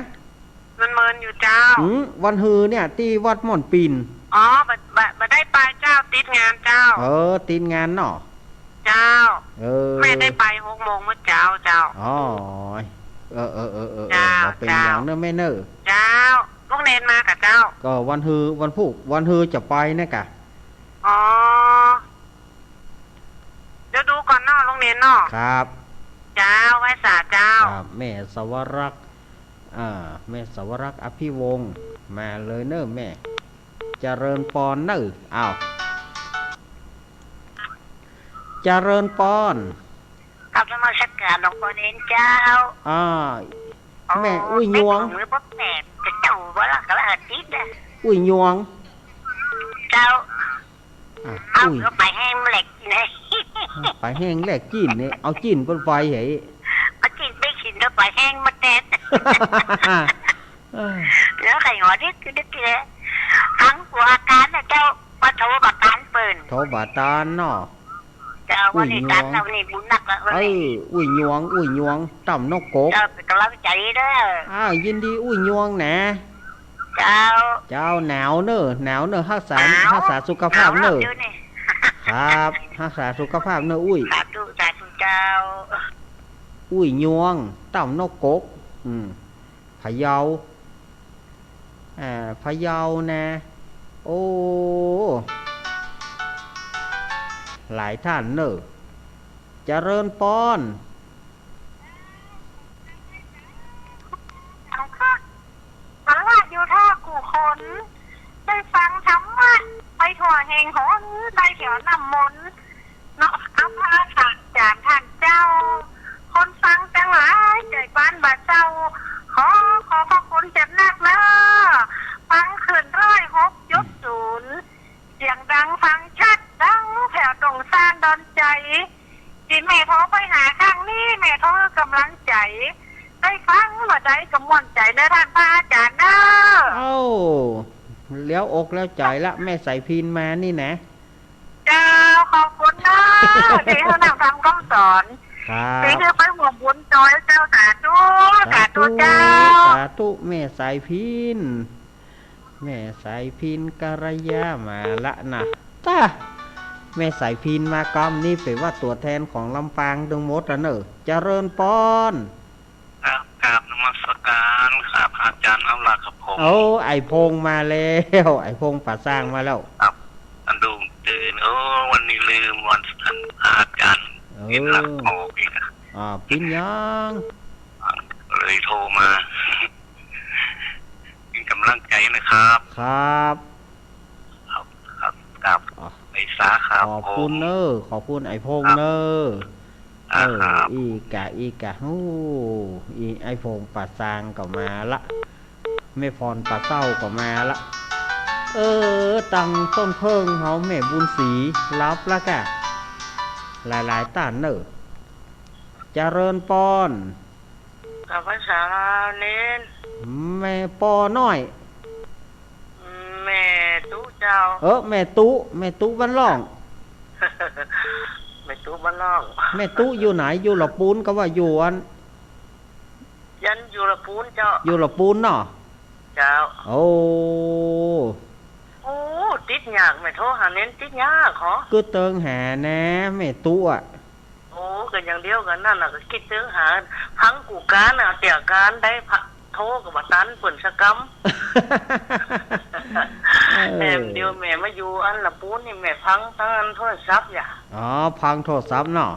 มันเมินอยู่เจ้า อืม วันฮือเนี่ย ตี้วัดหม่อนปิ่น อ๋อ บ่ บ่ บ่ได้ไปเจ้า ติดงานเจ้า เออ ติดงานเนาะ เจ้า เออ แม่ได้ไปหกโมงเมื่อเจ๊าเจ้า อ๋อ เออ เออ เออ เออ เจ้า บ่เป๋นหยังเน่อแม่เน่อ เจ้า ลูกเณรมาก่ะเจ้า ก็วันฮือ วันพูก วันฮือจะไปเนี่ยก่ะ อ๋อ เดี๋ยวดูก่อนเนาะ ลูกเณรเนาะ ครับ เจ้า ไหว้สาเจ้า ครับ แม่สาวรักษ์ อ่า แม่สาวรักษ์ อภิวงศ์ มาเลยเน่อแม่ เจริญปอนเน่อ อ้าว เจริญปอน กราบนมัสการหลวงปู่เณรเจ้า อ่า อ๋อ แม่อุ้ยยวง แม่ของมือป๊อปแปด จะเจ้าบ่ละกะละอาทิตย์นะ อุ้ยยวง เจ้า อ่ะ เอา อุ้ย เอาป๋าแห้งมาแลกกิ๋นเลย อ่ะ ป๋าแห้งแลกจีนเนี่ย เอาจีนเปิ้นไปเหย เอาจีนไปกิ๋นแล้วป๋าแห้งมาแตน เออ แล้วใค่หัวนิดนิดเลย ฟังกั๋วอาก๋านนะเจ้า มาโทรบ่าตานเปิ้น โทรบ่าตานเนาะ เจ้า วันนี้ตาน อุ้ยยวง วันนี้บุญนักละวันนี้ เออ อุ้ยยวง อุ้ยยวง ต้ำนกกก เจ้า เป๋นก๋ำลังใจ๋เน่อ อ้าว ยินดีอุ้ยยวงนะ เจ้า เจ้า หนาวเน่อ หนาวเน่อ ฮักษา หนาว ฮักษาสุขภาพเน่อ หนาวเดี๋ยวนี้ ครับ ฮักษาสุขภาพเน่อ อุ้ย สาธุ สาธุเจ้า อุ้ยยวง ต้ำนกกก อืม พะเยา อ่า พะเยานะ โอ้ หลายต้านเน่อ เจริญปอน ธรรมะอยู่ทั่วกู้คน ได้ฟังธรรมะไปทั่วแห่งหน ได้เที่ยวน้ำมนต์ เนาะ เอาพระอาจารย์ท่านเจ้า คนฟังตังหลายใจ๋ปานบ่าเศร้า ขอ ขอบพระคุณจัดนักเน่อ ฟังคลื่นร้อยหกจุดศูนย์ เสียงดังฟังชัด ดังแผ่วตรงซ่านดอนใจ๋ ตี้แม่โทรไปหาครั้งนี้ แม่โทรหื้อกำลังใจ๋ ได้ฟังเมื่อใดก็ม่วนใจ๋เน่อต้านพระอาจารย์เน่อ เอ้า แล้วอกแล้วใจ๋ละ แม่สายพิณมานี่นะ เจ้า ขอบคุณเน่อ ตี้หื้อนั่งฟังกำสอน ครับ ตี้หื้อไปร่วมบุญตวยเจ้า สาธุ สาธุ สาธุเจ้า สาธุ แม่สายพิณ แม่สายพิณ กัลยามาละนะ ต้า แม่สายพิณมาก๊ำนี้เป๋นว่าตั๋วแทนของลำปางตึงหมดละเน่อ เจริญปอน ครับ กราบนมัสการครับ อาจารย์อนุรักษ์ครับผม โอ้ ไอ้พงษ์มาแล้ว ไอ้พงษ์ป่าซางมาแล้ว ครับ อันดุงตื่น โอ้ วันนี้ลืมวัน อันอาจารย์ เออ เห็นหลังออกอีกอะ อ่า เป๋นหยัง เลยโทรมา เป๋นก๋ำลังใจ๋นะครับ ครับ ครับ ครับ ครับ อ่ะ ไหว้สาครับ ขอบคุณเน่อ ขอบคุณไอ้พงษ์เน่อ ครับ เออ อ่า ครับ อีกะ อีกะ โอ้ อีไอ้พงษ์ป่าซางก็มาละ แม่พรป่าเศร้าก็มาละ เออ ตังต้นเผิ้งเฮาแม่บุญศรีหลับละกะ หลายๆ ต้านเน่อ เจริญปอน กราบไหว้สาเณร แม่ปอน้อย แม่ตุ๊เจ้า เออ แม่ตุ๊ แม่ตุ๊บ้านล่อง แม่ตุ๊บ้านล่อง แม่ตุ๊อยู่ไหน อยู่ละปูนก็ว่าอยู่อัน ยันอยู่ละปูนเจ้า อยู่ละปูนเนาะ เจ้า โอ้ โอ้ ติดยาก แม่โทรหาเณรติดยากเหรอ ก็เติงหานะ แม่ตุ๊อะ โอ้ ก็อย่างเดียวกั๋นนั่นน่ะ ก็กึ๊ดเติงหา ฟังกู้ก๋านน่ะ เตี้ยก๋านได้พะ ทรก็บ่ตันเปิ้นสักกำ เออ แหมเดี๋ยวแม่มาอยู่อันละปูนนี่แม่ฟังตางโทรศัพท์อย่า อ๋อ ฟังโทรศัพท์เนาะ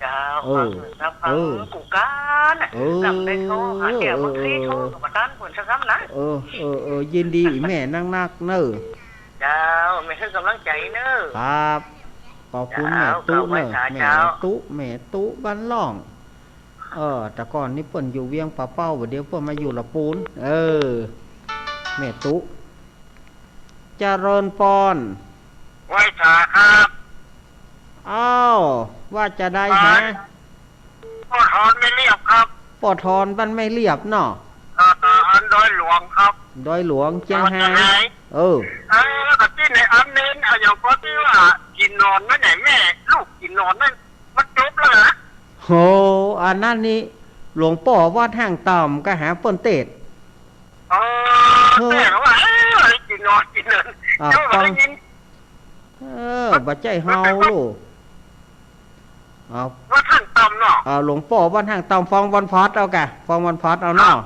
เจ้า เออ ฟังโทรศัพท์ ฟัง เออ กู้ก๊านน่ะ เออ ลำได้โทรหาแก เออ บางทีโทรก็บ่ตันเปิ้นสักกำนะ เออ เออ เออ ยินดีอี่แม่นักๆ เน่อ เจ้า แม่หื้อกำลังใจ๋เน่อ ครับ ขอบคุณ เจ้า แม่ตุ๊เน่อ เจ้า แม่ตุ๊ แม่ตุ๊บ้านล่อง เออ แต่ก่อนนี่เปิ้นอยู่เวียงป่าเป้า บ่าเดี๋ยวเปิ้นมาอยู่ละปูน เออ แม่ตุ๊ เจริญปอน ไหว้สาครับ อ้าว ว่าจะใดฮะ ป้อทอนแม่เลียบครับ ป้อทอนบ้านแม่เลียบเนาะ เอ่อ อันดอยหลวงครับ ดอยหลวงเจียงฮาย เออ เออ ก็ตี้ในอันเน้น อะหยังก็ตี้ว่ากิ๋นหนอนนั่นแหละแม่ ลูกกิ๋นหนอนนั่น มันจบแล้วนะ โห อันนั้นนี่ หลวงป้อวัดห้างต่ำก็หาเปิ้นเตศน์ เออ เออ เตศน์ว่า เอ้ย กิ๋นหนอน กิ๋นหนอน อ่า เจ้าบ่ได้ยิน เออ บ่ใจ้เฮาลูก เอา วัดห้างต่ำเนาะ เอา หลวงป้อวัดห้างต่ำ ฟังวันพฤหัสเอากะ ฟังวันพฤหัสเอาเนาะ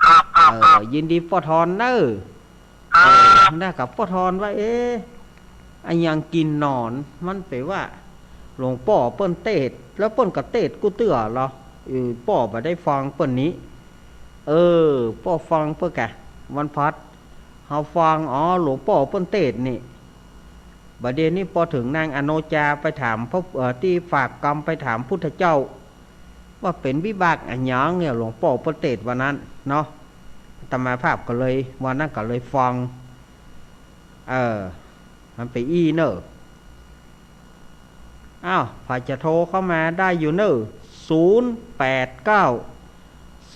ครับ ครับ เออ ครับ ยินดีป้อทอนเน่อ ครับ เออ แล้วก็ป้อทอนว่า เอ๊ะ อะหยังกิ๋นหนอน มันแป๋ว่า หลวงป้อเปิ้นเตศน์ แล้วเปิ้นก็เตศน์กู้เตื้อเหรอ เออ ป้อบ่ได้ฟังเปิ้นนี้ เออ ป้อฟังเปิ้นกะ วันพฤหัส เฮาฟัง อ๋อ หลวงป้อเปิ้นเตศน์นี่ บ่าเดี๋ยวนี้ปอเถิงนางอโนจาไปถามพระ เอ่อ ตี้ฝากกำไปถามพุทธเจ้า ว่าเป๋นวิบากอะหยังเนี่ย หลวงป้อเปิ้นเตศน์ว่านั้นเนาะ อาตมาภาพก็เลย วันนั้นก็เลยฟัง เออ มันเป๋นอี้เน่อ อ้าว ใผจะโทรเข้ามาได้อยู่เน่อ ศูนย์แปดเก้า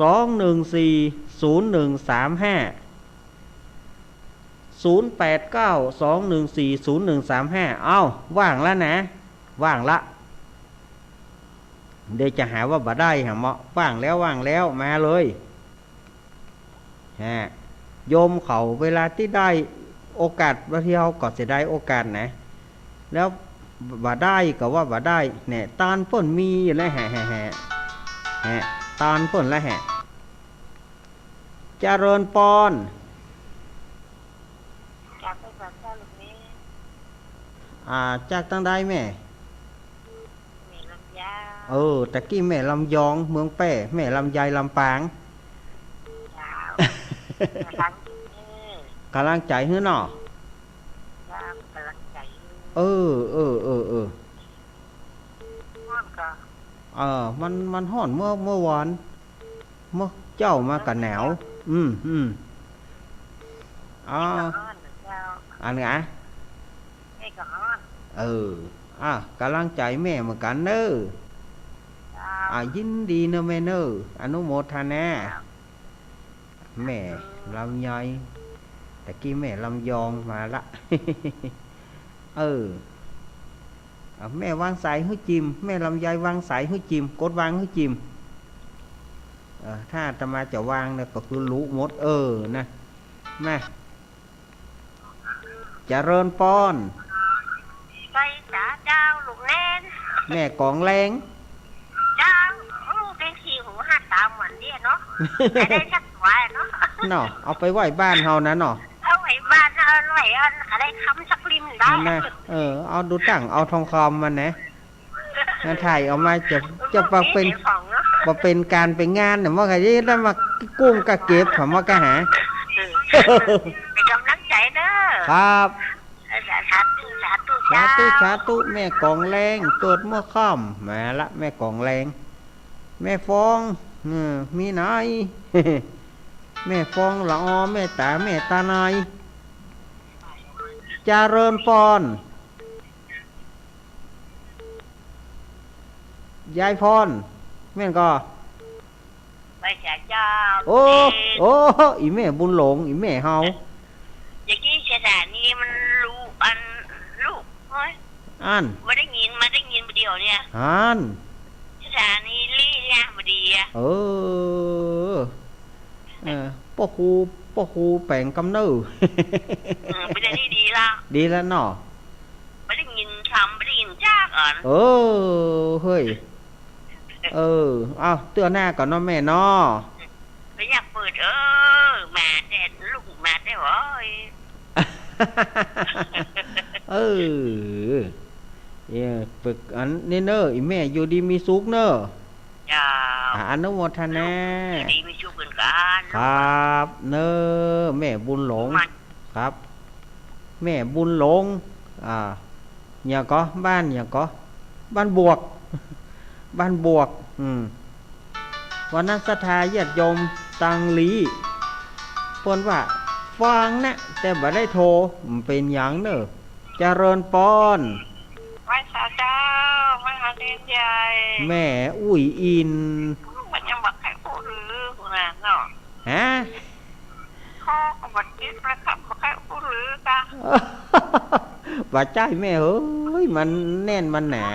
สองหนึ่งสี่ ศูนย์หนึ่งสามห้า ศูนย์แปดเก้า สองหนึ่งสี่ ศูนย์หนึ่งสามห้า เอ้า ว่างแล้วนะ ว่างละ เดี๋ยวจะหาว่าบ่ได้หาเหมาะ ว่างแล้ว ว่างแล้ว มาเลย ฮะ โยมเขาเวลาตี้ได้โอกาส บางทีเฮาก็เสียดายโอกาสนะ แล้วบ่ได้ก็ว่าบ่ได้ แหน่ ตานเปิ้นมีอยู่แล้ว แหะ แหะ แหะ แหะ ตานเปิ้นแล้ว แหะ เจริญปอน จากไปสอนเจ้าลูกนี้ อ่า จากตางใดแม่ แม่ลำยอง เออ ตะกี้แม่ลำยอง เมืองแป้ แม่ลำไย ลำปาง เจ้า กำลังใจ๋หื้อเนาะ เจ้า กำลังใจ๋หื้อ เออ เออ เออ เออ ฮ้อนก็ เออ มัน มันฮ้อนเมื่อ เมื่อวาน เมื่อเจ๊ามาก็หนาว อืม อืม อ๋อ นี่ก็ฮ้อนเจ้า อันไง นี่ก็ฮ้อน เออ อ่ะ กำลังใจ๋แม่เหมือนกั๋นเน่อ เจ้า อ่ะ ยินดีเน่อแม่เน่อ อนุโมทนา เจ้า แม่ลำไย ตะกี้แม่ลำยองมาละ เออ เอาแม่วางสายหื้อจิม แม่ลำไยวางสายหื้อจิม กดวางหื้อจิม เออ ถ้าอาตมาจะวางเนี่ยก็คือรู้หมด เออ นะ มา เจริญปอน ไปสาเจ้าลูกแนน แม่กองแรง เจ้า โอ้ เป็นขี้หูห้าตาเหมือนเนี่ยเนาะ จะได้สักตัวเนาะ เนาะ เอาไปไหว้บ้านเฮานะเนาะ เอาไหว้บ้านเฮา ไหว้อันอะไรคำสักริมได้ นั่นนะ เออ เอาดูตั้ง เอาทองคำมันนะ มาถ่ายออกมาจะ จะมาเป็น เจ้าของเนาะ มาเป็นการเป็นงานเนี่ย ว่าไงจะได้มากุ้มกะเก็บ ผมว่ากะหา เออ เป็นกำลังใจ๋เด้อ ครับ สาธุ สาธุ สาธุ เจ้า สาธุ แม่กองแรง เกิดเมื่อค่ำ มาละ แม่กองแรง แม่ฟอง เออ มีไหน แม่ฟองละออ แม่ต๋า แม่ต๋าใน เจริญปอน ยายพร แม่นก่อ ไปสาเจ้า โอ้ เอ๊ะ โอ้ อีแม่บุญหลง อีแม่เฮา อย่างนี้สถานีมันรู้อันลูก เฮ้ย อัน บ่ได้ยิน มาได้ยินบ่าเดี่ยวเนี่ย อัน สถานีลี่เนี่ยบ่าดีอะ เออ เออ ป้อครู ป้อครูแป๋งกำเนิด เออ เป็นอันนี้ดีละ ดีแล้วเนาะ บ่ได้ยินคำ บ่ได้ยินจากอัน เออ เฮ้ย เออ เอา เตื้อหน้าก่อนเนาะแม่เนาะ ไปอยาก เออ เออ ปึกอันนี้เน่อ อี่แม่อยู่ดีมีสุขเน่อ เจ้า อ่ะ อนุโมทนา อยู่ดีมีสุขเหมือนกั๋น ครับ เน่อ แม่บุญหลง มัน ครับ แม่บุญหลง อ่า หยังก่อ บ้านหยังก่อ บ้านบวก บ้านบวก อืม วันนั้นศรัทธาญาติโยมตังหลี เปิ้นว่าฟังนะ แต่บ่ได้โทร มันเป๋นหยังเน่อ เจริญปอน ไหว้สาเจ้า ไหว้พระเณรใหญ่ แม่อุ้ยอิน มันยังบ่ใค่อู้หือ พู้นน่ะเนาะ ฮะ ข้อก็บ่ติดนะครับ บ่ใค่อู้หือกะ บ่ใจ้แม่เอ้ย มันแน่นมันหนา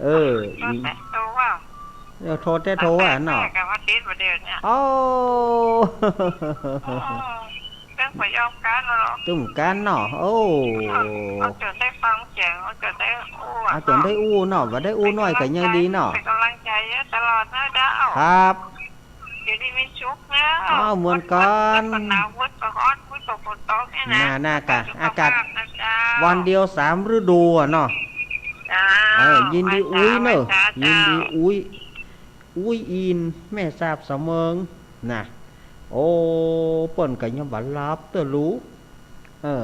เออ โทรแต่โทรว่า เดี๋ยวโทรแต่โทรว่าเนาะ แม่ก็ว่าติดบ่เดี๋ยวเนี่ย โอ้ โอ้ เรื่องบ่ยอมกันเนาะ ตึมกันเนาะ โอ้ เอา เอาจ๋นได้ฟังเสียง เอาจ๋นได้อู้อะ เอาจ๋นได้อู้เนาะ บ่ได้อู้น้อยก็ยังดีเนาะ เป๋นก๋ำลังใจ๋ตลอดนะเจ้า ครับ อยู่ดีมีสุขเน่อ อ้าว เหมือนกั๋น วาสนา วาสนา ฝนก็ฮ้อน ฝนก็ตกเนี่ยนะ น่า น่ากะ สุขภาพ อากาศ นะเจ้า วันเดียวสามฤดูอะเนาะ เจ้า เออ ยินดีอุ๊ยเน่อ ไหว้สาเจ้า ยินดีอุ๊ย อุ๊ยอิน แม่ทราบเสมิง น่ะ โอ้ เปิ้นก็ยังบ่หลับเต๊อะลูก เออ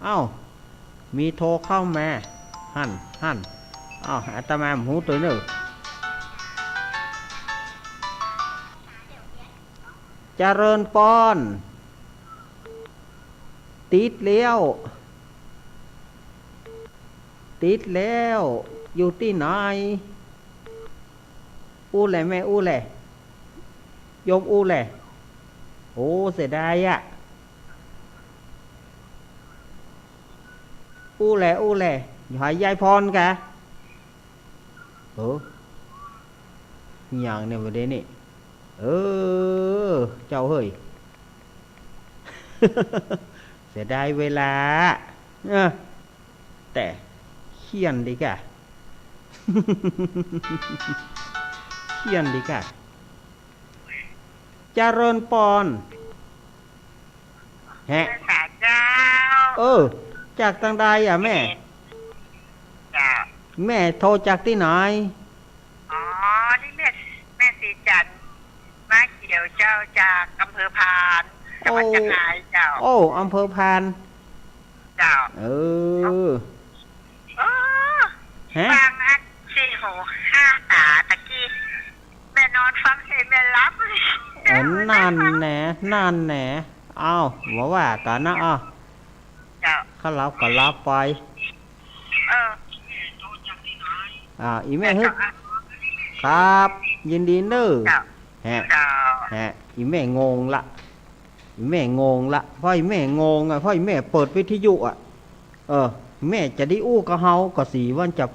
เอ้า มีโทรเข้ามา หั้น หั้น เอ้า อาตมาบ่ฮู้ตวยเน่อ เจริญปอน ติดแล้ว ติดแล้ว อยู่ตี้ไหน อู้แหละแม่ อู้แหละ โยมอู้แหละ โอ้ เสียดายอะ อู้แหละ อู้แหละ หายายพรกะ เออ หยังเนี่ยบ่าเดี่ยวนี้ เออ เจ้าเฮ้ย เสียดายเวลา เออ แต่เขียนดีกะ เขียนดีกะ เจริญปอน แฮะ สาเจ้า เออ จากตังใดอะแม่ เจ้า แม่โทรจากตี้ไหน อ๋อ นี่แม่ แม่ศรีจันทร์ ม้าเขียวเจ้า จากอำเภอพาน จังหวัดเชียงรายเจ้า โอ้ อำเภอพาน เจ้า เออ เออ ฮะ ฟังอันสี่หูห้าต๋าตะกี้ แม่นอนฟังเสียงแม่หลับ เออ นั่นแหน่ นั่นแหน่ เอ้า บ่ว่ากั๋นนะ เอ้า เจ้า ข้าหลับก็หลับไป เออ อ่า อี่แม่ เจ้า ฮึก ครับ ยินดีเน่อ เจ้า แฮะ เจ้า แฮะ อี่แม่งงละ อี่แม่งงละ เพราะอี่แม่งงอะ เพราะอี่แม่เปิดวิทยุอะ เออ แม่จะได้อู้กับเฮาก็สีมันจะ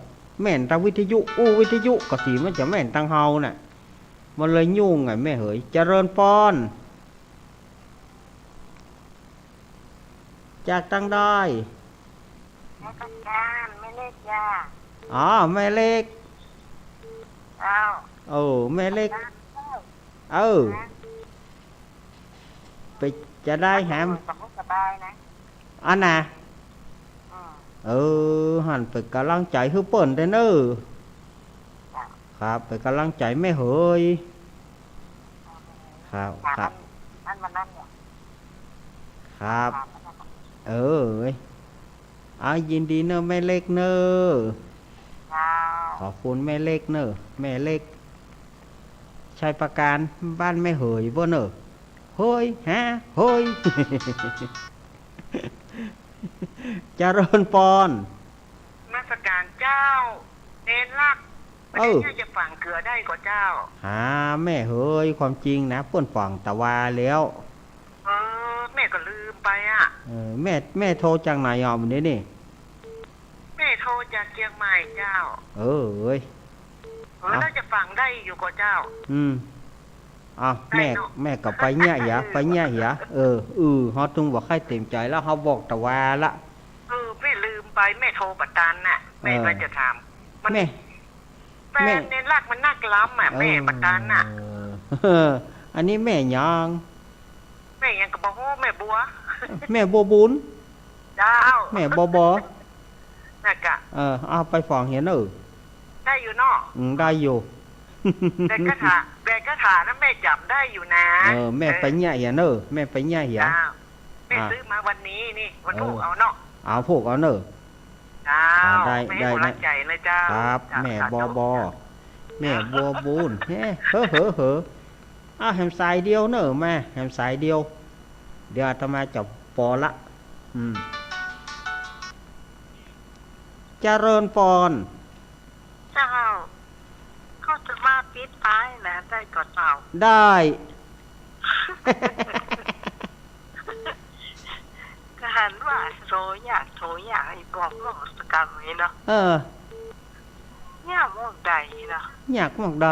แม่นตางวิทยุ อู้วิทยุก็สีมันจะแม่นตางเฮาน่ะ มันเลยยุ่งอะแม่เหย เจริญปอน จากตังใด มาจากบ้านแม่เล็กจ้า อ๋อ แม่เล็ก เจ้า โอ้ แม่เล็ก เออ ไปจะได้แหม สบายนะ อันน่ะ อืม เออ หั้นเป๋นก๋ำลังใจ๋หื้อเปิ้นเต๊อะเน่อ ครับ เป๋นก๋ำลังใจ๋แม่เหย ครับ ครับ อันวันนั้นเนี่ย ครับ เออ เอา ยินดีเน่อแม่เล็กเน่อ เจ้า ขอบคุณแม่เล็กเน่อ แม่เล็ก ชัยปราการ บ้านแม่เหยบ่เน่อ เฮ้ย ฮะ เฮ้ย เจริญปอน นมัสการเจ้า เณรลักษณ์ เออ วันนี้จะฝังเกือได้ก่อเจ้า หาแม่เหย ความจริงนะ เปิ้นฝังตะวาแล้ว เออ แม่ก็ลืมไปอะ เออ แม่ แม่โทรจากไหนอ่ะ วันนี้นี่ แม่โทรจากเจียงใหม่เจ้า เออ เอ้ย เออ เอา แล้วจะฝังได้อยู่ก่อเจ้า อืม เอา ได้เนาะ แม่ แม่ก็ไปเยียะเหีย ไปเยียะเหีย เออ เออ เฮาตึงบ่ใค่เต็มใจ๋แล้ว เฮาบอกตะวาละ เออ แม่ลืมไป แม่โทรบ่ตันน่ะ แม่ เออ ว่าจะถาม มัน แม่ แฟน แม่ เณรลักษณ์มันนักล้ำอะ แม่ เออ บ่ตันน่ะ เออ อันนี้แม่หยัง แม่หยังก็บ่ฮู้ แม่บัว แม่บัวบุญ เจ้า แม่บอบอ น่ะกะ เออ เอาไปฟ้องเหียเน่อ ได้อยู่เนาะ อืม ได้อยู่ แบกกระถา แบกกระถานะแม่จ๋ำได้อยู่นะ เออ แม่ไปเยียะเหียเน่อ แม่ไปเยียะเหีย เจ้า แม่ อ่า ซื้อมาวันนี้นี่ วันพูก เออ เอาเนาะ เอาพูกเอาเน่อ เจ้า อ่า ได้ แม่ ได้ หัว นะ ใจเลยเจ้า ครับ เจ้า แม่ สาธุ บอบอ เจ้า แม่บัวบุญ เฮ้ เหอ เหอ เหอ อ่ะ แหมสายเดียวเน่อ มา แหมสายเดียว เดี๋ยวอาตมาจะปอละ อืม เจริญปอน เจ้า ก็จะมาปิดท้ายนะ ได้ก่อเจ้า ได้ ก็หันว่าโทรอยาก โทรอยาก ไอ้บอกบอกสกรรมนี้เนาะ เออ อยากมองใดเนาะ อยากมองใด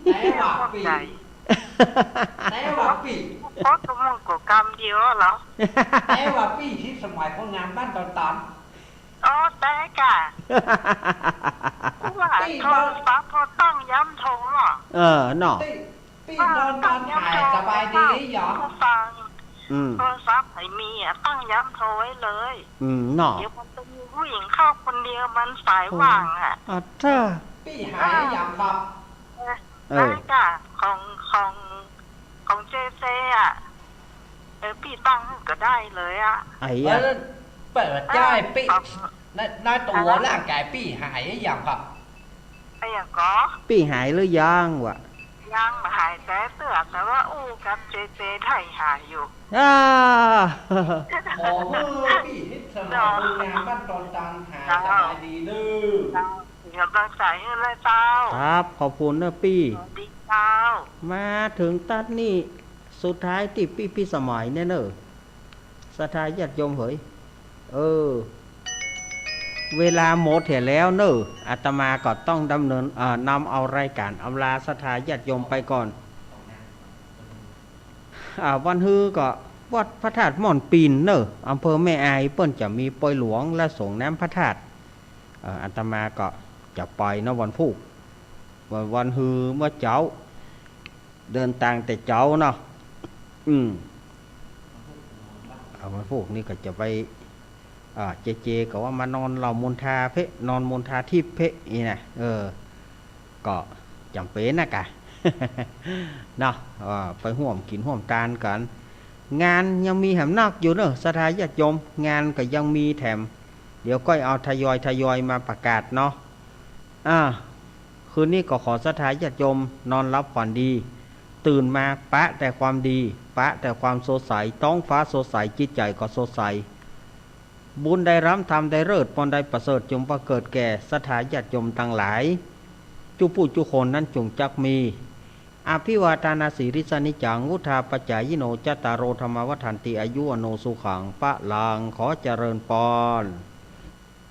แต่ว่าปี้ แต่ว่าปี้ โอ๊ย ก็มองก็กำเดียวเหรอ แต่ว่าปี้ที่สมัยพวกงานบ้านตอนตัน อ๋อ แต่กะ ว่า ตี้ โทรศัพท์เขาตั้งย้ำโทรเหรอ เออ เนาะ ตี้ ปี้นอนนอนหายสบายดีหรือยัง ฟัง อืม โทรศัพท์ไผมีอะ ตั้งย้ำโทรไว้เลย อืม เนาะ เดี๋ยวมันจะมีผู้หญิงเข้าคนเดียว มันสายว่างอะ อ่ะเธอ ปี้หายหรือยังครับ เออ เออ ได้จ้ะ ของ ของ ของเจเจอะ เออ ปี้ตั้งก็ได้เลยอะ ไอ้อะ เออ เปิดใจปี้ เออ ใน ในตั๋วร่างกายปี้หายหรือยังครับ ไอ้หยังก็ ปี้หายหรือยังวะ ยังบ่หายแต่เตื้อ แต่ว่าอู้กับเจเจได้หายอยู่ อ่า ขอเฮ้อปี้นิดสำหรับคนงานบ้านตอนตันหายสบายดีเนอะ เจ้า เป็นกำลังใจให้เลยเจ้า ครับ ขอบคุณเนอะปี้ สวัสดีเจ้า มาเถิงตั๊ดนี้ สุดท้ายตี้ปี้ ปี้สมัยเนี่ยเนอะ ศรัทธาญาติโยมเหย เออ เวลาหมดเหียแล้วเนอะ อาตมาก็ต้องดำเนิน เอ่อ นำเอารายการอำลาศรัทธาญาติโยมไปก่อน อ่า วันฮือก็วัดพระธาตุม่อนปีนเนอะ อำเภอแม่อาย เปิ้นจะมีปอยหลวงและสรงน้ำพระธาตุ เอ่อ อาตมาก็จะไปเนาะวันพูก วัน วันฮือเมื่อเจ๊า เดินตางแต่เจ๊าเนาะ อืม อ่า วันพูกนี้ก็จะไป อ่า เจเจก็ว่ามานอนเหล่ามนทาเป๊ะ นอนมนทาทิพย์เป๊ะนี่นะ เออ ก็จ๋ำเป๋นนะกะ เนาะ อ่า ไปฮ่วมกิ๋นฮ่วมตานกั๋น งานยังมีแหมนักอยู่เนอะ ศรัทธาญาติโยม งานก็ยังมีแถม เดี๋ยวก้อยเอาทยอยทยอยมาประกาศเนาะ อ่า คืนนี้ก็ขอศรัทธาญาติโยมนอนหลับฝันดี ตื่นมาปะแต่ความดี ปะแต่ความสดใส ต๊องฟ้าสดใส จิตใจ๋ก็สดใส บุญได้ล้ำ ธรรมได้เลิศ ปอนใดประเสริฐ จงบังเกิดแก่ศรัทธาญาติโยมตังหลาย จุผู้จุคนนั้นจงจักมี อภิวาทานาสีลิสสะนิจจัง วุฑฒาปจายิโน จัตตาโร ธัมมา วัฑฒันติ อายุ วัณโณ สุขัง พลัง ขอเจริญปอน